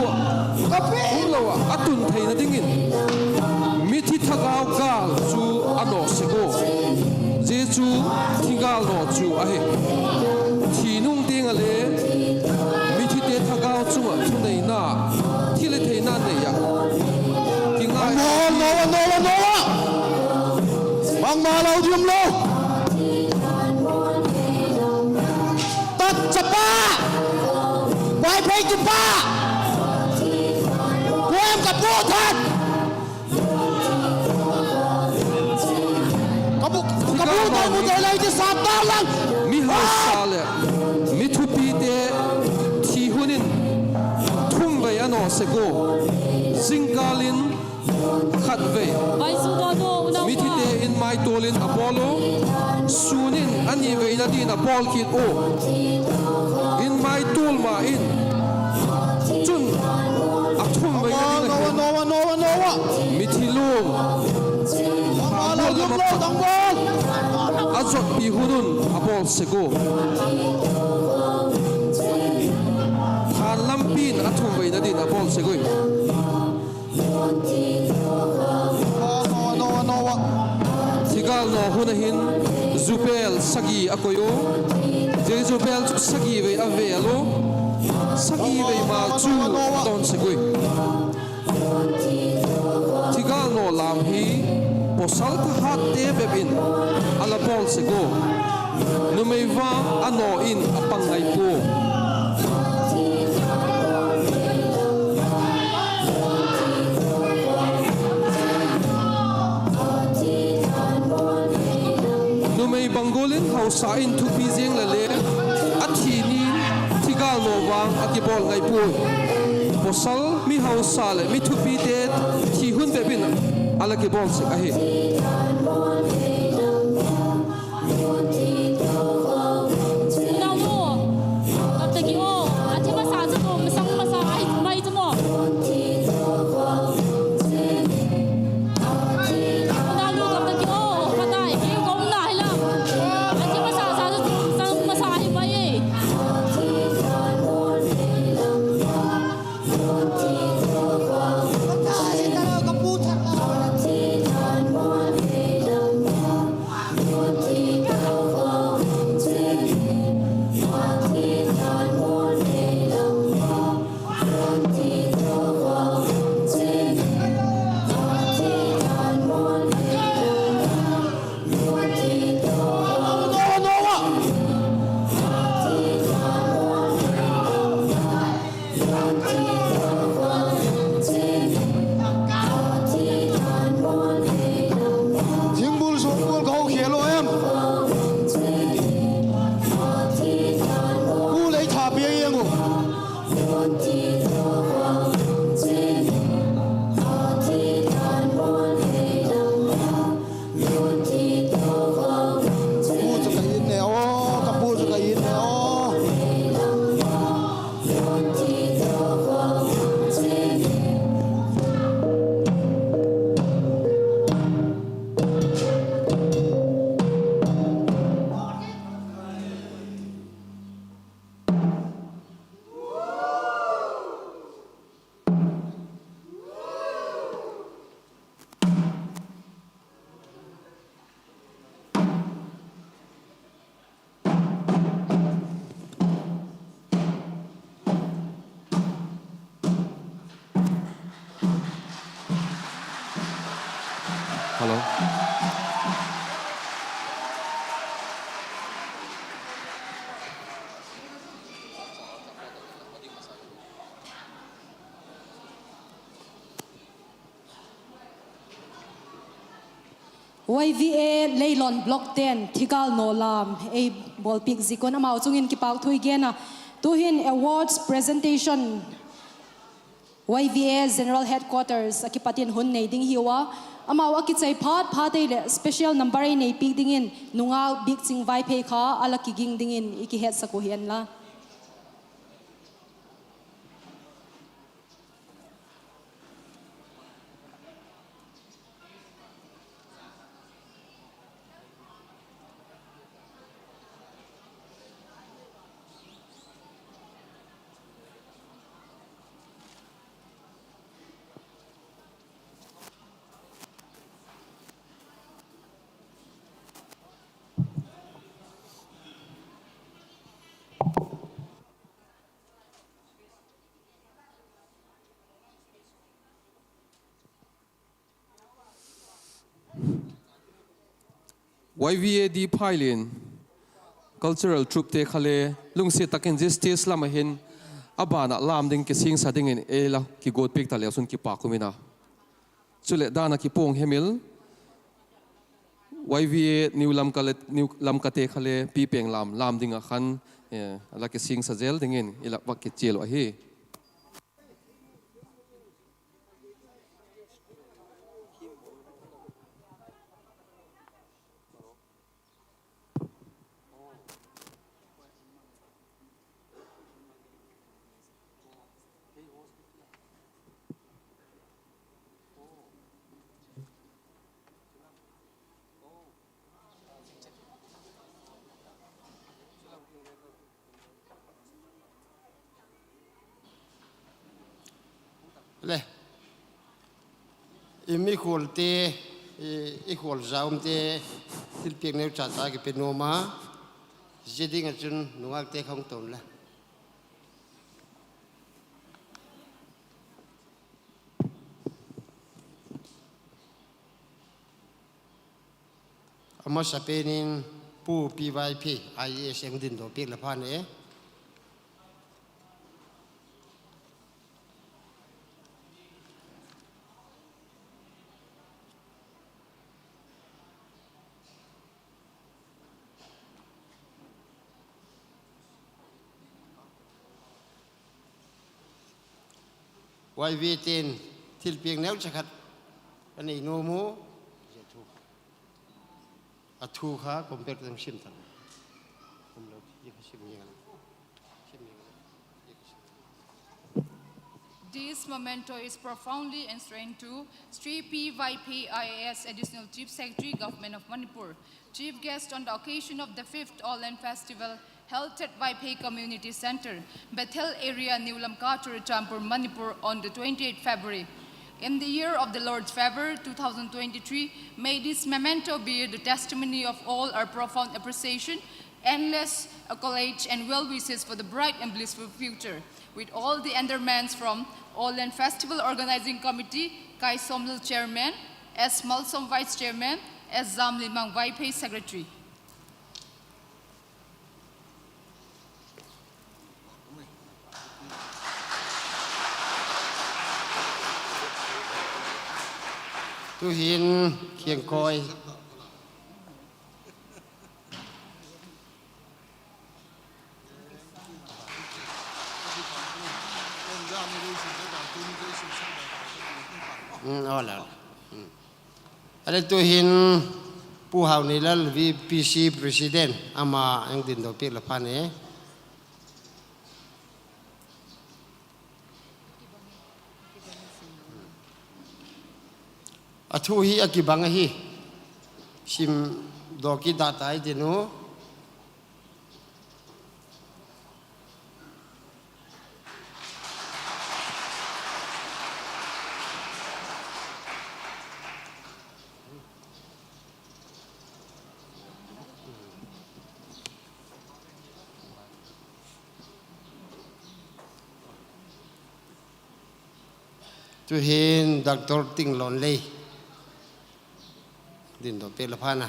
um lo ah a tun theina dingin mithi thagau gâl chu a nawk sek ua. Zia chu thigâl naw chu ahi. Thi nung tiang ah le mithite thagau chung ah thuneina, thilhitheina nei ah kingai. Bangma lo ding um lo. Tat chapa, Vaiphei kipa, kuam ka pu Tha-, ka pu, ka pu Tha-, mu te lai ti sa ta lang. Mi hausa leh mi thupite thi hun in thum vei a nawk sek ua. Zingkâl in khat vei mithite in maitual in a bawl u. Sûn in a ni veina dingin a bawl kit u. In maitual ma in chun a thum veina ding ahi. Mithi lum a zotpi hun un a bawl sek ua. Khan lampi'n a thumveina din a bawl sek ui. Thigâl naw hun ah hin zubêl sagi a koi u. Zia zubêl chu sagi vei a vêl u. Sagi vei ma chu a dawn sek ui. Thigâl naw lam hi pawsal thahatte bep in a la bawl sek ua. Numei vang a naw in a pang ngai pua. Numei bang gual in hausa in thupi ziang le le, a thi ni thigâl naw vang a kibawl ngai puai. Pawsal, mi hausa leh mi thupite thi hun bep in a la kibawl sek ahi. Thingbul sawngkul ka ho khel u em? Pu lei tha pia iang u. Ka pu chu ka it ne aw, ka pu chu ka it ne aw. Hello. Y V A Leilon Block ten thigâl naw lam ei bawlpiak ziak un amau chung in kipâk thu i gen a. Tu'hin awards presentation Y V A General Headquarters ah kipat in hun nei ding hiu a. Amau a kichei phat phat ei leh special number ei neipiak dingin nungak Bikching Vaiphei kha a la kiging dingin i kihetsak uh hi en la. Y V A D Phailian cultural troupete kha le lungsiat tak in zia stage lam ah hin a ban ah lam ding kisingsa dingin ei la kiguatpiak ta leu chun kipâk um in a. Chuleh dan ah kipuang hemil Y V A New Lamka, New Lamkate kha le pipeng lam lam ding ah khan, eh, la kisingsa zel dingin i la vak kichial uh ahi. Le, i mikhualte, i, i khualzâ umte thilpiak neucha cha kipe nuam a, zia ding ah chun nungâkte kha hung tawn le. A masapen in Pu P. Vaiphei, I A S hung dindok piak le phan e. Y V Ate'n thilpiak neucha khat a nei nuam u. A thu kha compare ka sim tan. This memento is profoundly enshrined to Shri P. Vaiphei, I A S, Additional Chief Secretary, Government of Manipur, Chief Guest on the occasion of the fifth Awland Festival, held at Vaiphei Community Centre, Bethel Area, New Lamka, Churachandpur, Manipur, on the twenty-eighth February. In the year of the Lord's favor, two thousand twenty-three, may this memento be the testimony of all our profound appreciation, endless accolades, and well wishes for the bright and blissful future. With all the endearments from Awland Festival Organizing Committee, Kai Somlil, Chairman, S. Malsom, Vice Chairman, S. Zamlinmang Vaiphei, Secretary. Tu'hin, Khiangkoi. A le tu'hin, Pu Hauneilal, V P C President, ama hung dindok piak le phan e. A thu hi a kibang ahi. Simdok kit dah tai tin u. Tu'hin Doctor Tinglonlei, dindok piak le phan a.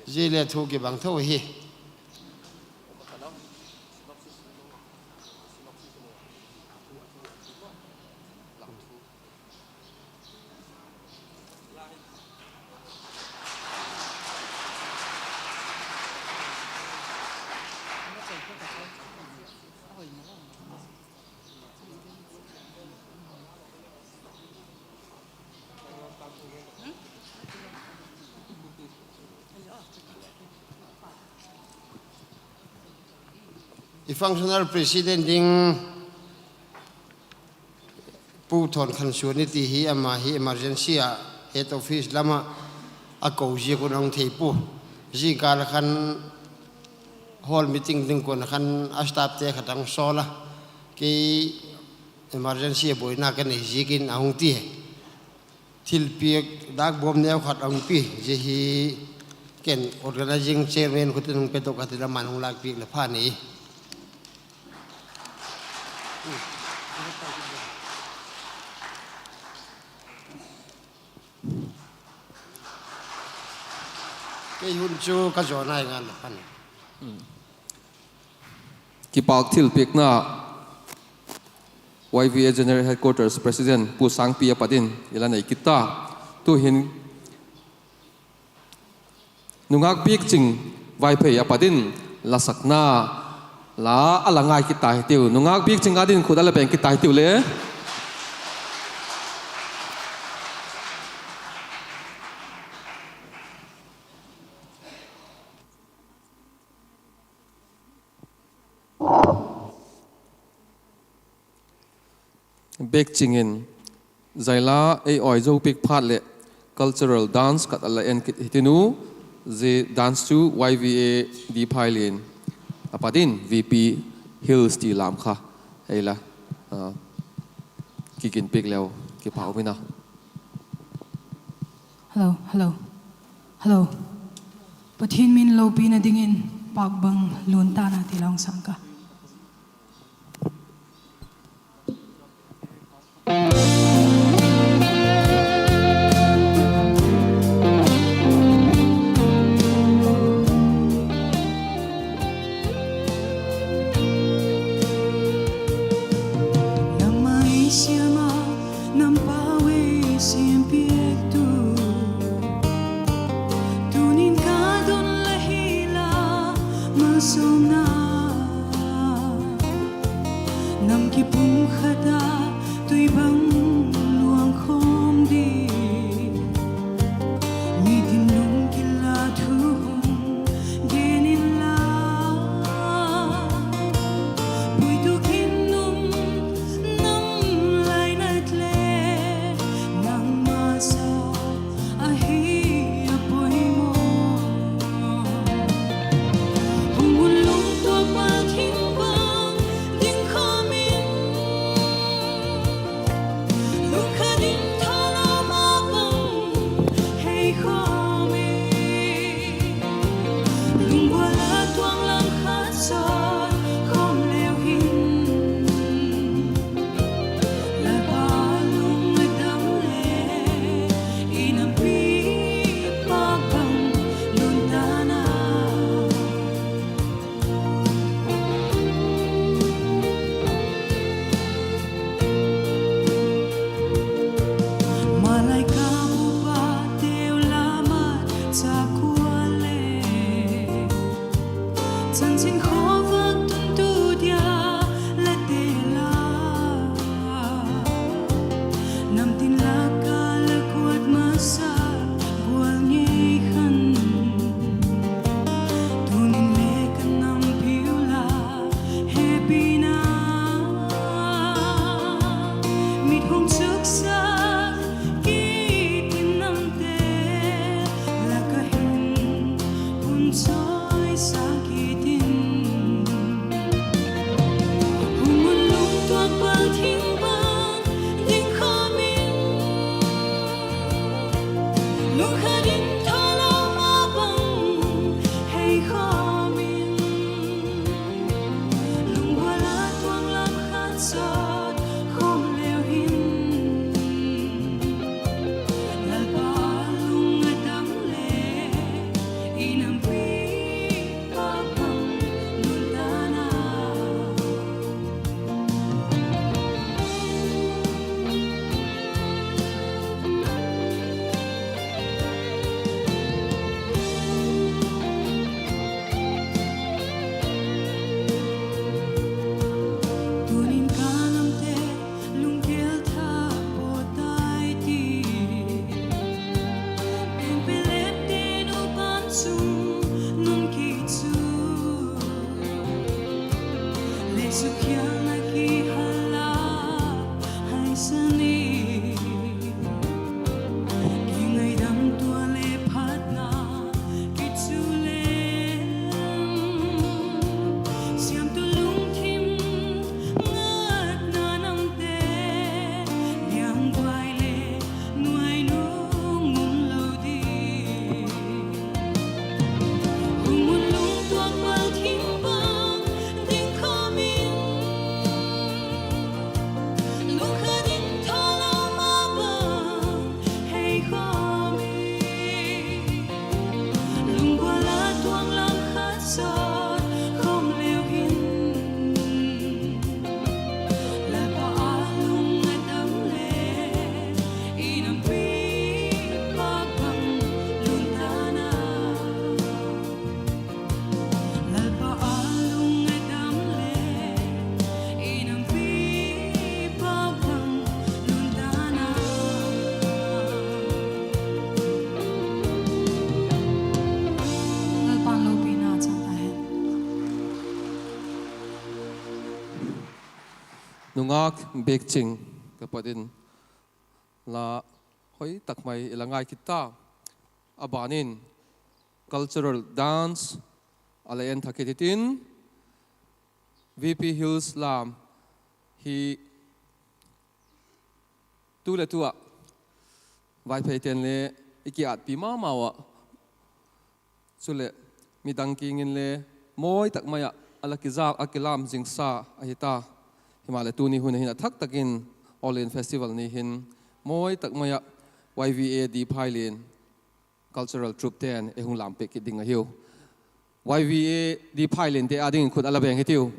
Zia le thu kibang tho hi. I functional president ding Pu Thawn Khan Suan i ti hi, ama hi emergency ah head office lam ah a ko ziak un a hung thei pua. Zingkal khan hall meeting ding kuan khan a staffte khat a hung sawl a, kei emergency a buaina ka nei ziakin a hung ti. Thilpiak dâk bawm neu khat a hung pi, zia hi ken organizing chairman khutin hung pedok a ti lam ah hung lâkpiak le phan i. Kei hun chu ka zawnai ngal le phan. Kipâk thilpiakna Y V A General Headquarters President Pu Sangpi a pat in i la nei kit ta. Tu'hin Nungâk Biakching Vaiphei a pat in la sakna la a la ngai kit ta hitiu. Nungâk Biakching â ding khut a la beng kit ta hitiu le. Biakching in zaila ei awi zo piak phat leh cultural dance khat a la en kit hitiu. Zia dance chu Y V A D Phailian a pat in V P Hills ti lam kha ei la kiginpiak leu kipak um in a. Hello, hello, hello. Pathian min lopina dingin Pâkbang Luantan a ti la hung sâng ka. Nam ei siam a, nam pau ei siam piaktu, tunin ka don la hi la, malsawmna. Nam kipumkhat a tui bang luang khawm di, mitin lungkil a thu hung gen inla, puitu kin um nam lainat le, nangma sa ahi a poimaw. Hung un lungtuak pal thing bang ding khawm in, lungkhat in thalo ma bang hei khawm in, lunggual a tuang lam khat sawt khawm leu hin, Lalpa lung a dam le, i nampi Pâkbang Luantan a. Malai ka upateu la mat chak ua le, chanchin khawvak tuntu dia la tel a, namtin lak a la kuat masa gual ngei khan, tunin le ka nampiu la hepina, mit hung chuksak kit in, namte lak a hin hun chawisak kit in. Hung un lungtuak pal thing bang ding khawm in, lungkhat in thalo ma bang hei khawm in, lunggual a tuang lam khat sawt khawm leu hin, Lalpa lung a dam le, i nampi Pâkbang Luantan a. Tunin ka namte lungkil tha pua tai ti, pen pelep te nu pan chung nun ki chu, le sukhialna ki hala haisan i, kingaidam tua le phatna ki chu le, siamtu lungthim ngatna namte liangbuai le nuai nung um lo di. Hung un lungtuak pal thing bang ding khawm in, lungkhat in thalo ma bang hei khawm in, lunggual a tuang lam khat sawt khawm leu hin, Lalpa a lung a dam le, i nampi Pâkbang Luantan a. Lalpa a lung a dam le, i nampi Pâkbang Luantan a. Lalpa'n lopina chang ta hen. Nungak Biakching ka pat in, la hoi tak mai i la ngai kit ta. A ban in cultural dance a la en thak kit hitin, VP Hills lam hi tu leh tu ah Vaipheite'n le i kiatpi ma mau ah, chuleh midang kiang in le mawi tak mai ah a la kizâk a kilam zingsa ahi ta. Himaleh tuni hun hin a thak tak in Awllen Festival ni hin mawi tak mai ah YVA D Phailen Cultural Troupe te'n ei hung lam pêk kit ding ahiu. YVA D Phailente â dingin khut a la beng hitiu.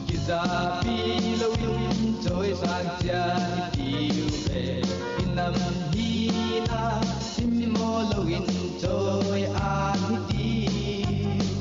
Kizapi lo in chawisâng chiat i tiu ve, i nam hina simmaw lo in chawi a hi ti.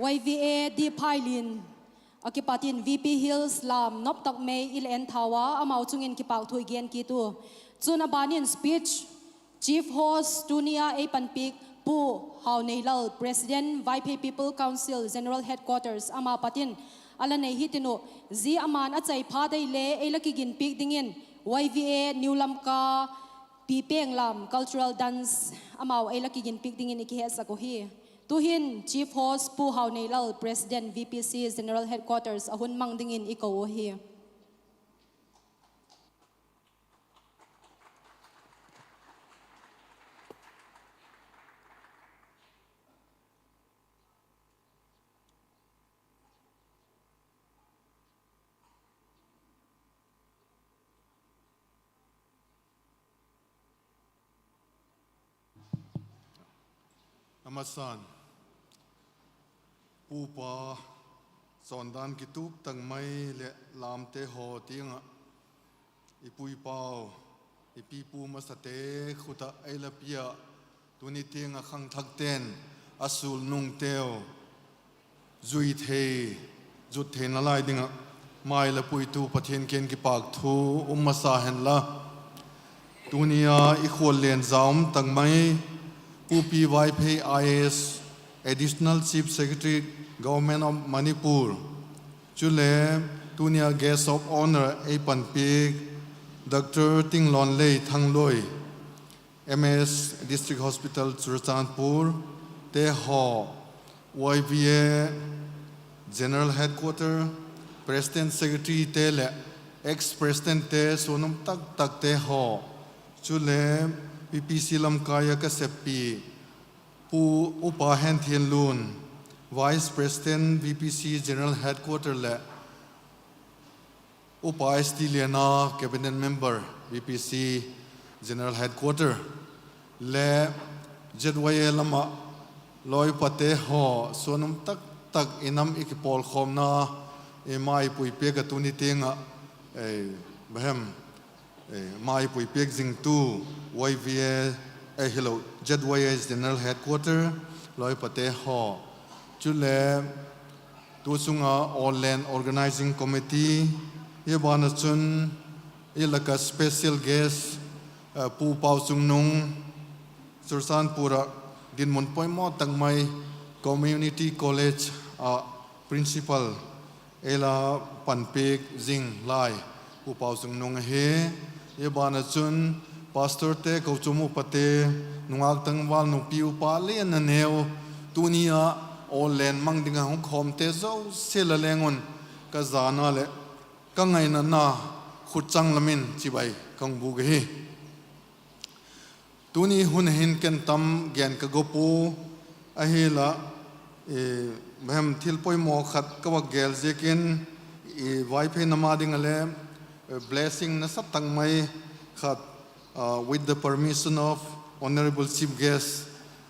Y V A D Phailian a kipat in V P Hills lam nop tak mai i la en thau a, amau chung in kipâkthu i gen kit u. Chun a ban in speech Chief host tuni a ei panpiak Pu Hauneilal, President, Vaiphei People Council General Headquarters, ama pat in a la nei hitin uh, zia a man a chai phat ei le ei la kiginpiak dingin Y V A New Lamka Pipeng lam cultural dance amau ei la kiginpiak dingin i kihetsak uhi. Tu'hin Chief host Pu Hauneilal, President, V P C General Headquarters a hun mang dingin i ko uhi. A masan, pu pa chawndan kitup tak mai leh lamte haw tiang ah, i pu i pau, i pipu masate'n khut ah ei la pia, tuni tiang ah khangthakte'n a sulnungteu zui thei, zut theina lai ding ah mai la puitu Pathian kiang kipâkthu um masa hen la. Tuni a i khuallian za um tak mai, Pu P. Vaiphei I A S, Additional Chief Secretary, Government of Manipur, chule tuni a Guest of Honour ei panpiak Doctor Tinglonlei Thangloi, M S, District Hospital Churachandpur te haw, Y V A General Headquarter, President, Secretaryte leh ex-Presidentte, suanum tak takte haw, chule V P C lamkai ah ka seppi Pu Upa Henthianlun, Vice President, V P C General Headquarter leh Upa S T Liana, Cabinet Member, V P C General Headquarter, le Z Y A lam ah lawipate haw, suanum tak tak i nam i kipawlkhawmna, i mai puipiak ah tuni tiang ah, bahem, mai puipiak zingtu Y V A, hilo, Z Y A General Headquarter lawipate haw, chule tu sung a Awllen Organising Committee, i ban ah chun i lak ah special guest, Pu Pauchungnung, Churachandpur ah dinmun poimaw tak mai Community College ah principal ei la panpiak zing lai Pu Pauchungnung ahi. I ban ah chun pastorte, kochuam upate, nungâk tangval, nupi upa lian a neu, tuni a Awllen mang ding ah hung khawmte zosia la leng un ka zana leh ka ngainatna khutchang lam in chibai ka hung bûk ahi. Tuni hun hin ken tam gen ka gawp ua, ahi'n la, bahem, thil poimaw khat ka vak gel ziakin, Vaiphei nam a ding ah le blessing nasa tak mai khat, with the permission of Honourable Chief Guest,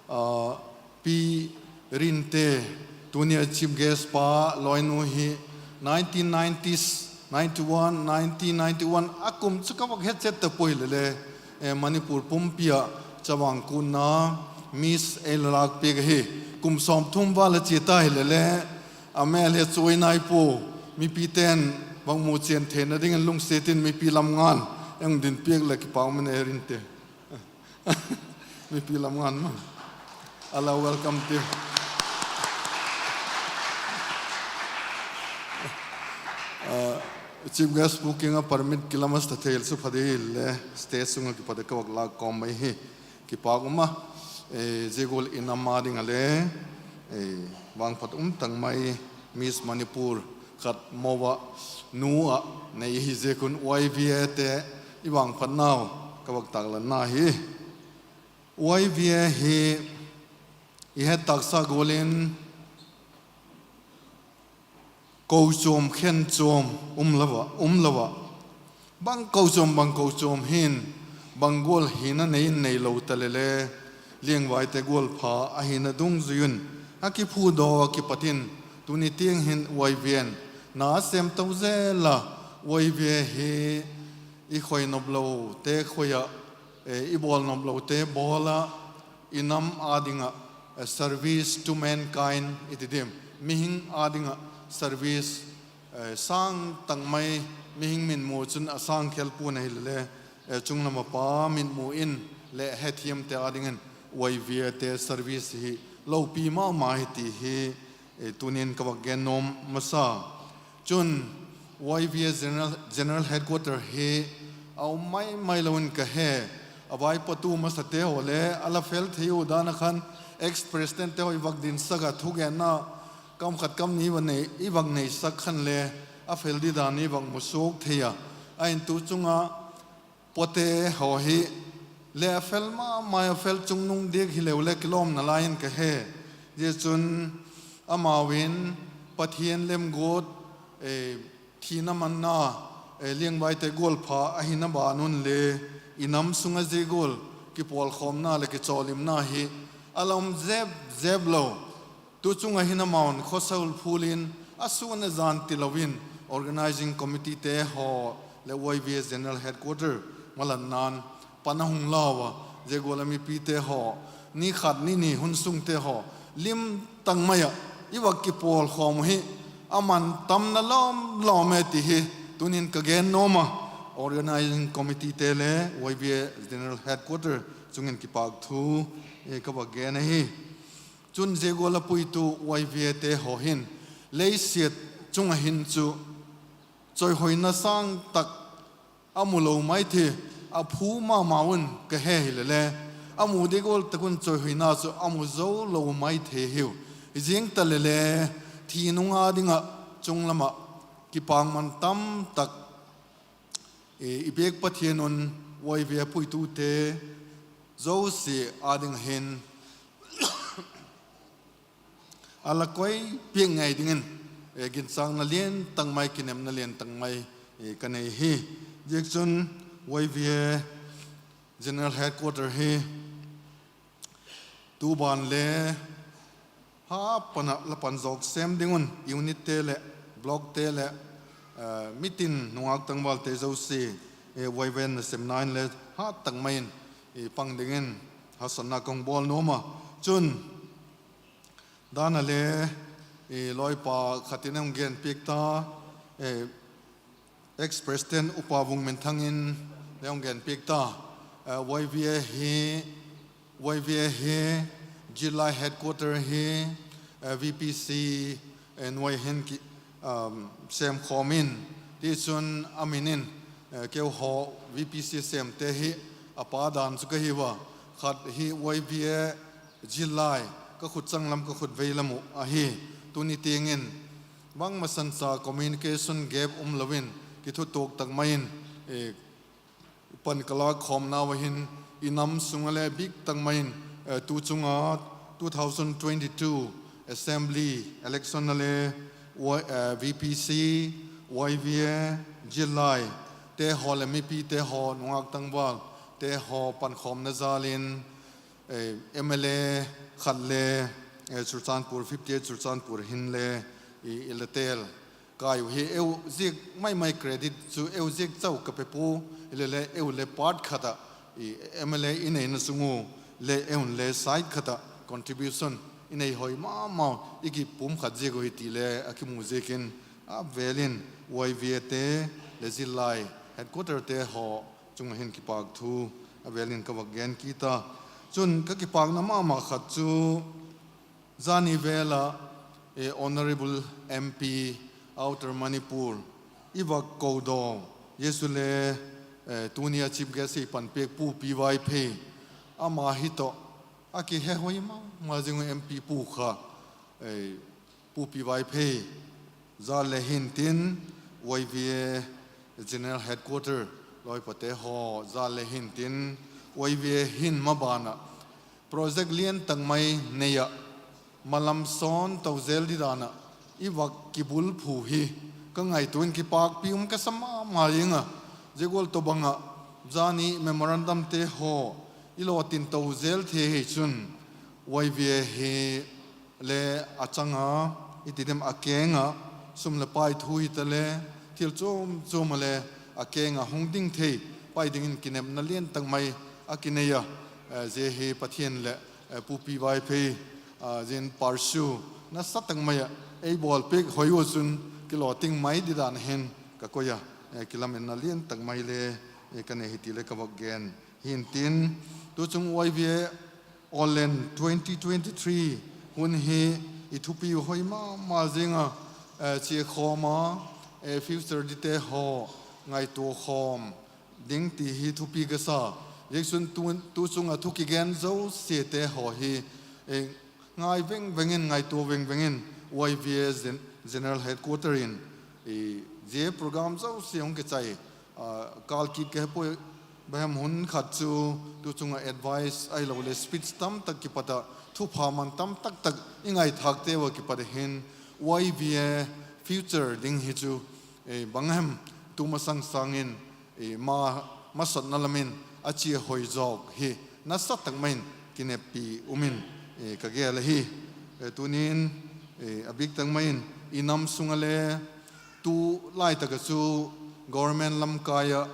Pi Rinte, tuni a Chief Guest pa lawinu hi, nineteen ninety, ninety-one, nineteen ninety-one a kum chu ka vak he chet ta puai le le, Manipur pumpi ah chavang kûtna Miss ei la lâk piak ahi. Kum sawmthum val a chia ta hile le, a mêl he chuai nai pua, mipite'n vak mu chian theina dingin lungsiat in mipi lam ngan ei hung din piak leh kipak um e Rinte. Mipi lam ngan ma, a la welcome ti. Chief Guest pu kiang ah permit kilam a sa thei le chu pha di le, stage sung ah kipat a ka vak lâk kawm mai hi, kipak um a, zia gual in ama ding ah le vangphat um tak mai Miss Manipur khat mo ah nu ah nei hi ziak un Y V A te i vangphatnau ka vak tâklanna hi. Y V A hi i het tâksa gual in kochuam khen chuam um lo ah, bang kochuam bang kochuam hin bang gual hina nei in neilo ta le le, liangvaite gual pha ahina dungzui un a kiphudaw ah kipat in tuni tiang hin Y V A in na a sêm to zel a, Y V A hi i khoi noplote khoi ah, i bawl noplote bawl ah, i nam â ding ah service to mankind i ti diam, mihing â ding ah service sâng tak mai, mihing mitmu chun a sâng khel pua'n ahile le, chunglam a pa mitmu in leh hethiamte â dingin Y V A te service hi lopi ma ma hi ti hi tuni'n ka vak gen nuam masa. Chun Y V A General, General Headquarter hi a um mai mai lo in ka he, a vaipatu masate haw le a la fel thei u dan ah khan ex-presidente haw i vak dinsak ah thugenna kam khat kam ni i vak neisak khan le a fel di dan i vak mu suak thei a. Ahin tu chung ah pate haw hi le a fel ma mai a, fel chungnung diak hileu le kilawmna lai in ka he. Zia chun amau in Pathian lemguat, thina manna, liangvaite gualpha ahina ban un le i nam sung ah zia gual kipawlkhawmna leh kichawlimna hi a la um zep zep lo. Tu chung ah hin amau'n khawsa ulphul in a sûn a zan tilo in organising committeete haw leh Y V A General Headquarter malanna'n pan a hung lau a, zia gual a mipite haw ni khat ni ni hun sungte haw lim tak mai ah i vak kipawlkhawm uh hi a man tamna lawm lawm e ti hi tuni'n ka gen nuam a, organising committeete le Y V A General Headquarter chung in kipâk thu ka vak gen ahi. Chun zia gual a puitu Y V Ate haw hin leisiat chung ah hin chu chawihoina sâng tak a mu lo mai thei, a phu ma ma un ka he hile le, a mu di gual tak un chawihoina chu a mu zo lo mai thei hiu. Hi ziang ta le le thi nung â ding ah chunglam ah kipâkman tam tak i biak Pathian un Y V A puitute zosia â ding ah hin a la koi piak ngei dingin ginchâkna lian tak mai, kinepna lian tak mai ka nei hi. Ziakchun Y V A General Headquarter hi tu ban le ha pan ah la pan zawk sêm ding un unitte leh blockte leh mitin nungâk tangvalte zosia Y V A nasemna in le hat tak mai in pang dingin hasanna ka hung bawl nuam a. Chun dan a le lawipa khat in a hung genpiak ta, ex-president Upa Vungminthang in le hung genpiak ta, Y V A hi, Y V A hi zillai headquarter hi V P C nuai hin sêmkhawm in, tichun a min in keihaw V P C sêmte hi a pa dan chu ka hiu a, khat hi Y V A zillai ka khut changlam ka khut veilam uh ahi. Tuni tiang in bangmasan cha communication gap um lo in kithutuak tak mai in pan ka lâk khawmnau a hin i nam sung ah le bik tak mai in tu chung a two thousand twenty-two assembly election a le V P C, Y V A, zillai te haw leh mipite haw, nungâk tangvalte haw pankhawmna jâl in M L A khat le Churachandpur, fifty-eight Churachandpur hin le i la tel kai uh hi. Eu ziak mai mai credit chu eu ziak chau ka pe pua, hile le eu le part khat ah M L A i neina sung u le eu le side khat ah contribution i nei hoi ma ma, i kipum khat ziak uh hi ti le a kimu ziakin a vêl in Y V Ate leh zillai headquarterte haw chung ah hin kipâk thu a vêl in ka vak gen kit a. Chun ka kipâkna ma ma khat chu zani vêl ah Honourable M P Outer Manipur i vak kodaw, zia chule tuni a chief guest i panpiak Pu P. Vaiphei, ama hi tawh a kihe hoi ma ma zing uh M P pu kha, Pu P. Vaiphei jal le hintin, Y V A General Headquarter lawipate haw jal le hintin, Y V A hin maban ah project lian tak mai nei ah, malam sawn to zel di dan ah i vak kibulphu hi ka ngaitua in kipâkpi um ka sa ma ma ing a. Zia gual tawhbang ah zani memorandumte haw i lawtin to zel thei hi chun, Y V A hi le a chang a, i ti diam, a keng a, sum leh pai thu hita le, thil chuam chuam a le a keng a hung ding thei pai dingin kinepna lian tak mai a kinei a. Zia hi Pathian leh Pu P. Vaiphei zia in pursue nasa tak mai ah ei bawlpiak hoi u chun kilawting mai di dan hin ka koi a, kilametna lian tak mai le ka nei hi ti le ka vak gen hi'ntin, tuchung Y V A Awllen twenty twenty-three hun hi i thupi hoi ma ma zing a, chia khawm a, future dite haw ngaitua khawm ding ti hi thupi ka sa. Ziakchun tuchung ah thu kigen zosiate haw hi ngai veng veng in, ngaitua veng veng in, Y V A General Headquarter in zia program zosia hung kichai kâl kit ka he puai. Bang hem, hun khat chu tuchung ah advice ahiloleh speech tam tak kipat ah thupha man tam tak tak i ngaithâkteu a kipat hin Y V A future ding hi chu bang hem, tu masang sâng in ma, masatna lam in a chia hoi zawk hi nasa tak mai in kineppi um in ka gel ahi. Tuni'n a bîk tak mai in i nam sung ah le tu lai tak ah chu government lam kai ah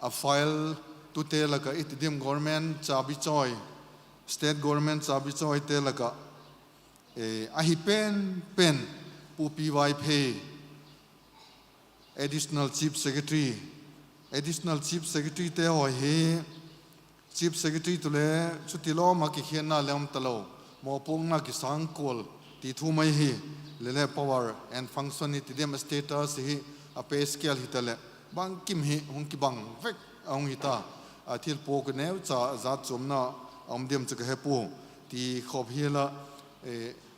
a file tute lak ah i ti diam government chabi chawi, state government chabi chawite lak ah ahi pen pen Pu P. Vaiphei, Additional Chief Secretary, Additional Chief Secretaryte haw hi Chief Secretary tu le chuti lawm ah kikhiatna le um talo, mawpuakna kisâng kual ti thu mai hi, le le power and function i ti diam, status hi, a pay scale hitaleh bangkim hi hung kibang vek a hung hita, a thil puak a neucha a zatchuamna a um diam chu ka he pua, ti khawp hial a,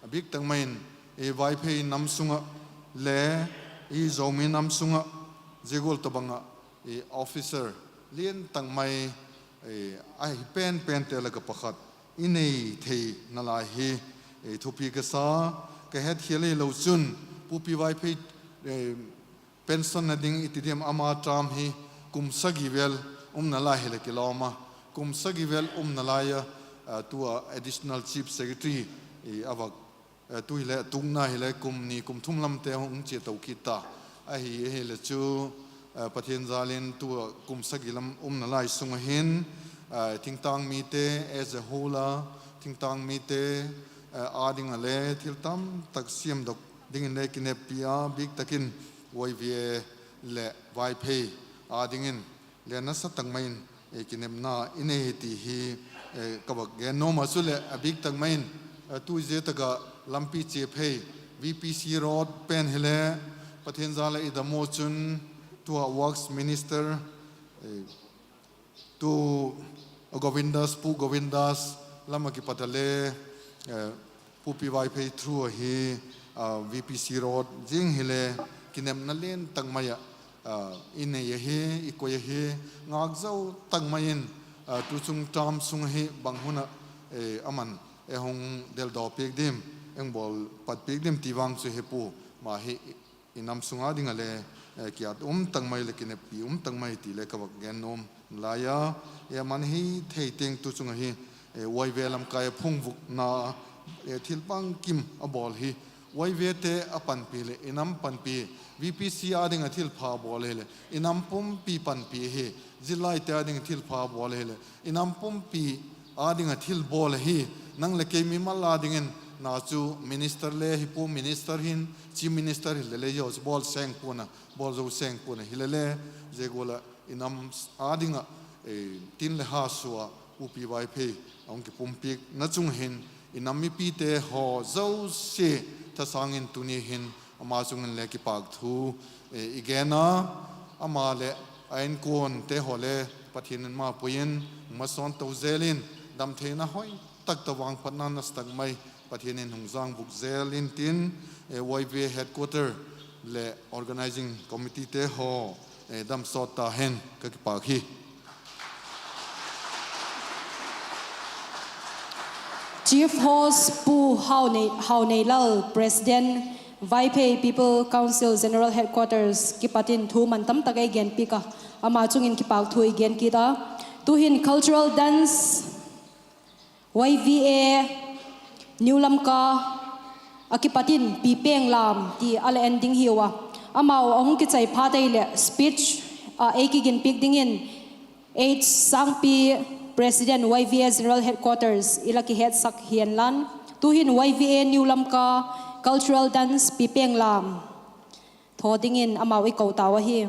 a bîk tak mai in Vaiphei nam sung ah le i Zomi nam sung ah zia gual tawhbang ah officer lian tak mai ahi pen pente lak ah pakhat i nei theina lai hi thupi ka sa. Ka hetkhial hilo chun Pu P. Vaiphei pension na ding i ti diam, ama term hi kum sagi vel umna lai hileh kilawm a, kum sagi vel umna lai a, tu a Additional Chief Secretary a vak, tu hileh tukna hileh kum ni kum thum lamte hung chia to kit ta ahi. Ahileh chu Pathian jal in tu a kum sagi lam umna lai sung ah hin thingtâng mite as a whole a, thingtâng mite â ding ah le thil tam tak siamdok dingin le kineppi a, bîk tak in Y V A leh Vaiphei â dingin le nasa tak mai in kinepna i nei hi ti hi ka vak gen nuam a. Chuleh a bîk tak mai in tu zia tak ah lampi chia phei V P C road pen hile Pathian jal ah i dam u chun tu a works minister tu Govindas, Pu Govindas lam ah kipat a le Pu P. Vaiphei through ahi, V P C road zing hile kinepna lian tak mai ah i nei ahi, i koi ahi, ngâk zo tak mai in tuchung term sung ahi bang hun ah aman ei hung deldaw piak dim, ei hung bawl pat piak dim ti vang chu he pua, ama hi i nam sung â ding ah le kiat um tak mai leh kineppi um tak mai ti le ka vak gen nuam lai a, aman hi thei tiang tuchung ahi Y V A lamkai a phungvukna thil bangkim a bawl hi Y V A te a panpi leh i nam panpi, V P C â ding ah thilpha bawl hileh i nam pumpi panpi ahi, zillaite â ding ah thilpha bawl hileh i nam pumpi â ding ah thil bawl ahi. Nang leh kei mimal â dingin na chu minister le hi pua, minister hin, chief minister hile le zia chu bawl seng pua'n a, bawl zo seng pua'n a, hile le zia gual ah i nam â ding ah tin le ha sua Pu P. Vaiphei a hung kipumpiakna chung hin i nam mipite haw zosia thasâng in tuni hin ama chung in le kipâk thu i gen a, ama leh a inkuante haw le Pathian in ma pui in masawn to zel in, damtheina hoi tak tawh vangphatna nasa tak mai Pathian in hung zang bûk zel intin, Y V A headquarter leh organising committeete haw dam sawt ta hen, ka kipâk hi. Chief Host Pu Haunei, Hauneilal, President, Vaiphei People Council General Headquarters kipat in thu man tam tak ei genpiak a, ama chung in kipâk thu i gen kit a. Tu'hin cultural dance Y V A New Lamka a kipat in Pi Peng Lam ti a la en ding hiu a, amau a hung kichai phat ahileh speech ah ei kiginpiak dingin H Sangpi, President Y V A General Headquarters i la kihetsak hi'nlan. Tu'hin Y V A New Lamka Cultural dance Pi Peng Lam thaw dingin amau i ko tau ahi.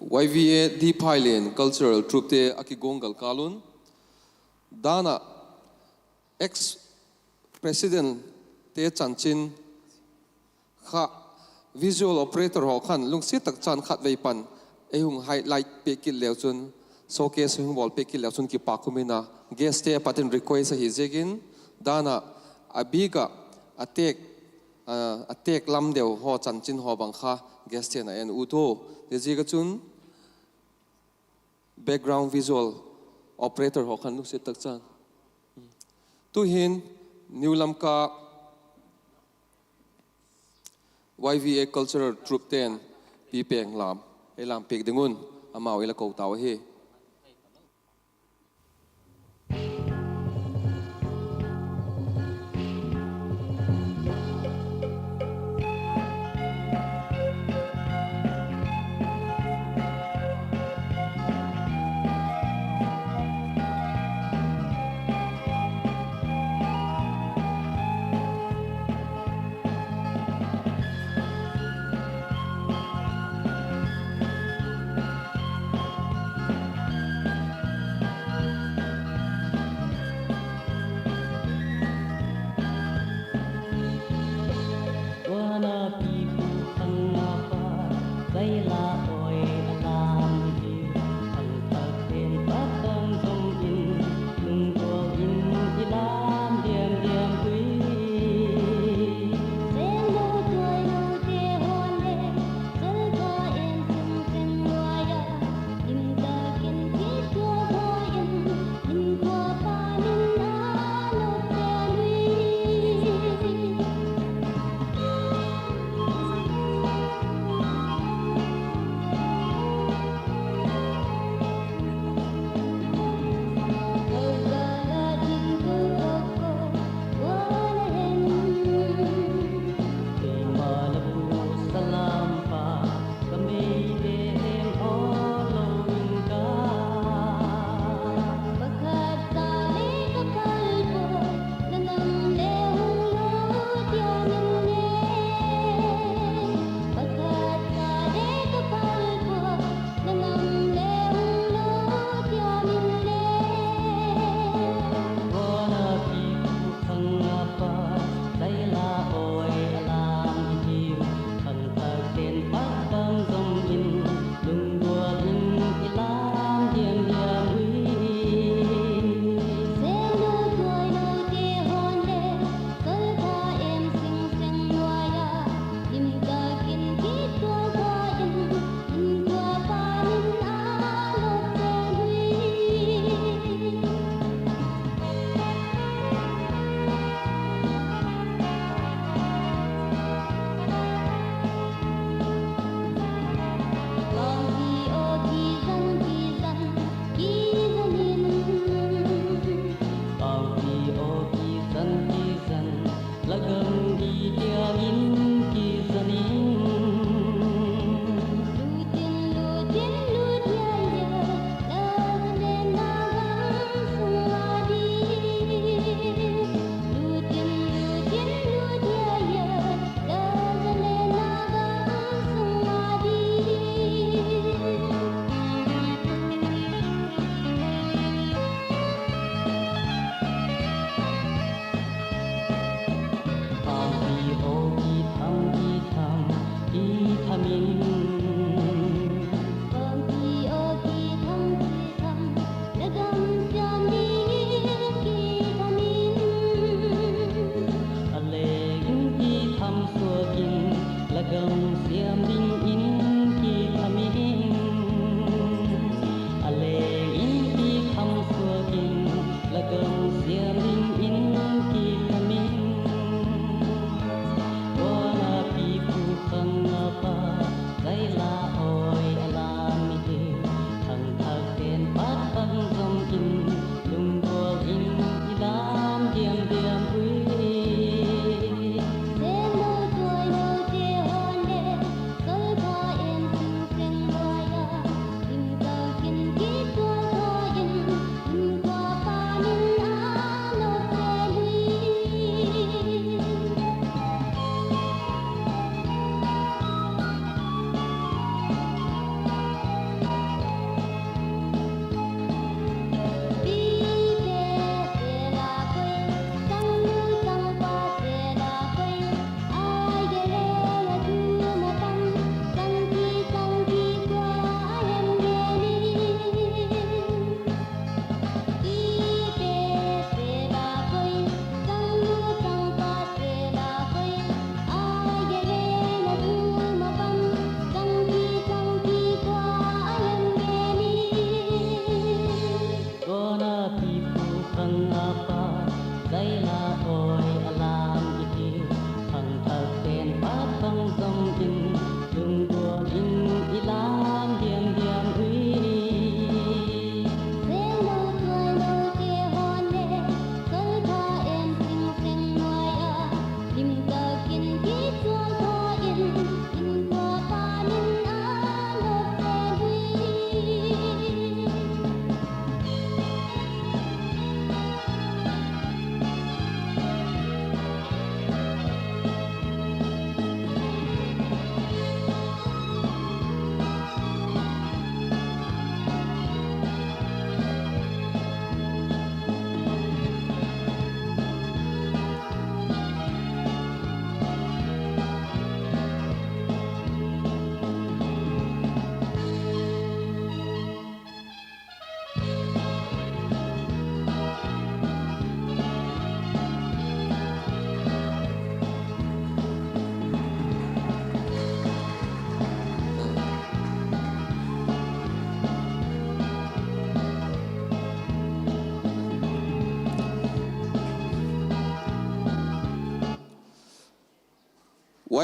Y V A D Phailen cultural troupete a kiguanggal kâl un, dan ah ex presidente chanchin kha visual operator haw khan lungsiat tak chan khatvei pan ei hung highlight piak kit leu chun, showcase hung bawl piak kit leu chun kipâk um in a, guestte a pat in request ahi ziakin, dan ah a bîk ah a têk, a têk lam deu haw chanchin haw bang kha guestte'n a en ut u. Ziaziak ah chun background visual operator haw khan lungsiat tak chan. Tu'hin New Lamka Y V A cultural troupete'n Pi Peng Lam ei lam piak ding un amau i la ko tau ahi.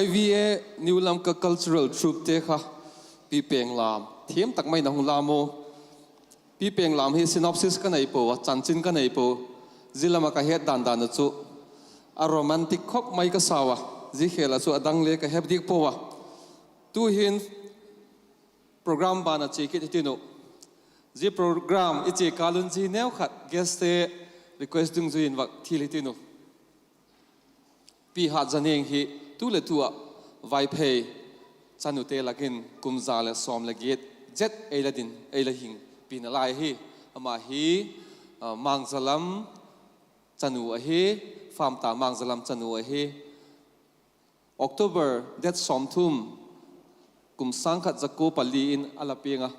Y V A New Lamka Cultural Troupete kha Pi Penglam thiam tak mai in a hung lam u. Pi Penglam hi synopsis ka nei pua, chanchin ka nei pua. Zia lam ah ka het dan dan uh chu a romantic khop mai ka sa ua, zia khêl ah chu a dang le ka he dik pua a. Tu'hin program ban ah chia kit hitin uh. Zia program i chia kâl un zia neu khat guestte request dungzui in vak thil hitin uh. Pi Hatzaning hi tu leh tu ah Vaiphei chanute lak in kum za leh sawm leh giat zet ei la din, ei la hing pi nalai ahi. Ama hi, ah, Mangzalam chanu ahi, Famta Mangzalam chanu ahi. October date sawmthum, kum sâng khat za kua pali in a la piang a.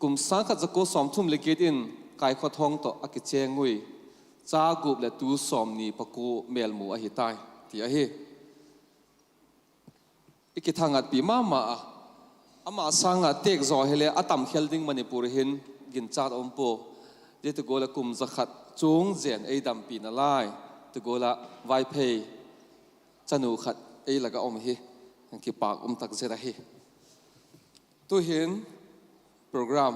Kum sâng khat za kua sawmthum leh giat in Kaikhothawng tawh a kichêng ui. Cha gup leh tu sawmni pakua mêlmu ahi tai, ti ahi. I kithangatpi ma ma a. Ama sâng ah têk zaw hile a tam khel ding Manipur hin ginchat a um pua. Zia ti gual ah kum za khat chuang zen ei dampi nalai ti gual ah Vaiphei chanu khat ei lak ah um hi kipâk um tak zet ahi. Tu'hin program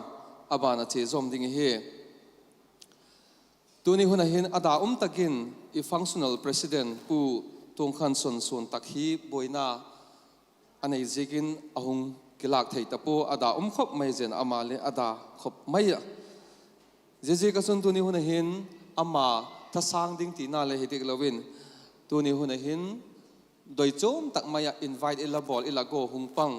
a ban ah chia zawm ding ihi. Tuni hun ah hin a da um tak in i functional president Pu Tungkhanson suan tak hi buaina a nei ziakin a hung kilâk thei ta pua, a da um khop mai zen, ama le a da khop mai a. Ziaziak ah chun tuni hun ah hin ama thasâng ding tina le hi dik lo in, tuni hun ah hin doi chuam tak mai ah invite i la bawl, i la gua hung pang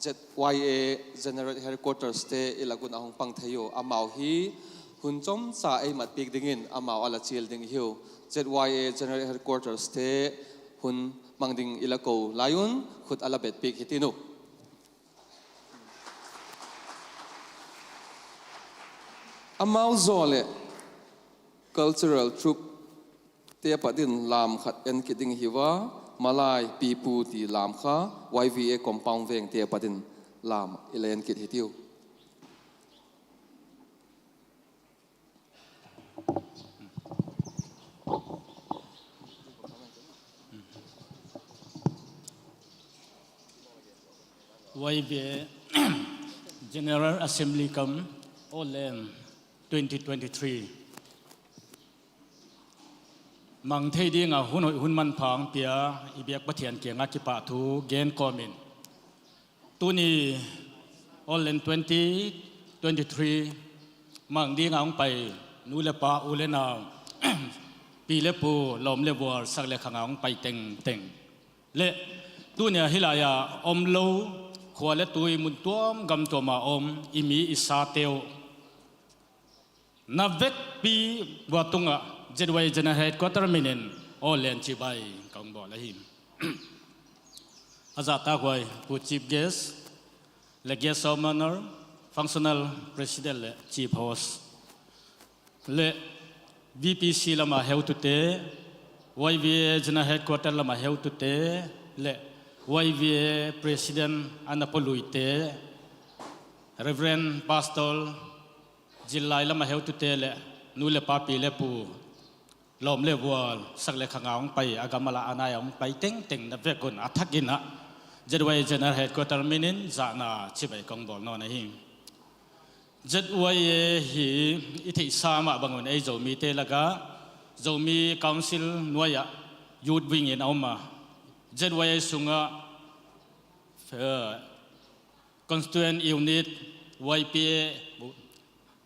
Z Y A General Headquarterste i lak un a hung pang thei u. Amau hi hun chomcha ei mat piak dingin amau a la chial ding hiu. Z Y A General Headquarterste hun mang ding i la ko lai un khut a la bet piak hitin uh. Amau zaw leh cultural troupete a pat in lam khat en kit ding hiu a, Malai Pipu ti lam kha Y V A compound vengte a pat in lam i la en kit hitiu. Y V A General Assembly kam Awllen twenty twenty-three mang thei ding ah hun hoi hun manpha hung pia i biak Pathian kiang ah kipahthu gen kawm in, tuni Awllen twenty twenty-three mang ding ah hung pai nu leh pa, u leh nau, pi leh pu, lawm leh vual, sak leh khang ah hung pai tengteng leh tuni a hilai a um lo, khua leh tui mun tuam gam tuam a um i mi i sateu na vekpi vua tung ah Z Y A General Headquarter min in Awllen chibai ka hung bawl ahi. A zahtakhuai Pu Chief Guest leh Guest of Honour, Functional President leh Chief Host leh V P C lam a heutute, Y V A General Headquarter lam a heutute leh Y V A President a na poluite, Reverend Pastor, zillai lam a heutute leh nu leh pa, pi leh pu, lawm leh vual, sak leh khang a hung pai, a gam a lah a nai a hung pai tengteng na vek un a thak in ah Z Y A General Headquarter min in zahna chibai ka hung bawl nawn ahi. Z Y A hi i theihsa mah bang un ei Zomite lak ah Zomi Council nuai ah Youth Wing in a um a, Z Y A sung ah, eh, Constituent Unit, Y P A,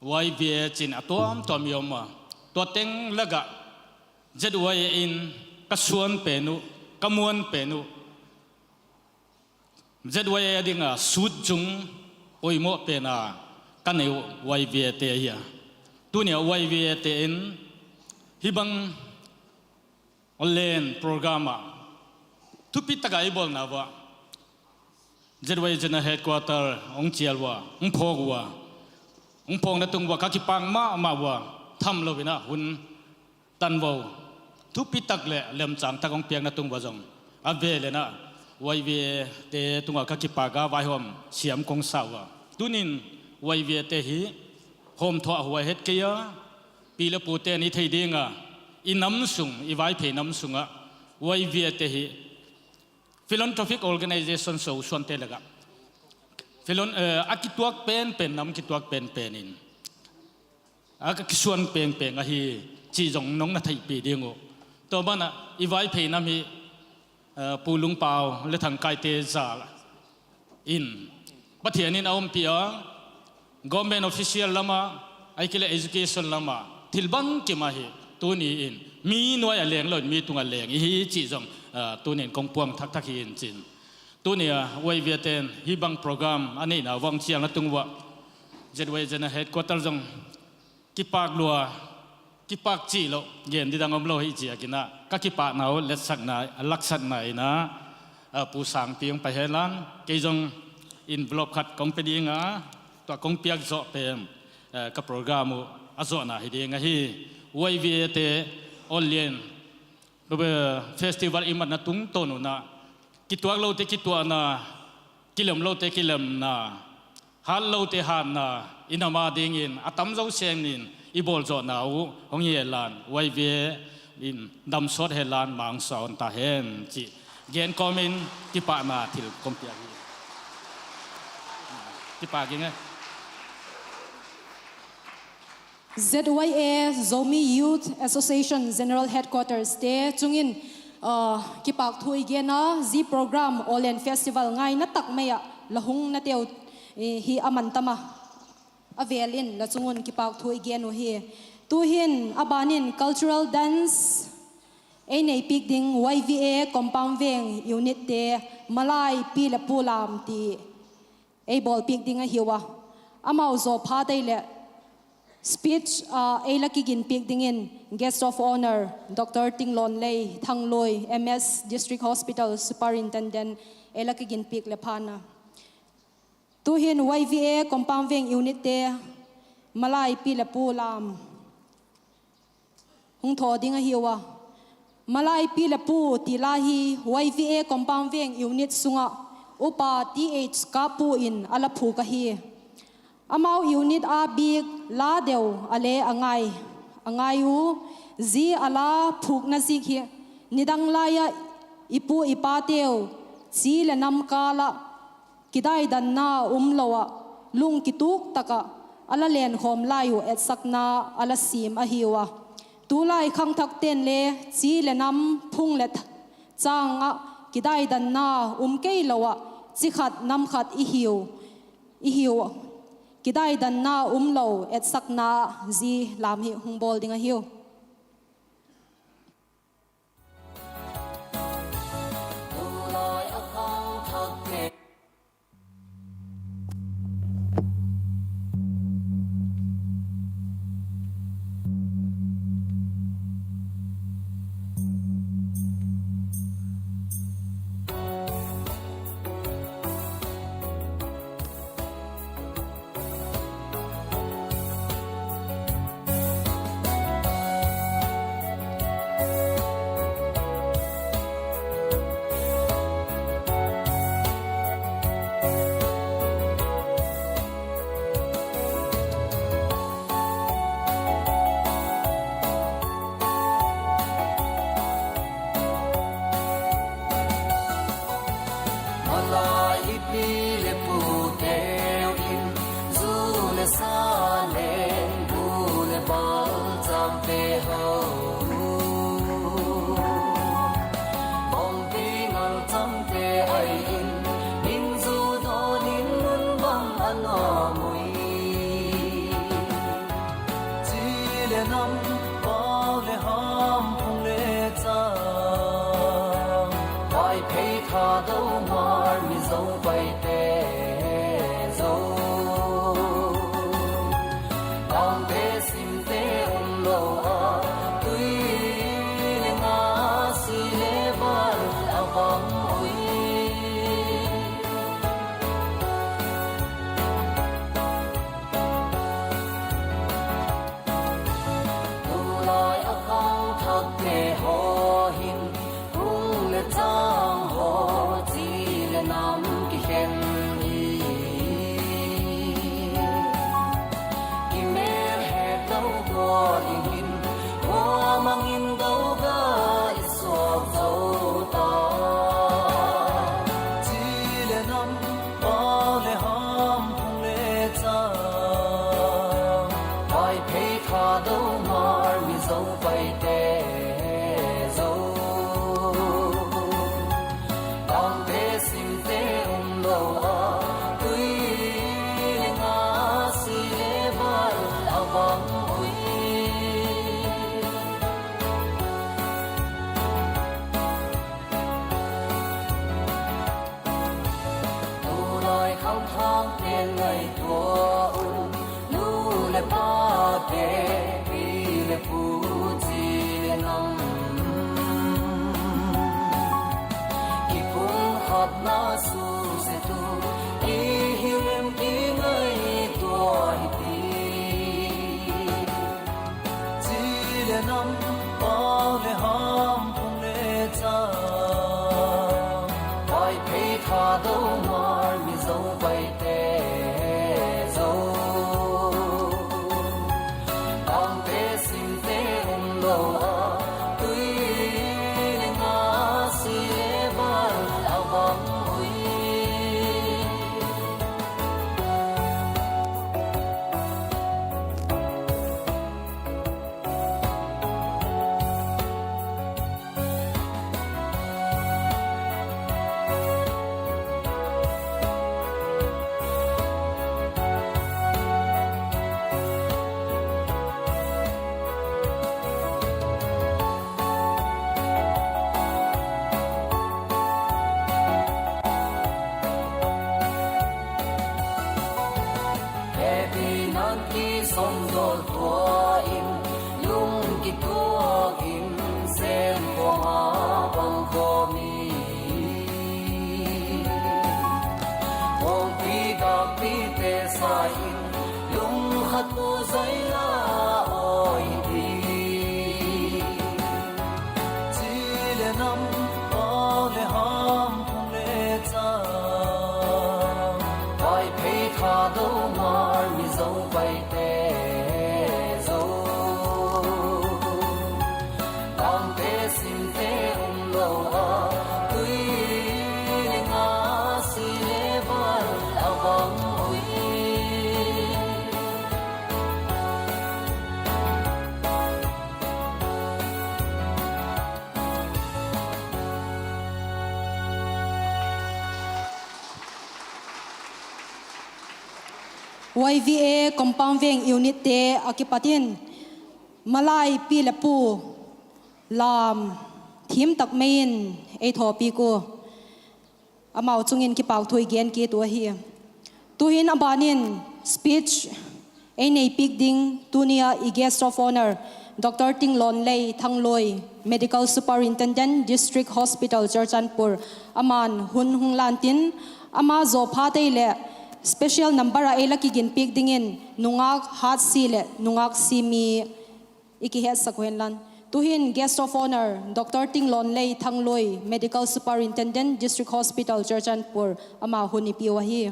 Y V A chin a tuam tuam i um a, tua teng lak ah Z Y A in ka suan pen uh, ka muan pen uh, Z Y A ding a sut chung poimaw pen a ka nei uh Y V A te ahi a. Tuni a Y V A te in hibang Awllen program ah thupi tak a i bawlna ua Z Y A General Headquarter hung chial ua, hung phawk ua, hung phawkna tung ua ka kipâk ma ma ua, tham lo in ah hun tan vo, thupi tak leh lemchâng tak hung piakna tung ua zong a vêl in ah Y V A te tung ah ka kipâk a vaihawm siam ka hung sa ua. Tunin Y V A te hi hawmthaw a huai het kei a, pi leh pute'n i thei ding a, i nam sung, i Vaiphei nam sung ah Y V A te hi philanthropic organisation suasuante lak ah, a kituak pen pen, nam kituak pen pen in, a ka kisuan peng peng ahi, chi zong nong na theipi ding uh. Tua ban ah i Vaiphei nam hi, Pu Lungpau le Thangkaite zal in Pathian in a umpi a, government official lam ah, ahikile education lam ah thil bangkim ahi. Tuni in mi nuai ah leng lo in mi tung ah leng i hi chih zong tuni in kong puang thak thak hi in chin. Tuni a Y V A te'n hi bang program a neina vang chiang a tung ua, Z Y A General Headquarter zong kipâk lua, kipâk chi lo gen ding dang um lo hi ziakin ah, ka kipâknau letsakna, laksakna in ah, Pu Sangpi hung pai hen lan, kei zong envelope khat kong pe ding a, tua kong piak zawk pen ka program uh a zawkna hi ding ahi. Y V A te online festival i matna tungtawn un ah, kituak lote kituakna, kilem lote kilemna, hât lote hâtna, i nam a dingin a tam zo seng in i bawl zawkna uh hung hi hen lan, Y V A in damsawt hen lan, mangsa un ta hen chi gen kawm in kipâkna thil kong piak hi. Kipâk ing e. Z Y A, Zomi Youth Association General Headquarters te chung in kipâk thu i gen a, zia program Awllen Festival ngaina tak mai ah la hungnateu hi a man tam a, a vêl in la chung un kipâk thu i gen uh hi. Tu'hin a ban in cultural dance ei nei piak ding Y V A Compound Veng unitte, Malai pi leh pu lam ti ei bawl piak ding ahiu a. Amau zaw phat ei leh speech a ei la kigin piak dingin guest of honour Dr Tinglonlei Thanglui, M S, District Hospital Superintendent, ei la kigin piak leh phan a. Tu'hin Y V A Compound Veng unitte, Malai pi leh pu lam hung thaw ding ahiu a. Malai pi leh pu ti la hi Y V A Compound Veng unit sung ah Upa Th Kapu in a la phûk ahi. Amau unit a bik la deu a le a ngai, a ngai u. Zia a la phûkna ziak hi nidang lai ah i pu i pateu chi leh nam kâl ah kidaidanna um lo ah, lung kituk tak ah a la lenkhawm lai uh etsakna a la siam ahiu a. Tulai khangthakte'n le chi leh nam phung leh châng ah kidaidanna um kei lo ah, chi khat nam khat i hiu, i hiu, kidaidanna um lo etsakna, zia lam hi hung bawl ding ahiu. Malai i pi leh puteu in zu leh sa leng bu leh bal châmte ho, bawngpi ngal châmte ai in, min zu dawn in mun bang a nuam ui. Chi leh nam, pau leh ham, phung leh chang, Vaiphei Thadou Hmar Mizo Paite zo, bangte simte um lo a, tui leh nga, si leh bal a bang ui. Tulai a khangthakte haw hin, phung leh chang haw, chi leh nam kikhen hi. Kimêl het lo gual in hin, kua mang in do ga i suak zo ta. Pau le ham phung le chang, Vaiphei Thadou Hmar Mizo Paite zo. Tangte simte umlo a, tui le nga, si le bal a bang ui. Tulai khangthâng pen ngaitua un, nu leh pate, pi leh pu, chi leh nam, kipumkhatna suksiat u i hiu em ti ngaitua hi ti. Chi leh nam, pau leh ham, phung le chang, Vaiphei Thadou Hmar Mizo Paite zo. Tangte simte umlo a, tui le nga, si le bal a bang ui. Hepina'n kisawmdawl tua in, lung kituak in, sêmkhawm a pang khawm hi. Pawlpi gâkpite sa in, lungkhat u zai la awi hi. Chi leh nam, pau leh ham, phung le chang, Vaiphei Thadou Hmar Mizo Paite zo. Tangte simte umlo a, tui le nga, si le bal a bang ui. Y V A Compound Veng Unitte a kipat in malai pi leh pu lam thiam tak mai in ei thawpiak ua, amau chung in kipâkthu i gen kit uh ahi. Tu'hin a ban in speech ei nei piak ding tuni a i Guest of Honour, Doctor Tinglawnlei Thanglui, Medical Superintendent, District Hospital Churachandpur, ama'n hun hung lan tin, ama zaw phat ei leh special number ah ei la kigin piak dingin nungâk hatsi leh nungâk si mi i kihetsak uh hen lan. Tu'hin Guest of Honour, Doctor Tinglawnlei Thanglui, Medical Superintendent, District Hospital Churachandpur, ama hun i piu ahi.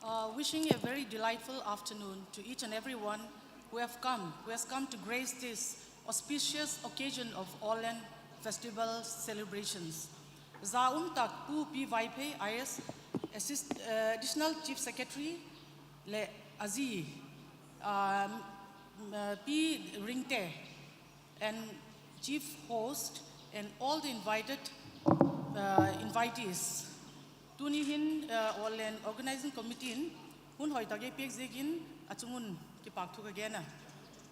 Uh, wishing a very delightful afternoon to each and everyone who have come, who has come to grace this auspicious occasion of Awllen Festival celebrations. Za um tak Pu P. Vaiphei, I A S, Assist-, uh, Additional Chief Secretary, leh a zi, uh, uh, P. Ringte, and chief host and all the invited, uh, invitees. Tuni hin, uh, Awllen Organizing Committee in hun hoi tak ei piak ziakin a chung un kipâkthu ka gen a.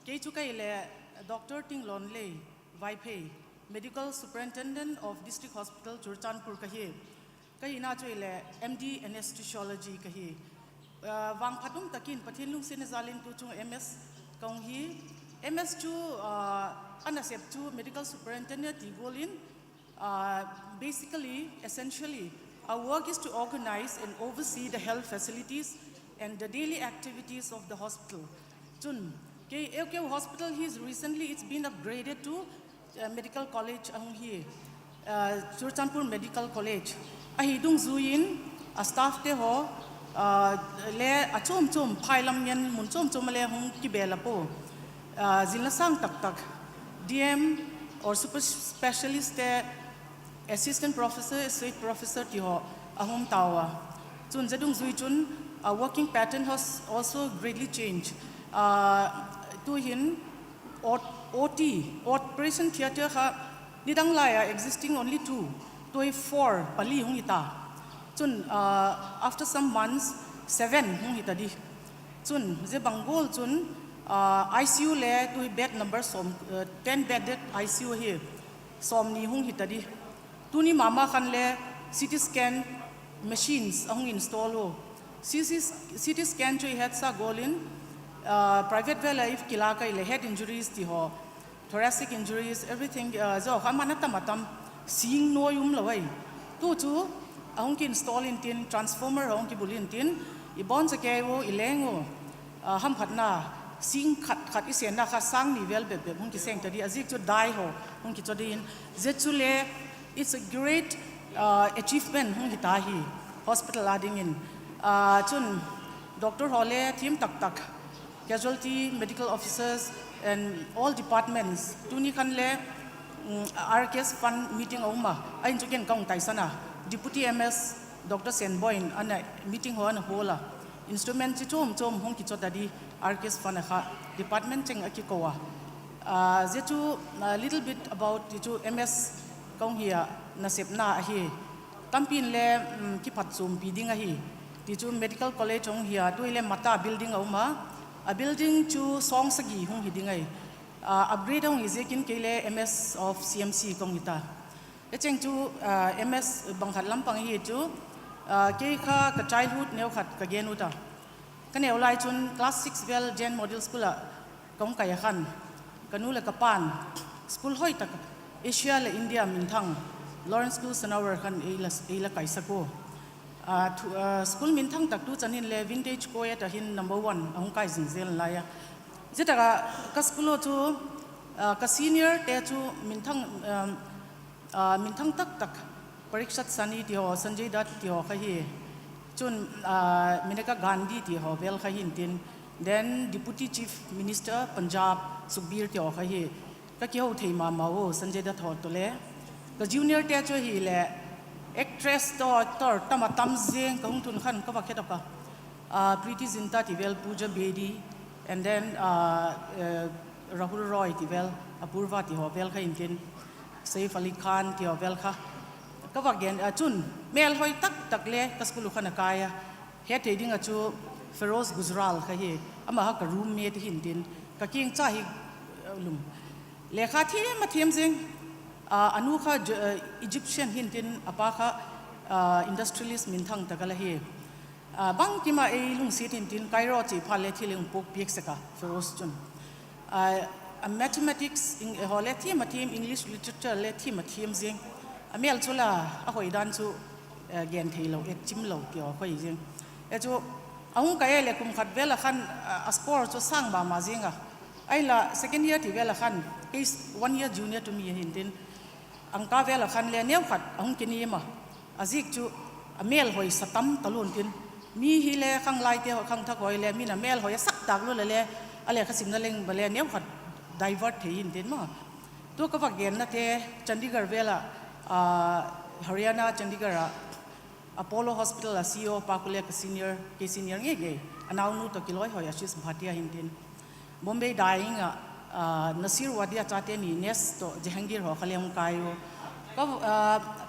Kei chu ka hi leh Doctor Tinglawnlei Vaiphei, Medical Superintendent of District Hospital Churachandpur ka hi. Ka hina chu i leh M D Anesthesiology ka hi. Uh, vangphat um tak in Pathian lungsiatna jal in tu chung M S ka hung hi. M S chu, uh, a nasep chu Medical Superintendent ti gual in, uh, basically, essentially, our work is to organize and oversee the health facilities and the daily activities of the hospital. Chun, kei, A K U Hospital hi recently it's been upgraded to, uh, medical college a hung hi, uh, Churachandpur Medical College. Ahi dungzui in, a staffte haw, le a chuam chuam phai lam ngen mun chuam chuam a le hung kibel a pua. Zilna sâng tak tak, D M or super specialistte, assistant professor, associate professor ti haw a hung um tau a. Chun zia dungzui chun working pattern has also greatly changed. Tu'hin O T, operation theatre kha nidang lai a existing only two, tu'hin four, pali hung hi ta. Chun after some months seven hung hi ta di. Chun zia bang gual chun I C U le tu'hin bed number sawm, ten bedded I C U hi sawmni hung hi ta di. Tuni ma ma khan le C T scan machines a hung install u. C T scan chu i hetsa gual in private vêl a i kilâk a i leh head injuries ti haw, thoracic injuries, everything, zia kha man a tam a tam, sîng nuai um lo ai. Tu chu a hung ki install intin, transformer a hung kibul intin, i bawn cha kei u, i leng u, hamkhatna, sîng khat khat i senna kha sâng ni vêl bep bep hung kiseng ta di, a ziak chu dai haw hung kichawk ding in, zia chu le it's a great achievement hung hi ta hi hospital â dingin. Chun doctor haw le thiam tak tak, casualty, medical officers and all departments, tuni khan le R K S fund meeting a um a, ahin chu ken ka hung taisan a, Deputy M S Doctor Senboi in ana meeting haw ana hawl a, instrument chi chuam chuam hung kichawk ta di, R K S fund a kha department cheng a kiko a. Zia chu little bit about ti chu M S ka hung hi a, nasepna ahi. Tampi'n le kiphatchuampi ding ahi. Ti chu medical college hung hi a, tu'hin le mata building a um a, a building chu sawng sagi hung hi ding ahi. Upgrade a hung hi ziakin kei le M S of C M C ka hung hi ta. Hi cheng chu M S bang khat lam pang hi chu, kei kha ka childhood neu khat ka gen ut a. Ka neu lai chun class six vêl Jain Model School ah ka hung kai a khan, ka nu leh ka pa'n school hoi tak, Asia leh India minthang Lawrence School Sanawar khan ei la, ei la kaisak ua. School minthang tak tu chan in le Vintage Co-ed ah hin number one a hung kai zing zel lai a. Zia tak ah ka school haw chu, ka seniorte chu minthang, minthang tak tak, Parikshit Sani ti haw, Sanjay Dutt ti haw kha hi. Chun Maneka Gandhi ti haw vêl kha hintin, then Deputy Chief Minister Punjab Sukhbir ti haw kha hi. Ka kiho thei ma ma u Sanjay Dutt haw tawh le. Ka juniorte chu ahileh actress tawh actor tam a tam zing, ka hung tun khan ka va khe dok a. Preity Zinta ti vêl, Pooja Bedi, and then Rahul Roy ti vêl, Apoorva ti haw vêl kha hintin, Saif Ali Khan ti haw vêl kha ka va gen a. Chun mêlhoi tak tak le ka school uh khan a kai a. Hethei ding ah chu Feroz Gujral kha hi, ama kha ka roommate hintin, ka kiang cha hi lum. Lekha thiam a thiam zing, a nu kha Egyptian hintin, a pa kha industrialist minthang tak a la hi. Bangkim ah ei lungsiat hintin, Cairo chi phat le thil ei hung puak piak sek a Feroz chun. A mathematics haw le thiam a thiam, English literature le thiam a thiam zing. A mêl chu la, a hoi dan chu gen theilo, et chim lo ti haw hoi zing. E chu a hung kai leh kum khat vêl ah khan a score chu sâng ma ma zing a. Ahinla second year ti vêl ah khan, kei one year junior chu mi hintin, angka vêl ah khan le neukhat a hung kiniam a. A ziak chu a mêlhoi sa tam talua intin, mi hile khanglaite haw, khangthak haw hile mi'n a mêlhoi a sak tâk lua le le, a lekha simna leng ba le neukhat divert thei hintin maw. Tu ka va gennate, Chandigarh vêl ah, Haryana Chandigarh ah Apollo Hospital a C E O pa khu le ka senior, kei senior ngei ngei, a naunu tawh kilawihoi Ashish Bhatia hintin, Bombay Dyeing ah Nasir Wadia chate ni Nes tawh Jehangir haw kha le hung kai u.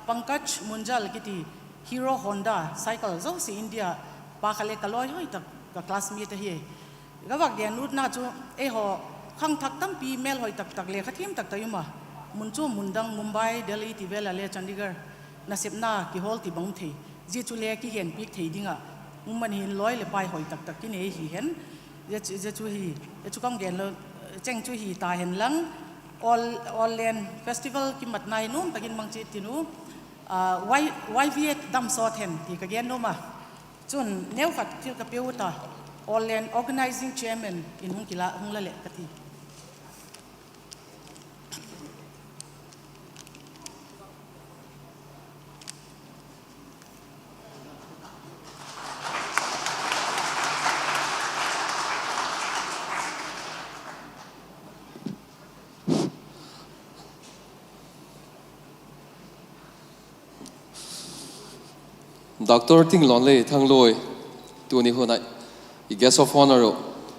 Pankaj Munjal kiti, Hero Honda cycle zosia India pa kha le ka lawihoi tak, ka classmate ahi. Ka va gen utna chu, eihaw khangthak tampi mêlhoi tak tak, lekha thiam tak tak i um a, mun chu mun dang, Mumbai, Delhi ti vêl ah le Chandigarh, nasepna kihawl ti bang um thei, zia chu le kihenpiak thei ding ah um man hin lawi leh pai hoi tak tak kinei hi hen. Zia chu, zia chu hi, zia chu ka hung gen lo, cheng chu hi ta hen lang, Awllen festival kimatna hi nuam tak in mang chiat tin u, Y V A damsawt hen ti ka gen nuam a. Chun neukhat thil ka pe ut a, Awllen organising chairman in hung kila, hung la leh ka ti. Doctor Tinglonlei Thanglui, tuni hun ah i guest of honour uh,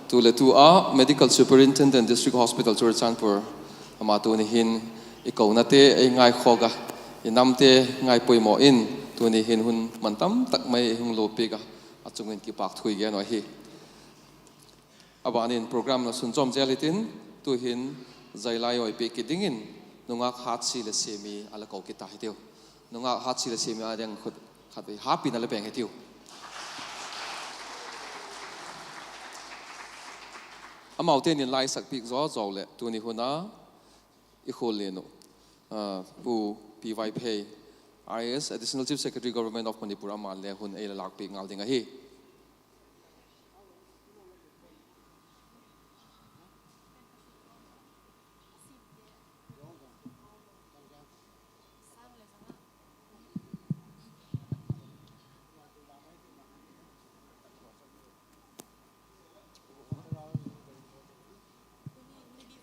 tu le tu a Medical Superintendent District Hospital Churachandpur, ama tuni hin i konate ei ngaikhawk a, i namte ngaipoimaw in, tuni hin hun mantam tak mai ei hung luapiak a, a chung in kipâk thu i gen uh ahi. A ban in program la sunzawm zel hitin, tu'hin zai lai awi piak kit dingin nungâk Hatsi le Siami a la ko kit ta hitiu. Nungâk Hatsi le Siami â ding khut khatvei hâpin a la beng hitiu. Amaute in la sak piak zaw zaw leh tuni hun a i khuallian uh, Pu P. Vaiphei, I A S, Additional Chief Secretary, Government of Manipur, ama'n le hun ei la lâk piak ngal ding ahi.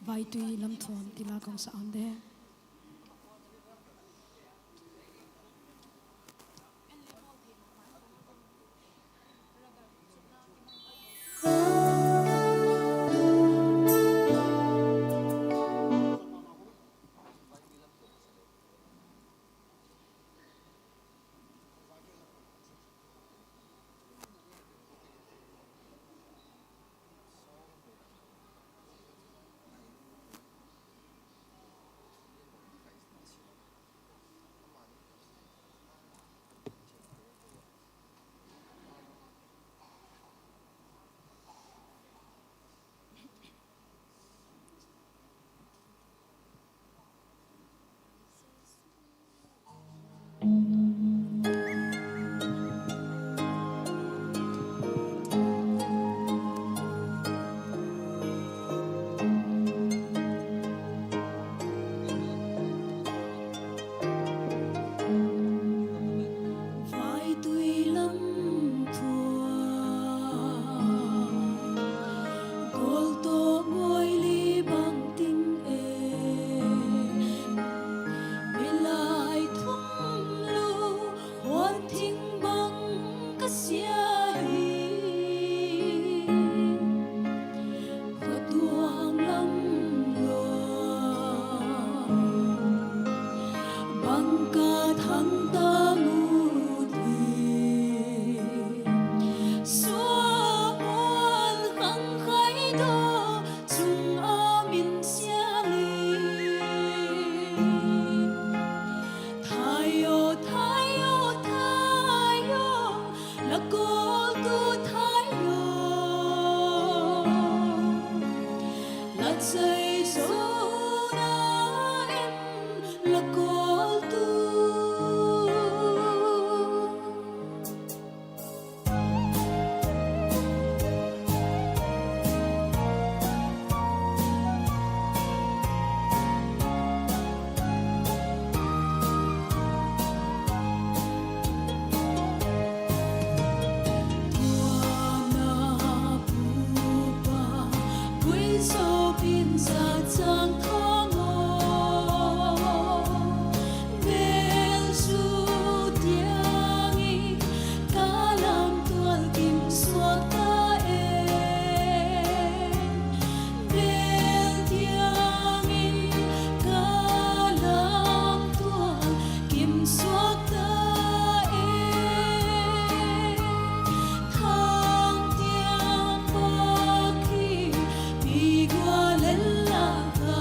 Vaitui lamthuam ti la kong sa am de. Vaitui lam thua, goltawk ngoi li bang ting e, milai thum lu, huan thing bang ka sia hi. Khawtuang lam lua, bang ka thang ta mu ti, suamuan khang khai daw chung a min sia li. Thai aw, thai aw, thai aw, la kawltu thai aw, la chai zo na em, la kawltu. Tua na pu pa, pui zo bin za chang thang aw, bel zu tiang in ka lam tual kim suak ta e. Bel tiang in ka lam tual kim suak ta e. Thang tiang pâk hi, mi gua lel la ka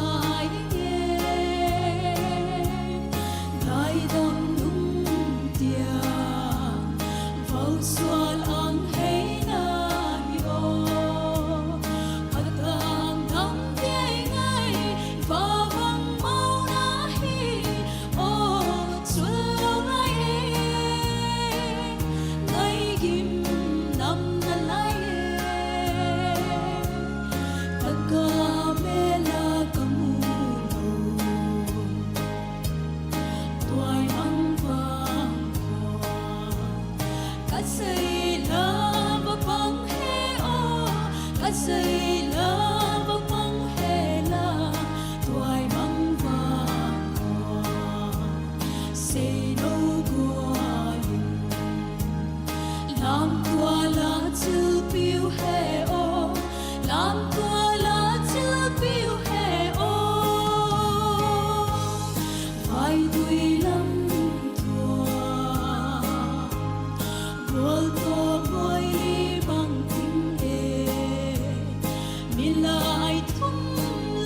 Thum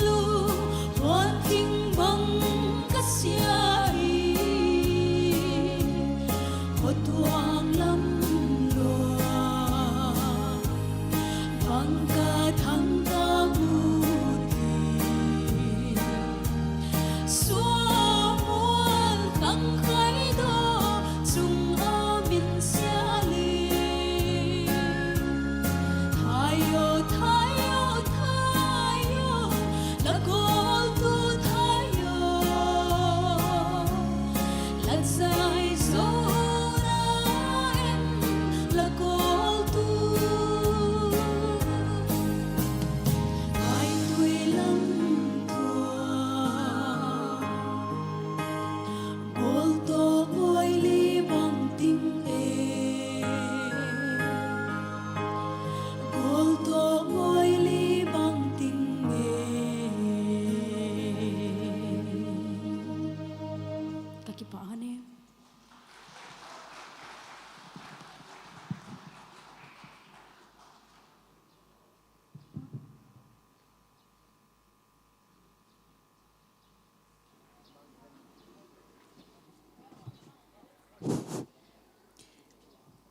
lu, huan thing bang ka sia hi, khawtuang lam lua, bang ka thang ta mu ti. Suamual khang khai daw chung a min sia li. Thaio, thaio, thaio, la kawltu thaio. La zai zo na em, la kawltu. Ai tui lam tua. Bawltawk mawi li bang ting e. Bawltawk mawi li bang ting e. Ka kipak a ni.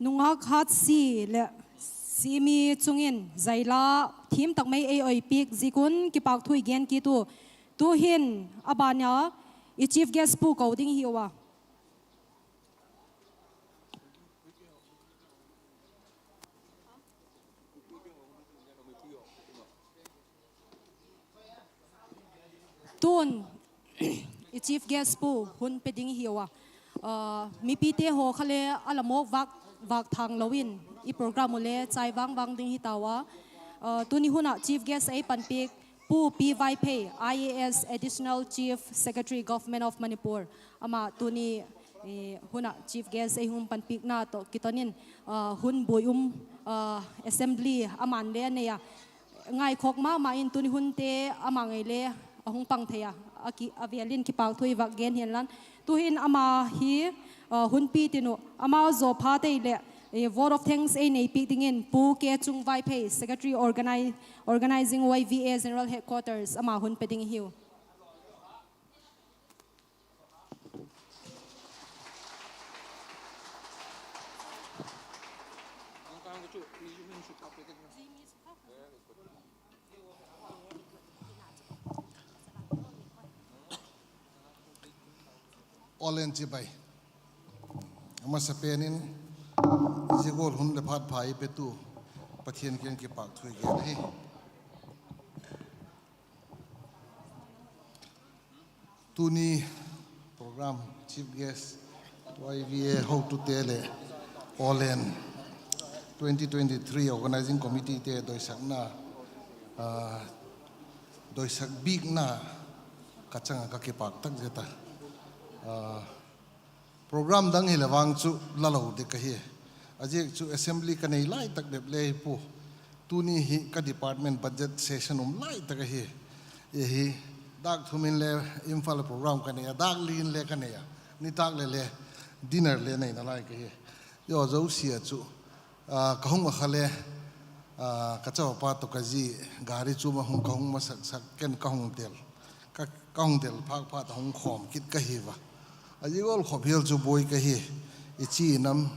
Nungak Hatsi leh Simi chung in zaila thiam tak mai ei oipiak ziak un kipâk thu i gen kit u. Tu'hin a ban a i chief guest pu ko ding hiu a. Tun i chief guest pu hun pe ding hiu a, mipite haw kha le a la mawk vâk, vâk thang lo in i program u le chai vang vang ding hi tau a. Tuni hun ah chief guest ei panpiak Pu P. Vaiphei, I A S, Additional Chief Secretary, Government of Manipur. Ama tuni hun ah chief guest ei hung panpiakna tawh kiton in, hun buai um, assembly ama'n le a nei a, ngaikhawk ma ma in tuni hunte ama ngei le a hung pang thei a, a vêl in kipâk thu i vak gen hian lan. Tu'hin ama hi hun pi tin uh, ama zaw phat ei leh vote of thanks ei neipiak dingin Pu K. Chung Vaiphei, Secretary, Organi-, Organising Y V A General Headquarters, ama hun pe ding hiu. Aw len chibai. A masapen in zia gual hun leh phat pha ei petu Pathian kiang kipâk thu i gen ahi. Tuni program chief guest, Y V A hotute leh Awllen twenty twenty-three Organising Committeete doisakna, doisak bikna ka chang ah ka kipâk tak zet a. Program dang hile vang chu la lo dek ahi. A ziak chu assembly ka nei lai tak bep le hi pua. Tuni hi ka department budget session um lai tak ahi. Hi dâk thum in le Imphal program ka nei a, dâk li in le ka nei a, nitâk le le dinner le neina lai ka hi. Zia zosia chu ka hung a kha le ka chapa tawh ka zi gari chuam a hung ka hung masaksak ken ka hung del, ka hung del phâk phat a hung khawm kit ka hi a. A zia gual khop hial chu buai ka hi. I chi nam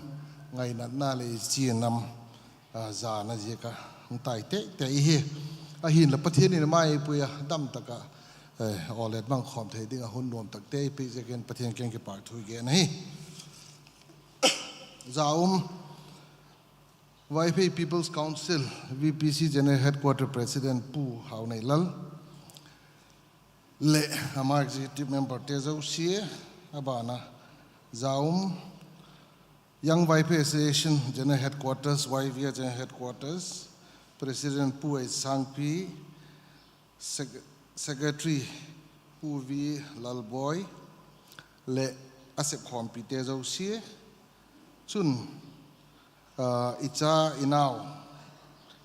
ngainatna leh i chi nam zana ziak a hung tai tei tei hi. Ahinla Pathian in mai pui a dam tak ah Awllen bang khawm thei ding a hun nuam takte ei piak ziakin Pathian kiang kipâk thu i gen ahi. Za um, Vaiphei People's Council, V P C General Headquarter President Pu Hauneilal leh ama executive memberte zosia, a ban a za um, Young Vaiphei Association General Headquarters, Y V A General Headquarters, President Pu H. Sangpi, Secretary Pu V. Lalboi leh a sepkhawmpite zosia, chun i cha i nau,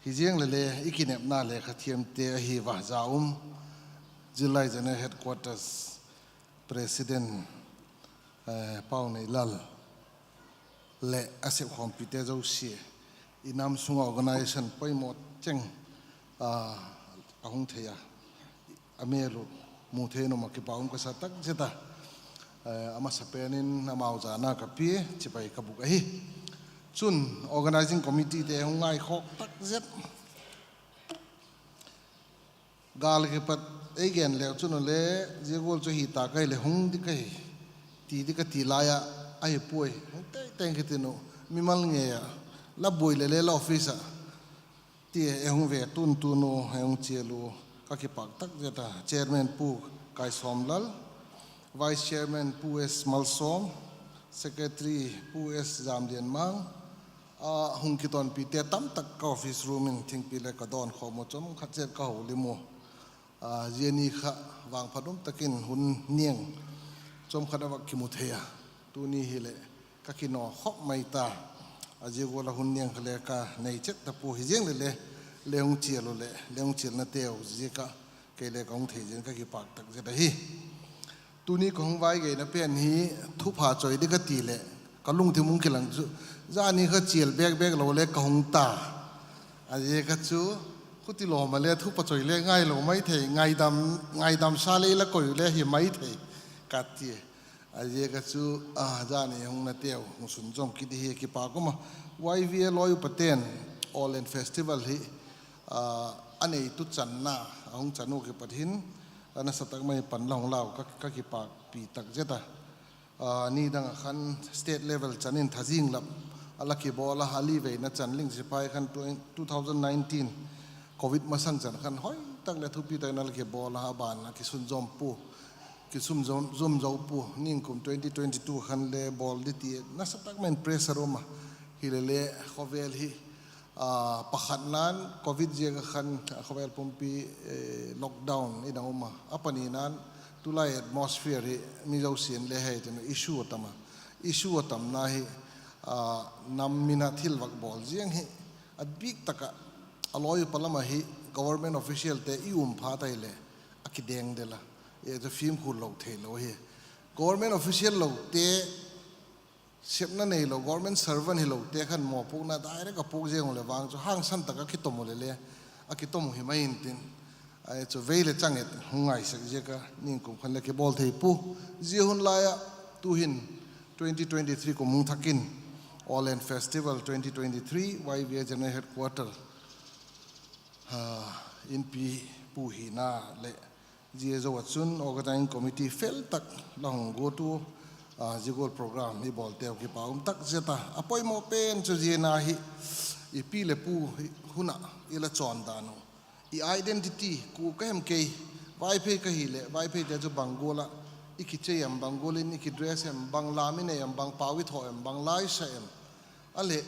hiziang leh le i kinepna lekha thiamte ahi va, za um, Zillai General Headquarters President Pau Neilal leh a sepkhawmpite zosia, i nam sung a organisation poimaw cheng a a hung thei a, a mêl uh mu thei in um ah kipak um ka sa tak zet a, a masapen in amau zana ka pia chibai ka bûk ahi. Chun organising committeete hung ngaikhawk tak zet. Gâl kipat ei gen leu chun le, zia gual chu hi ta ka hi leh hung di ka hi, ti di ka ti lai ah, ahi puai, hung tei teng kitin uh, mimal ngei ah, la buai le le la office ah, ti e hung ve tun tun u, e hung chial u, ka kipak tak zet a, Chairman Pu Kaisawmlal, Vice Chairman Pu S Malsawm, Secretary Pu S Zamlianmang, a hung kitawnpite tamtak ka office room in thingpi le ka dawn khawm u, chawm khat zet ka holim u. Zia ni kha vangphat um tak in hun niang chawm khat a vak kimu thei a, tuni hileh ka kinaw khawp mai ta. A zia gual ah hun niang kha le ka nei chet ta pua, hi ziang leh le, le hung chial u leh le hung chialnateu ziak ah kei le ka hung thei ziang ka kipak tak zet ahi. Tuni ka hung vai geina pen hi thupha chawi di ka ti leh ka lungthim hung kilang chu, zani kha chial bêk bêk lo le ka hung ta. A ziak a chu, khuti lawm a le thupha chawi le ngailo mai thei, ngaidam, ngaidamsa le i la koi u le hi mai thei ka ti. A ziak a chu, zani hungnateu hung sunzawm kit hi kipak um a. Y V A lawi upate'n Awllen Festival hi a neitu channa a hung chan u kipat hin, a nasa tak mai pan la hung lau ka, ka kipakpi tak zet a. Nidang ah khan state level chan in Thazing Lap a la kibawl a, a li veina chan Ling Sipai khan two thousand nineteen Covid masang chan khan hoi tak leh thupi tak in a la kibawl a, a ban a kisunzawm pua, kisumzawm, zawm zo pua, ningkum twenty twenty two khan le bawl di ti nasa tak mai in pressure um a, hilele khawvel hi pakhatna'n Covid ziak ah khan khawvel pumpi lockdown in a um a, a panina'n tulai atmosphere hi mi zosia'n le hei tin issue a tam a, issue a tamna hi nam min a thil vak bawl ziang hi a bîk tak ah a lawi upa lam ahi, government officialte i um phat ahileh a kidengdel a, e chu fimkhul lo theilo hi. Government official lote, sepna neilo government servant hilote khan mawpuakna direct a puak ziang u leh vang chu hangsan tak a kitom u leh le, a kitom u hi mai intin, chu vei leh chang et hung ngaisak ziak a ningkum khan le kibawl thei pua. Zia hun lai ah tuhin twenty twenty three kum hung thak in Awllen Festival twenty twenty three Y V A General Headquarter inpi pu hina leh zia zo ah chun organising committee fel tak la hung guat u, zia gual program i bawlteu kipak um tak zet a, a poimaw pen chu ziana hi i pi leh pu hun ah i la chawn dan uh, i identity, kua ka hem kei, Vaiphei ka hileh Vaipheite chu bang gual ah i kichei em, bang gual in i kidress em, bang lam i nei em, bang pau i thaw em, bang la i sa em, a leh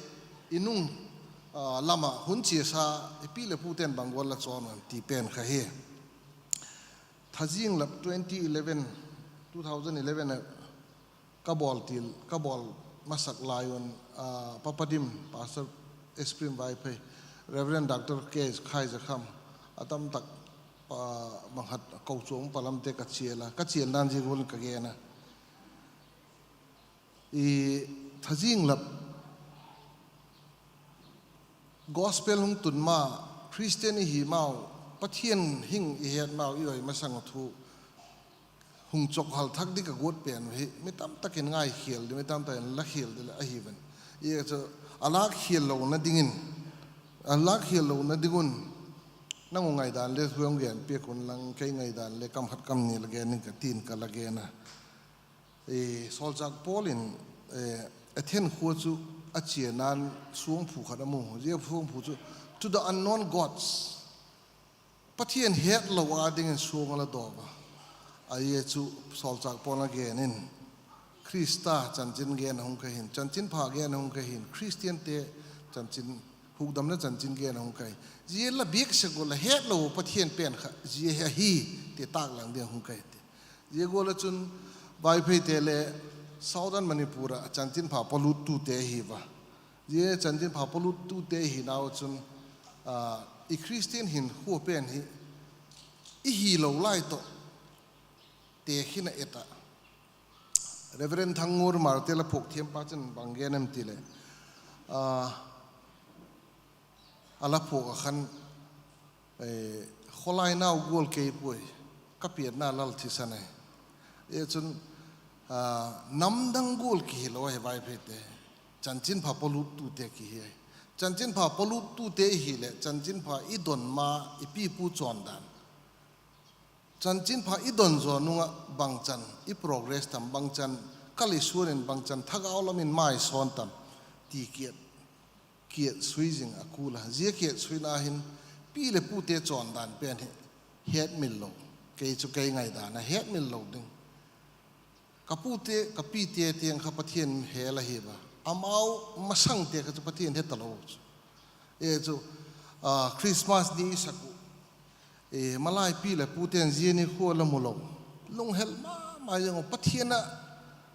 i nung lam ah hun chiasa i pi leh pute'n bang gual la chawn em ti pen kha hi. Thazing Lap twenty eleven, two thousand eleven ah ka bawl til, ka bawl masak lai un, Papadim, Pastor Esprim Vaiphei, Reverend Doctor K Khaizakham, a tamtak, bang khat kochuam palamte ka chial a, ka chialna'n zia gual in ka gen a, Thazing Lap gospel hung tun ma, Christian i hi mau, Pathian hing i het mau, i oi masang uh thu hung chawkhal thak di ka guat pen uh hi mi tamtak in ngaikhial di, mi tamtak in lakhial di leh ahi ven. I chu a lâkkhial lona dingin, a lâkkhial lona ding un, nang uh ngaidan le thu hung gen piak un lang, kei ngaidan le kam khat kam ni la gen ing ka ti'n ka la gen a. Sawlchâk Paul in Athen khua chu a chiana'n suangphu khat a mu, zia suangphu chu to the unknown gods, Pathian hetlo â dingin suang a la daw a. Ahi chu sawlchâk Paul a gen in, Khrista chanchin gen a hung ka hin, chanchinpha gen a hung ka hin, Khristiante chanchin, hukdamna chanchin gen a hung ka hi. Zia la biak sek uh la hetlo Pathian pen kha zia hi ahi ti tâklang ding a hung ka hi ti. Zia gual ah chun Vaipheite le Southern Manipur ah chanchinpha paluttute ahi a. Zia chanchinpha paluttute hinau chun, i Khristian hinkhua pen hi i hilo lai tawh tekhin a et ah, Reverend Thangngur Marte la phuak thiampa chun bang gen em ti leh, a la phuak ah khan, Khawlai nau gual kei puai, ka pianna lal thisan ahi. Chun, namdang gual kihilo ahi Vaipheite. Chanchinpha pawluttute kihi ahi. Chanchinpha pawluttute i hileh chanchinpha i don ma, i pipu chawn dan, chanchinpha i don zaw nung ah bangchan i progress tam, bangchan kal i suan in, bangchan thagau lam in mai sawn tam ti kiat, kiat sui zing a kul a. Zia kiat suina hin pi leh pute chawn dan pen hi hetmil lo, kei chu kei ngaidan a hetmil lo ding. Ka pute, ka pite tiang kha Pathian hel ahi a, amau masangte kha chu Pathian he talo chu. E chu, Christmas ni i sak uh, malai pi leh pute'n zia nikhua la mu lo, lunghel ma ma ziang uh, Pathian a,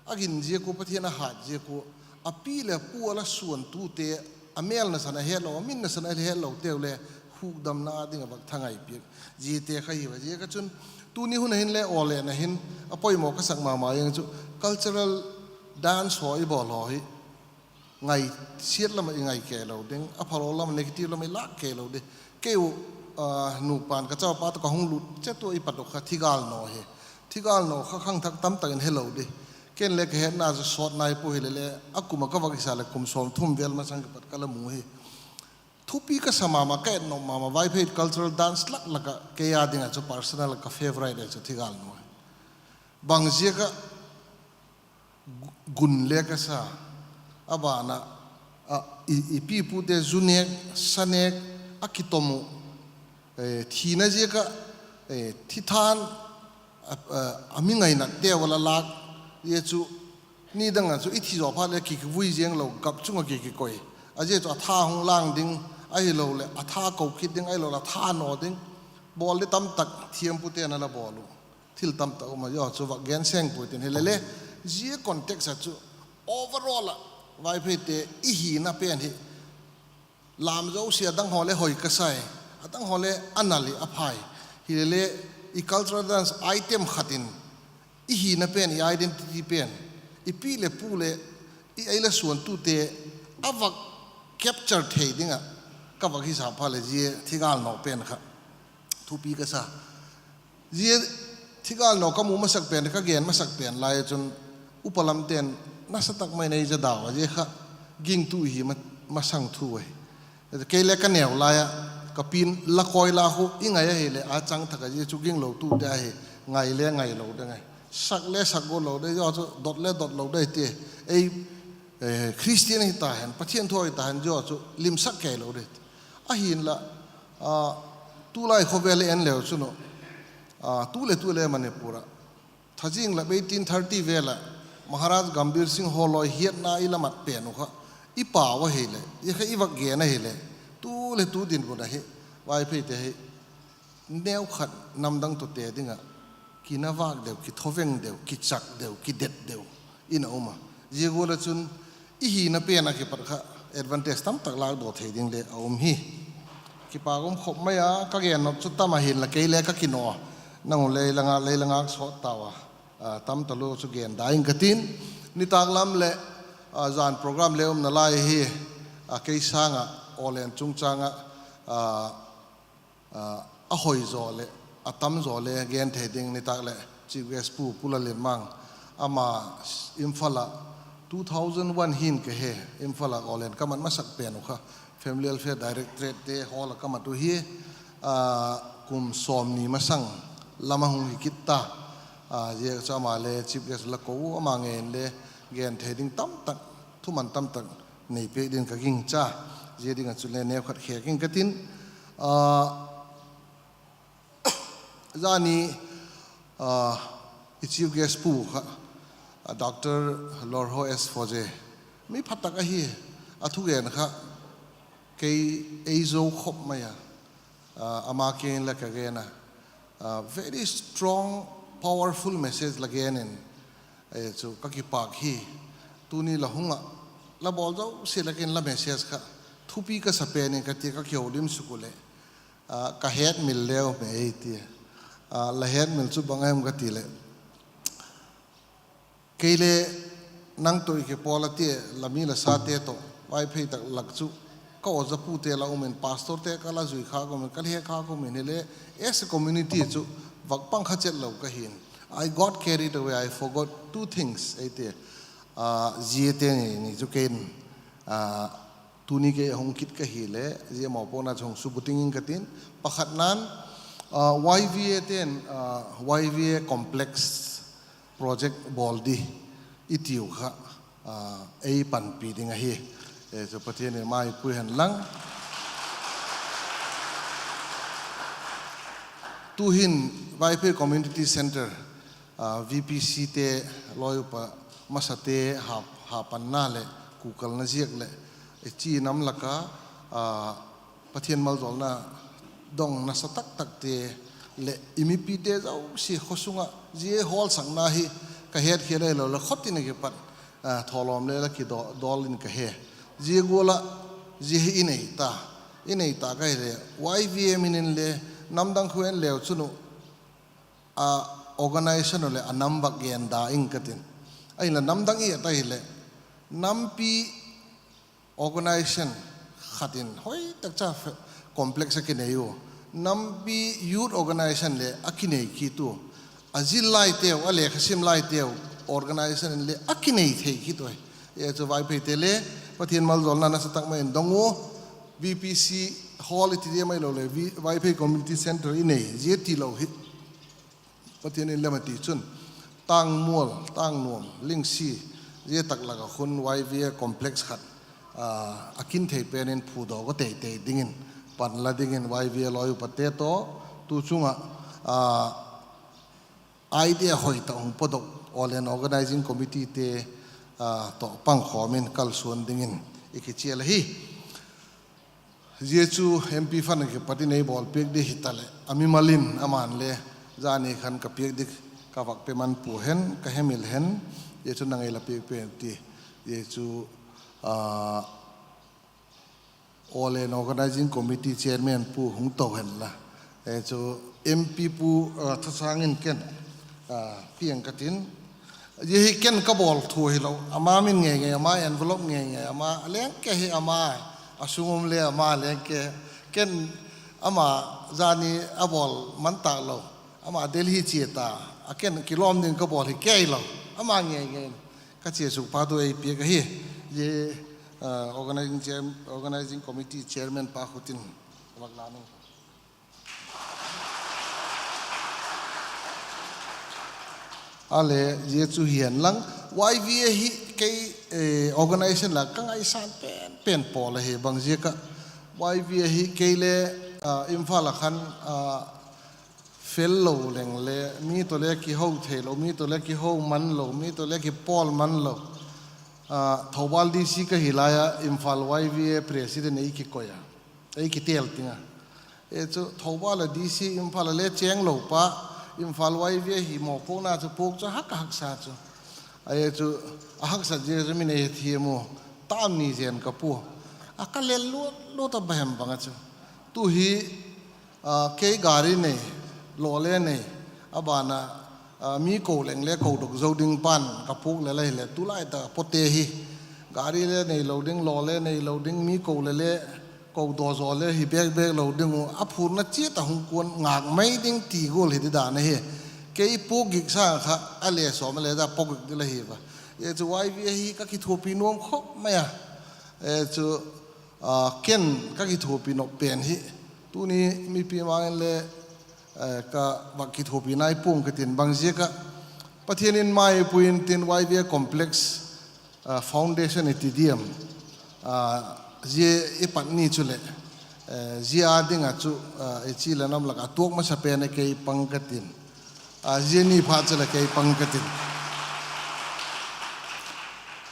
a gin ziak ua, Pathian a hat ziak ua, a pi leh pu a la suantute, a mêl nasan a hetlo, a min nasan a hetlo teu le hukdamna ding ah vak thangai piak ziate kha hi a. Ziak a chun tuni hun a hinle Awllen a hin a poimaw ka sak ma ma ziang chu, cultural dance haw i bawl haw hi ngaisiat lam ah i ngai kei lo ding, a phalo lam, negative lam i lâk kei lo ding. Kei u, nupa'n ka chapa tawh ka hung lut chet ua i pat uh kha thigâl naw hi. Thigâl naw kha khangthak tamtak in helo ding. Ken le ka hetna chu sawt nai pua hile le, a kum ah ka vak i sa leh kum sawmthum vel masang kipat ka la mu hi. Thupi ka sa ma ma, ka et nop ma ma, Vaiphei cultural dance lak lak ah kei â ding ah chu personal ka favourite ahi chu thigâl naw hi. Bang ziak ah gun le ka sa, a ban ah, i pipute zu nêk, sa nêk a kitom uh, thina ziak ah thithan, a mi ngainatteu a la lâk, zia chu nidang ah chu i thi zaw phat le kivui ziang lo, gap chung ah kikoi. A zia chu a tha hung lang ding, ahiloleh a tha ko kit ding, ahiloleh a tha naw ding, bawl di tamtak thiampute'n a la bawl uh. Thil tamtak um a, zia chu vak gen seng puai tin hile le, zia context ah chu overall ah Vaipheite i hina pen hi lam zosia a dang haw le hoi ka sai, a dang haw le a nal hi a phai. Hile le, i cultural dance item khat in i hina pen, i identity pen, i pi leh pu leh i ei la suantute a vak capture thei ding ah ka vak hisap phat leh zia thigâl naw pen kha thupi ka sa. Zia thigâl naw ka mu masak pen, ka gen masak pen lai ah chun upa lamte'n nasa tak mai in ei za dau a, zia kha gingtu hi masang thu ahi. Kei le ka neu lai ah, ka pi'n la kawi la khu i ngai ahileh a chang thak a, zia chu ginglotute ahi, ngai le ngai lo ding ahi. Sak le sak gual lo ding, zia chu dot le dot lo ding ti. Ei Christian hi ta hen, Pathian thu hi ta hen, zia chu limsak kei lo ding. Ahinla, tulai khawvel en leu chun, tu le tu le Manipur ah thazing lap eighteen thirty vel ah Maharaj Gambhir Singh Holoi hiatna i la mat pen uh kha i pau ahileh, i kha i vak gen ahileh, tu le tu dinmun ahi, Vaipheite hi neukhat namdang tawh te ding ah kinavâk deu, kithoveng deu, kichak deu, kidet deu in a um a. Zia gual ah chun i hina pen ah kipat kha advantage tamtak lâkdaw thei ding le a um hi. Kipâk um khop mai a, ka gen nop chu tam ahinla kei le ka kinaw a, nang u lei la ngâk sawt tau a, tam talua chu gen da ing ka tin. Nitâk lam leh zan program le umna lai hi, kei sâng ah Awllen chungchâng ah a hoi zaw leh a tam zaw le gen thei ding nitâk leh Chief Guest Pu, Pu Lallianmang, ama Imphal ah two thousand one hin ka he, Imphal ah Awllen ka mat masak pen uh kha Family Welfare Directorate te hall ah ka mat uh hi, kum sawmni masang lam a hung hi kit ta. Zia chu ama le Chief Guest la ko u, ama ngei in le gen thei ding tamtak, thuman tamtak nei piak ding ka gingcha. Zia ding ah chule neukhat khêk ing ka tin. Zani i Chief Guest pu kha Doctor Lorho S Foze, mi pha tak ahi. A thugen kha kei ei zo khop mai a, ama kiang in la ka gen a, very strong, powerful message la gen in, chu ka kipâk hi. Tuni la hung ah la bawl zosia lak in la message kha thupi ka sa pen in ka ti, ka kiholim suk u leh ka hetmil leu mai ei ti. La hetmil chu bang a hem ka ti leh, kei le nang tawh i kipawl a ti, la mi la sate tawh Vaiphei tak lak chu aw, zapute la um in, pastorte ka la zui kha um in, ka le kha um in hile, as a community chu vak pang kha chet lo ka hin. I got carried away, I forgot two things, ei ti. Zia te ni chu kei'n, tuni kei a hung kit ka hile, zia mawpuakna chu hung subuak dingin ka tin. Pakhatna'n, Y V A te'n, Y V A complex project bawl di i tiu kha, ei panpi ding ahi. Chu Pathian in maipui hen lang. Tu'hin Vaiphei Community Centre, VPCte, lawi upa masate ha panna leh kukalna ziak leh, chi nam lak a Pathian maljawlna dong nasa tak takte leh i mipite zosia khaw sung ah zia hall sakna hi ka hetkhial ahilo leh khawtin a kipat thawlawm le la kidawl in ka he. Zia gual ah zia hi i nei ta, i nei ta ka hile, Y V A min in le namdang khu en leu chun uh, a organization uh leh a nam vak gen da ing ka tin. Ahinla namdang i et ahileh, nampi organization khat in hoi tak cha complex a kinei u. Nampi youth organization le a kinei kit u. A zil laiteu, a lekha sim laiteu organization in le a kinei thei kit u. Zia chu Vaipheite le Pathian maljawlna nasa tak mai in dong u. VPC hall i ti diam ahilo leh, Vaiphei Community Centre i nei zia tilo hi Pathian in lem a ti chun, Tângmual, Tângnuam, Lingsi, zia tak lak ah khun Y V A complex khat a kin thei pen in phudaw ka teitei dingin, panla dingin Y V A lawi upate tawh tu chung ah idea hoi tak hung pawtdok, Awllen Organising Committeete tawh pangkhawm in kalsuan dingin i kichial ahi. Zia chu MP fund a kipat in ei bawlpiak di hitaleh, a mimal in ama'n le, Zani khan ka piak di, ka vak pe man pua hen, ka hemil hen, zia chu nang ei la piak pen ti. Zia chu Awllen Organising Committee Chairman pu hung to hen la, chu MP pu Thasâng in ken piang ka tin. Zia hi ken ka bawl thu hilo, ama min ngei ngei, ama envelope ngei ngei, ama lengke hi ama, a sung um le ama lengke, ken ama Zani a bawl man tâk lo, ama Delhi chia ta, a ken kilawm ding ka bawl hi kei lo, ama ngei ngei in ka chia suk phat u ei piak ahi. Zia Organising Committee Chairman pa khut in vak la ning. A le, zia chu hi hen lang, YVA hi kei organisation la ka ngaisâng pen pen pawl ahi, bang ziak ah, YVA hi kei le Imphal ah khan fel lo leng le, mi tawh le kiho theilo, mi tawh le kiho man lo, mi tawh le kipawl man lo. Thoubal DC ka hi lai ah Imphal YVA president ei kikoi a, ei kitêl ting a. Chu Thoubal ah DC, Imphal ah le chêng lo pa, Imphal YVA hi mawpuakna chu puak chu a hak a haksa chu. Chu a haksat ziak chu mi nei thiam u, tam ni zen ka pua, a ka lel luat luat a, bang hem bang a chu. Tu hi kei gari nei, lawle nei, a ban ah mi ko leng le kodok zo ding pan ka puak le la hileh, tulai tak pawte hi gari le neilo ding, lawle neilo ding, mi ko le le kodaw zaw le hi bêk bêk lo ding uh, a phurna chiat ah hung kuan ngâk mai ding ti gual hi di dan ahi. Kei puak gik sâng kha a le sawm a le za puak gik di la hi va. Chu YVA hi ka kithuapi nuam khop mai a. Chu ken ka kithuapi nop pen hi, tuni mipi mang in le ka vak kithuapi nai pua'ng ka tin, bang ziak ah, Pathian in maipui intin YVA complex foundation i ti diam, zia i pat ni chuleh, zia â ding ah chu, i chi le nam lak ah tuak masa pen a kei pang ka tin, zia ni phat chuleh kei pang ka tin.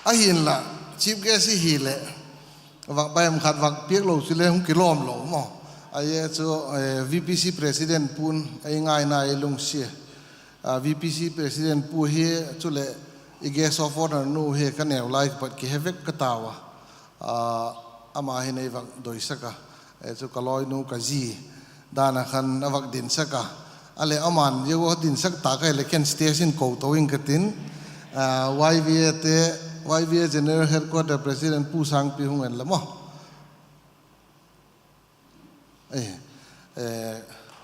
Ahinla, chief guest i hileh, vak bang em khat vak piak lo chule hung kilawm lo maw. Chu VPC president pu'n ei ngaina ei lungsia. VPC president pu hi chuleh i guest of honour nu hi ka neu lai kipat kihe vek ka tau a. Ama hin ei vak doisak a, chu ka lawinu ka zi dan ah khan a vak dinsak a. A leh ama'n zia ua dinsak ta ka hileh ken stage in ko to ing ka tin, YVAte, YVA General Headquarter President Pu Sangpi hung en la maw. E,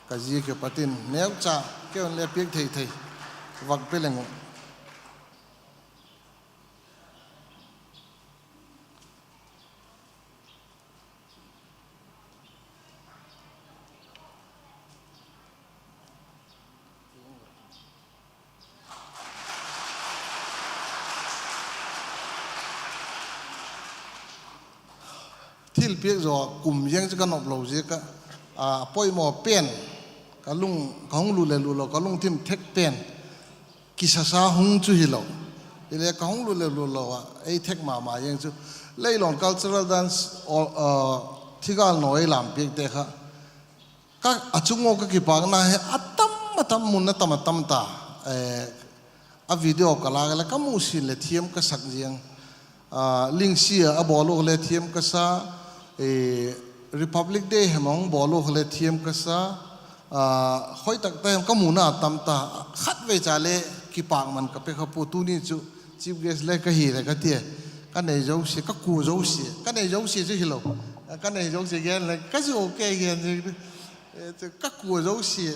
ka zi kipat in neucha keu in le piak thei thei vak pe leng uh. Thilpiak zaw kum ziang chu ka nop lo ziak ah, a poimaw pen, ka lung, ka hung lut leh lut lo, ka lungthim thek pen, kisasa hung chu hilo. Hile ka hung lut leh lut lo ah ei thek ma ma ziang chu, Leilawn cultural dance, thigâl naw ei lam piakte kha, a chung ua ka kipâkna hi a tam a tam, mun a tam a tam ta. A video ka lâk leh ka musit leh thiam ka sak ziang. Lingsi ah a bawl ua le thiam ka sa, Republic Day hem a hung bawl ua le thiam ka sa, khoi tak ta hem ka muna tam ta, khatvei cha le kipâkman ka pe kha pua. Tuni chu chief guest le ka hi leh ka tia, ka nei zosia, ka kua zosia, ka nei zosia chu hilo, ka nei zosia gen le ka zu ke gen chu, ka kua zosia,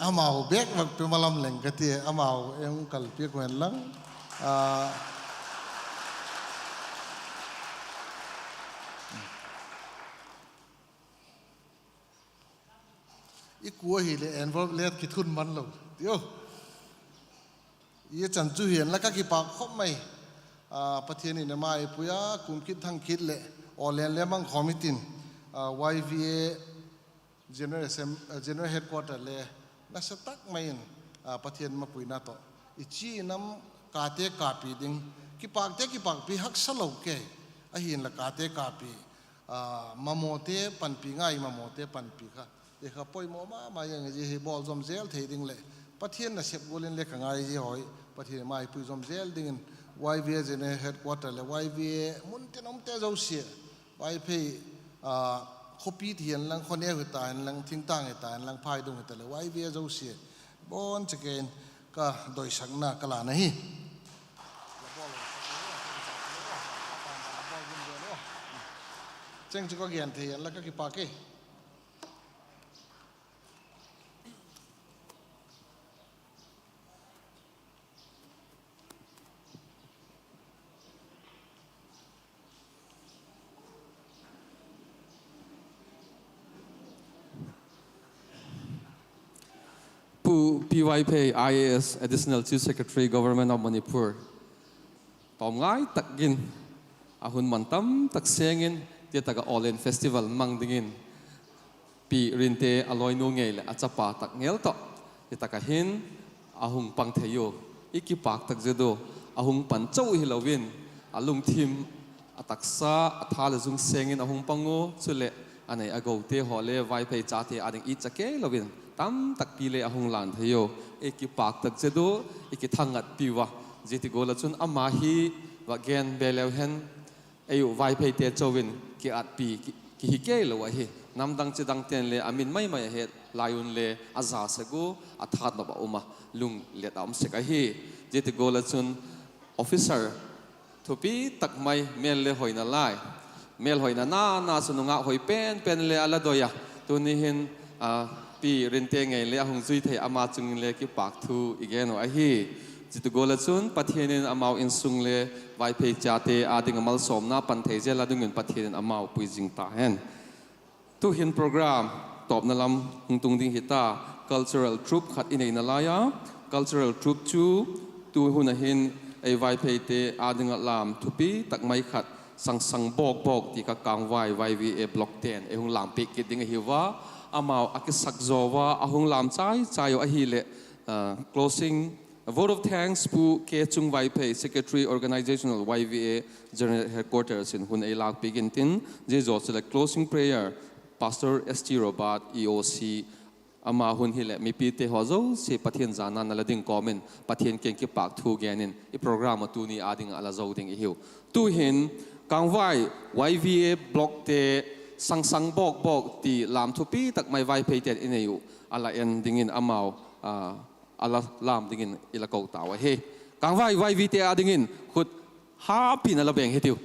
amau bêk vak pe malam leng ka tia, amau ei hung kalpiak hen lang. I kua hileh envelope le kithun man lo ti a. I chan chu hian la ka kipâk khop mai. Pathian in ama ei pui a, kum kit thang kit leh awlen le mang khawm i tin, YVA General Headquarter le nasa tak mai in Pathian mapuina tawh i chi nam kate kapi ding, kipâkte kipâkpi haksa lo kei, ahinla kate kapi, mamawte panpi ngai, mamawte panpi kha, i kha poimaw ma ma ziang a, zia hi bawl zawm zel thei ding leh Pathian nasep gual in le ka ngai zia haw hi Pathian in mai pui zawm zel dingin, YVA General Headquarter leh YVA mun tin umte zosia, Vaiphei khawpi ti hian lang, khawneu hita hen lang, thingtâng hita hen lang, phaidung hita leh YVA zosia, bawn chake in ka doisakna ka lan ahi. Cheng chu ka gen thei hen la ka kipâk e. Pu P. Vaiphei, IAS, Additional Chief Secretary, Government of Manipur. Tawm ngai tak in a hun man tam tak seng in, zia tak ah Awllen Festival mang dingin Pi Rinte a lawinu ngei leh a chapa tak ngel tawh, zia tak ah hin a hung pang thei u. I kipâk tak zet u, a hung pan chau hilo in, a lungthim, a taksa, a tha leh zung seng in a hung pang u. Chuleh a nei a gote haw le Vaiphei chate â ding i cha kei lo in tam takpi le a hung lan thei u. I kipâk tak zet u, i kithangatpi ua. Zia ti gual ah chun ama hi va gen be leu hen, ei u Vaipheite chau in kiatpi kihi kei lo ahi. Namdang chidangte'n le a min mai mai a het lai un le a za sek u, a thanop a um a, lunglet a um sek ahi. Zia ti gual ah chun officer thupi tak mai, mêl le hoina lai, mêl hoina na na chu nungâk hoi pen pen le a la doi a, tuni hin Pi Rinte ngei le a hung zui thei, ama chung in le kipâk thu i gen uh ahi. Zia ti gual ah chun Pathian in amau insung le Vaiphei chate â ding a malsawmna pan thei zel a ding in Pathian in amau pui zing ta hen. Tu'hin program tawpna lam hung tung ding hita, cultural troupe khat i neina lai a, cultural troupe chu tu hun ah hin ei Vaipheite â ding ah lam thupi tak mai khat, Sangsang Bawk Bawk ti kha Kangvai YVA Block ten ei hung lam piak kit ding ahiu a, amau a kisak zaw ua a hung lam chai chai u ahileh, closing vote of thanks Pu K. Chungvaiphei, Secretary Organizational, YVA General Headquarters in hun ei lâkpiak intin, zia zaw chuleh closing prayer Pastor S T Robert, EOC, ama hun hileh mipite haw zosia Pathian zanna na la ding kawm in Pathian kiang kipâk thu gen in i program a tuni â ding ah la zo ding i hiu. Tu'hin Kangvai YVA Blockte Sangsang Bawk Bawk ti lam thupi tak mai Vaipheite'n i nei uh a la en dingin amau a la lam dingin i la ko tau ahi. Kangvai YVAte â dingin khut hâp in a la beng hitiu.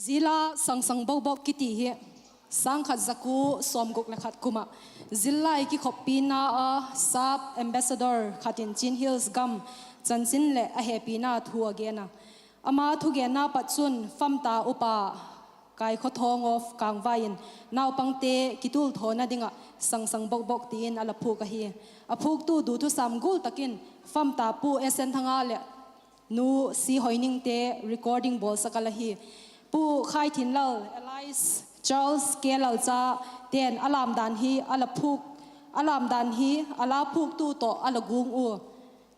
Zia la Sangsang Bokbok kiti hi sâng khat za kua sawmguk leh khat kum ah zillai kikhoppina ah Sub Ambassador khat in Chin Hills gam chanchin leh a hepina thu a gen a. Ama thugenna pat chun famta upa Kaikhothawng of Kângvai in naupangte kitualthawna ding ah Sangsang Bokbok ti in a la phuak ahi. A phuaktu duthusam gual tak in famta Pu S N Thanga leh Nu C Hoiningte recording bawlsak a la hi. Pu Khaithinlal alias Charles K Lalcha ten a lamdan hi a la phuak, a lamdan hi a la phuaktu tawh a la guang ua,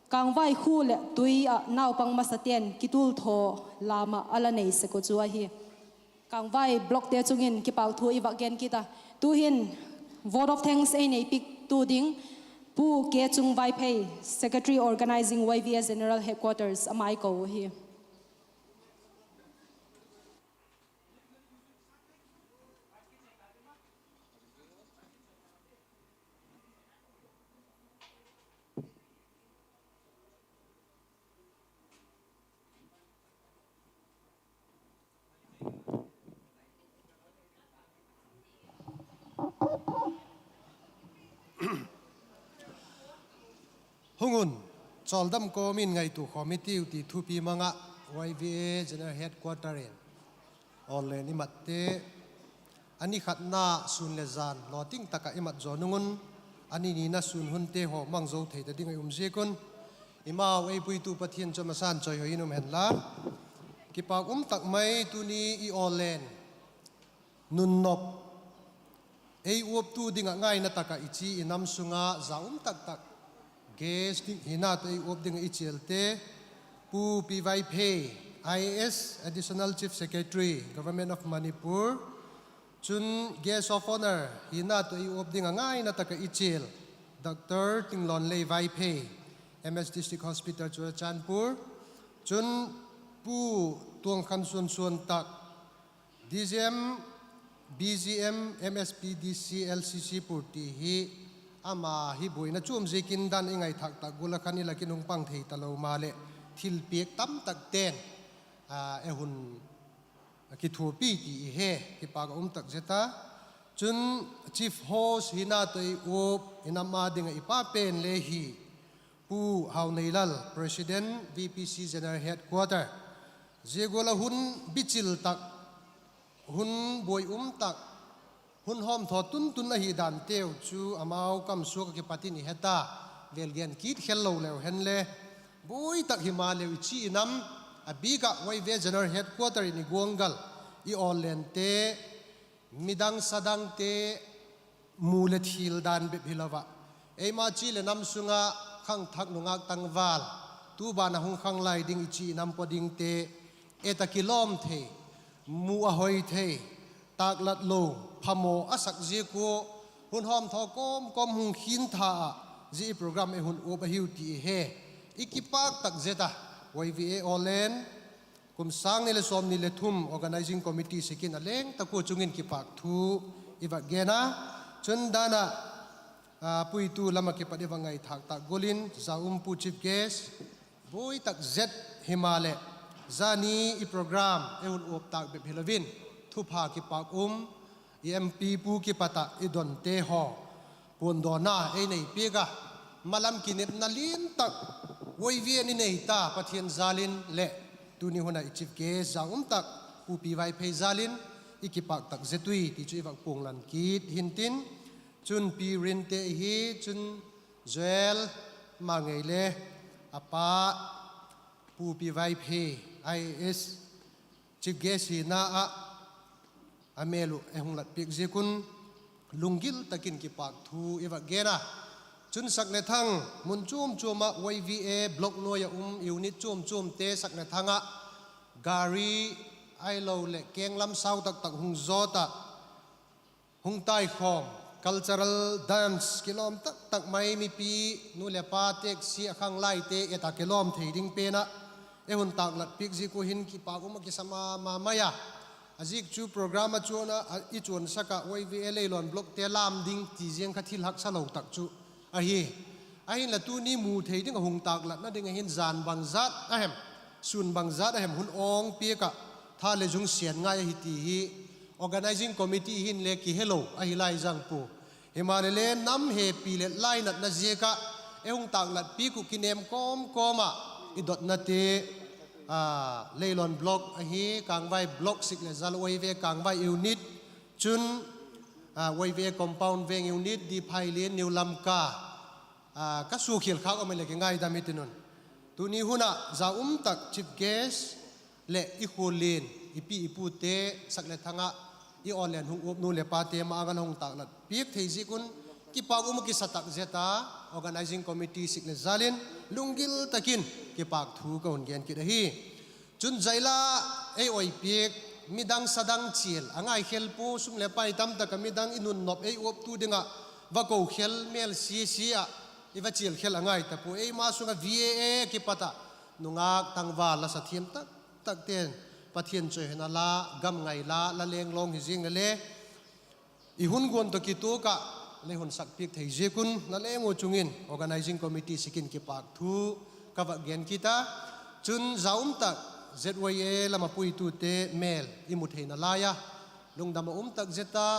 Kângvai khua leh tui ah naupang masate'n kitualthaw lam ah a la nei sek uh chu ahi. Kângvai blockte chung in kipâkthu i vak gen kit a. Tu'hin vote of thanks ei nei piaktu ding Pu K Chung Vaiphei, Secretary Organising Y V A General Headquarters, ama i ko uhi. Hung un, chawldam kawm in ngaitua khawm i tiu ti thupi mang ah, Y V A General Headquarter in Awllen i matte, a ni khatna sûn leh jan lawting tak ah i mat zaw nung un, a ni nina sûn hunte haw mang zo thei ta ding a i um ziak un, i mau ei puitu Pathian chu a masa'n chawihoi in um hen la. Kipâk um tak mai tuni i Awllen nunnop ei uaptu ding ah ngaina tak ah i chi i nam sung ah za um tak tak guest hina tawh ei uap ding ah i chialte, Pu P Vaiphei, I A S, Additional Chief Secretary, Government of Manipur, chun Guest of Honour hina tawh ei uap ding ah ngaina tak ah i chial Dr Tinglonlei Vaiphei, M S District Hospital, Churachandpur, chun Pu Tuangkhansuan Suantak, D G M, B G M, M S P D C, L C C pur ti hi, ama hi buaina chuam ziakin dan i ngaithâk tak gual ah khan i lak in hung pang thei talo maleh, thilpiak tamtakte'n ei hun kithuapi ti i he, kipâk a um tak zet a. Chun Chief Host hina tawh ei uap i nam â ding ah i pa pen le hi, Pu Hauneilal, President, V P C General Headquarter. Zia gual ah hun bichil tak, hun buai um tak, hun hawmthaw tuntun ahi danteu chu amau kam suak ah kipat in i he ta, vêl gen kit khel lo leu hen le, buai tak himaleu i chi i nam, a bik ah Y V A General Headquarter in i guanggal, i Awllente, midang sadangte mu leh thil dan bep hilo ah, eima chi leh nam sung ah khangthak nungak tangval, tu ban ah hung khang lai ding i chi i nam paw dingte, et ah kilawm thei, mu a hoi thei, tâklat lo, phamaw a sak ziak ua, hun hawmthaw kawm kawm hung khin tha ah, zia i program ei hun uap ahiu ti i he. I kipâk tak zet a, Y V A Awllen, kum sâng ni leh sawmni leh thum Organising Committee sik in a leng tak ua chung in kipâk thu i vak gen a. Chun dan ah, puitu lam ah kipat i vak ngaithâk tak gual in za um Pu Chief Guest, buai tak zet himaleh, zani i program ei hun uap tâk bep hilo in, thupha kipâk um, i M P pu kipat ah i donte haw puandawna ei nei piak a, malam kinepna lian tak Y V A in i nei ta Pathian jal in leh, tuni hun ah i Chief Guest za um tak Pu P Vaiphei jal in i kipâk tak zet ui ti chu i vak puanglan kit hintin, chun Pi Rinte hi chun Joel, ma ngei le a pa Pu P Vaiphei, I A S, Chief Guest hina ah a mêl uh ei hung lat piak ziak un, lunggil tak in kipâk thu i vak gen a. Chun sak leh thang mun chuam chuam ah Y V A block nuai ah um unit chuam chuamte sak leh thang ah gari ahilo leh kenglam sau tak tak hung zawt ah, hung taikhawm, cultural dance kilawm tak tak mai mipi, nu leh pa, taxi a khang laite et ah kilawm thei ding pen ah ei hun tâklat piak ziak ua hin kipâk um ah kisa ma ma mai a. A ziak chu program a chuan ah, i chuansak ah Y V A Leilawn blockte lam ding ti ziang kha thil haksa lo tak chu ahi. Ahinla tuni mu thei ding ah hung tâklatna ding ah hin jan bangzat a hem, sûn bangzat a hem hun awng piak ah, tha leh zung sian ngai ahi ti hi organising committee hin le kihelo ahi lai zang pua. Himaleh le nam hepi leh lainatna ziak ah ei hung tâklat piak uh kinêm kawm kawm ah i dotnate, Leilon block ahi, Kangvai block sik leh zal, YVA Kangvai unit, chun YVA compound Veng unit, Diphailian, New Lamka, ka suakhial khâk um leh kingaidam i tin un. Tuni hun ah za um tak chief guest leh i khuallian, i pi i pute, sak leh thang ah i awllen hung uap nu leh pate ma-âng ah hung tâklat piak thei ziak un kipâk um ah kisa tak zet a, organising committee sik leh zal in lunggil tak in kipâk thu ka hun gen kit ahi. Chun zaila ei oi piak, midang sadang chial a ngai khel pua, sum leh pai tam tak ah midang i nun nop ei uaptu ding ah va ko khel, mêl sia sia ah i va chial khel a ngai ta pua. Eima sung ah VAA kipat ah nungâk tangval la sa thiam tak takte'n Pathian chawihoina la, gam ngai la, la leng lawng hi ziang le le, i hun guan tawh kituak ah lei hun sak piak thei ziak un la leng u chung in organising committee sik in kipâk thu ka vak gen kit a. Chun za um tak ZYA lam ah puitute mêl i mu theina lai a, lungdam ah um tak zet a,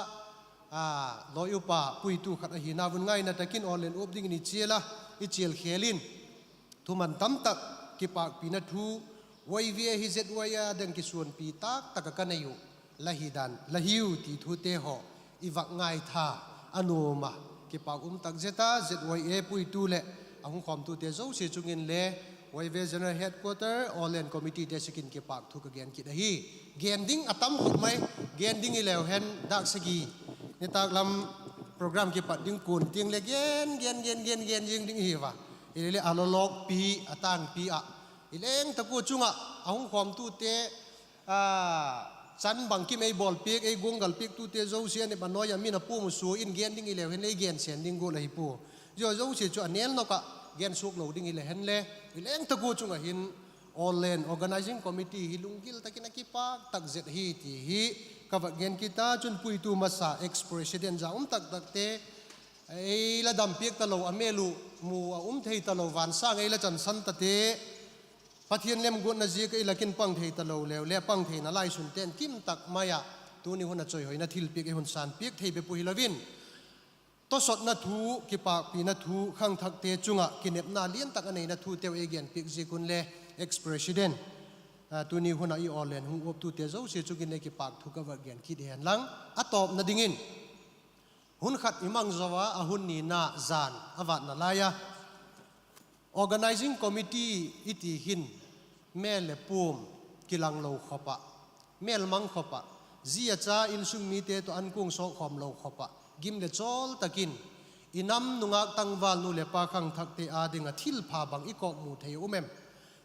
lawi upa puitu khat ahina vun ngaina tak in awllen uap dingin i chial a, i chial khêl in thuman tam tak, kipâkpina thu, YVA hi ZYA dang kisuanpi tak tak ah ka nei uh, la hiu ti thute haw i vak ngaitha a nuam a, kipâk um tak zet a ZYA puitu leh a hung khawmtute zosia chung in le YVA General Headquarter, awllen committeete sik in kipâk thu ka gen kit ahi. Gen ding a tam khop mai, gen ding i leu hen dâk sagi nitâk lam program kipat ding kuan tiang leh gen gen gen gen gen ziang ding i hi a. Hileleh a lawlawkpi, a tângpi ah i leng tak ua chung ah a hung khawmtute, chan bangkim ei bawl piak, ei guanggal piaktute zosia a nep a nawi ah min a pum u sua in gen ding i leu hen ei gen sen ding gual ahi pua. Zia zosia chu a nêl nok ah gen suak lo ding hi le hen le, i leng tak ua chung ah hin awllen organising committee hi lunggil tak in a kipâk tak zet ahi ti hi ka vak gen kit a. Chun puitu masa ex-president za um tak takte, ei la dam piak talo, a mêl uh mu a um thei talo, vansâng ei la chansan tate, Pathian lemguatna ziak ah i lak in pang thei talo leu le pang theina lai sunte'n kim tak mai ah tuni hun ah chawihoina thilpiak ei hun sân piak thei bep uh hilo in, tawsawtna thu, kipâkpina thu, khangthakte chung ah kinepna lian tak a neina thuteu ei gen piak ziak un le ex-president, tuni hun ah i awllen hung uaptute zosia chung in le kipâk thu ka vak gen kit hen lang, a tawpna dingin hun khat i mang zo a, a hun nina jan a vâtna lai a, organising committee i ti hin mêl leh pum kilanglo khop ah, mêl mang khop ah, zi a cha insung mite tawh ankuang sawk khawm lo khop ah, gim leh chawl tak in i nam nungâk tangval nu leh pa khangthakte â ding ah thilpha bang i kawkmu thei a um em,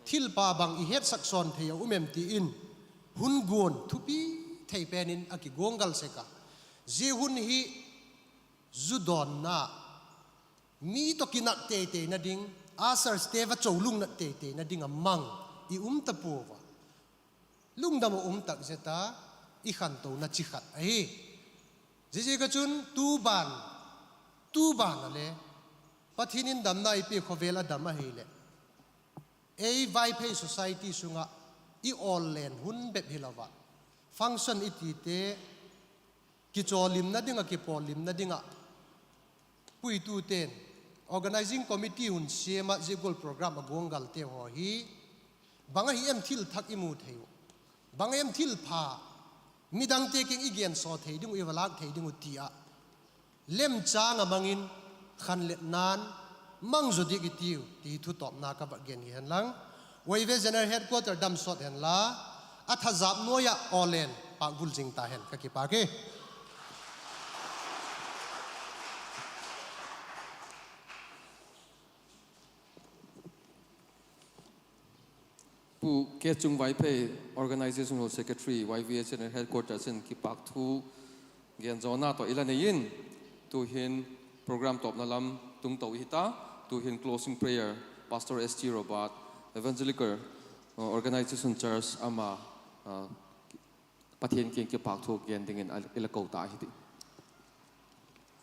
thilpha bang i hetsak sawn thei a um em ti in hun guan thupi thei pen in a kiguanggal sek a. Zia hun hi zu dawnna, mi tawh kinat teiteina ding, usherste va cholungnat teiteina ding a mang i um ta pua a, lungdam ah um tak zet a i khantona chi khat ahi. Ziaziak ah chun tu ban, tu ban ah le Pathian in damna i pia, khawvel a dam ahileh, ei Vaiphei society sung ah i awllen hun bep hilo ah, function i tite kichawlimna ding ah, kipawllimna ding ah puitute'n organising committee hun siam ah zia gual program a guanggalte haw hi bang ahi em thil thak i mu thei uh, bang em thilpha midangte kiang i gensaw thei ding uh, i va lâk thei ding uh ti ah lemchâng a mang in khanletna'n mang zaw diak i tiu ti thutawpna ka vak gen hi hen lang, YVA General Headquarter damsawt hen la, a thazap nuai ah awllen pâkvul zing ta hen, ka kipâk e. Pu K. Chung Vaiphei, Organizational Secretary, YVA General Headquarters in kipâk thu gen zawna tawh i la nei in, tu'hin program tawpna lam tung to i hi ta, tu'hin closing prayer, Pastor S T Robert, Evangelical Organisation Church, ama Pathian kiang kipâk thu gen dingin i la ko ta hi ti.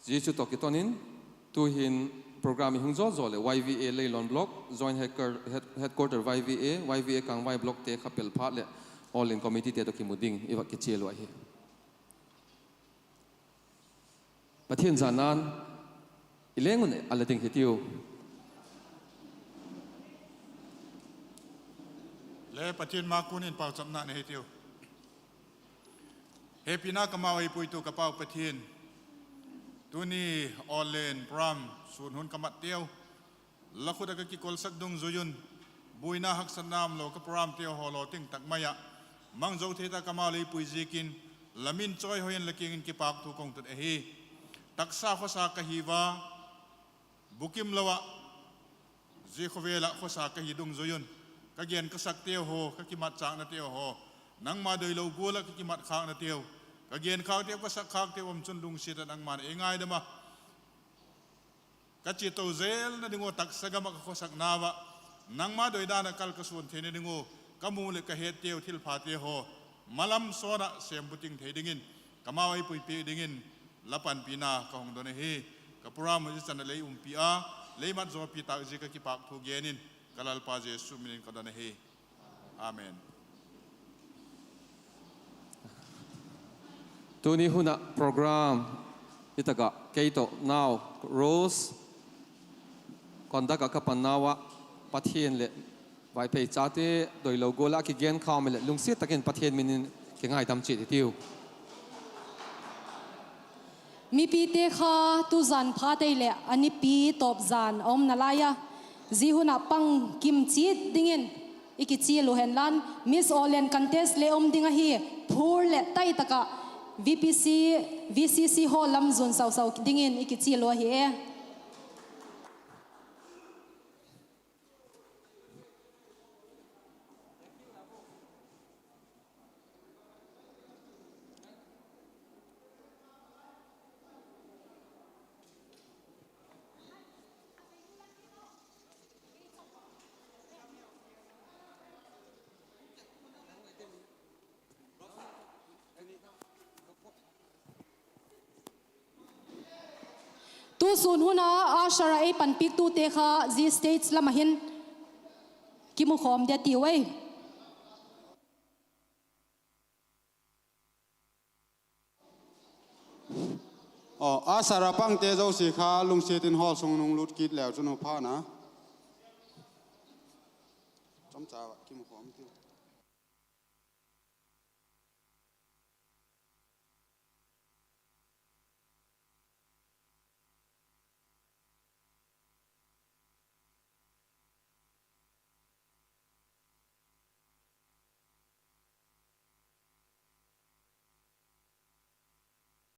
Zia chu tawh kiton in, tu'hin program i hung zawt zaw leh YVA Leilon Block, Joint Headquarter, Head-, Headquarter YVA, YVA Kangvai Blockte khapel phat leh Ordain committeete tawh kimu ding i va kichial uh ahi. Pathian zana'n i leng un a la ding hitiu. Le Pathian ma kun in pauchapna nei hitiu. Hepina kamau ei puitu ka Pau Pathian, tuni Ordain program sûn hun ka matteu la khut ah ka kikolsak dungzui un, buaina haksatna umlo ka programteu haw lawting tak mai ah mang zo thei tak kamau lei pui ziakin, la min chawihoi in la kiang in kipâkthu ka hung tut ahi. Taksa khawsa ka hi ua, bukim lo ah zia khawvel ah khawsa ka hi dungzui un, ka gen ka sakteu haw, ka kimatchâknateu haw, nangma doilo gual ah ka kimatkhâknateu, ka genkhâkteu, ka sakkhâkteu um chun lungsiat ah nangma'n ei ngaidam a, ka chia to zelna ding ua taksa gam ah ka khawsaknau ah nangma doidan ah kal ka suan theina ding ua, ka mu leh ka hetteu thilphate haw malam sawn ah sêm bukim thei dingin kamau ei puipiak dingin la panpina ka hung don ahi. Ka program zia chan ah lei umpi a, lei mat zawpi tâk ziak ah kipâkthu gen in ka Lalpa Jesu min in ka don ahi. Amen. Tuni hun ah program i tak ah kei tawh nau Rose conduct ah ka pannau ah Pathian leh Vaiphei chate doilo gual ah kigen kham leh lungsiat tak in Pathian min in kingaidam chiat hitiu. Mipite kha tuzan phat ei leh a nipi tawp zan a um nalai a, zia hun ah pang kim chiat dingin i kichial uh hen lan, Miss Ordain contest le um ding ahi, phur leh tai tak ah VPC, VCC hall lam zuan sau sau dingin i kichial uh ahi e. Tu sûn hun a usher ah ei panpiaktute kha zia stage lam ah hin kimukhawm dia tiu ei. Aw, usher ah pangte zosia kha lungsiat in hall sung nung lut kit leu chun u pha na. Chomcha kimukhawm tiu.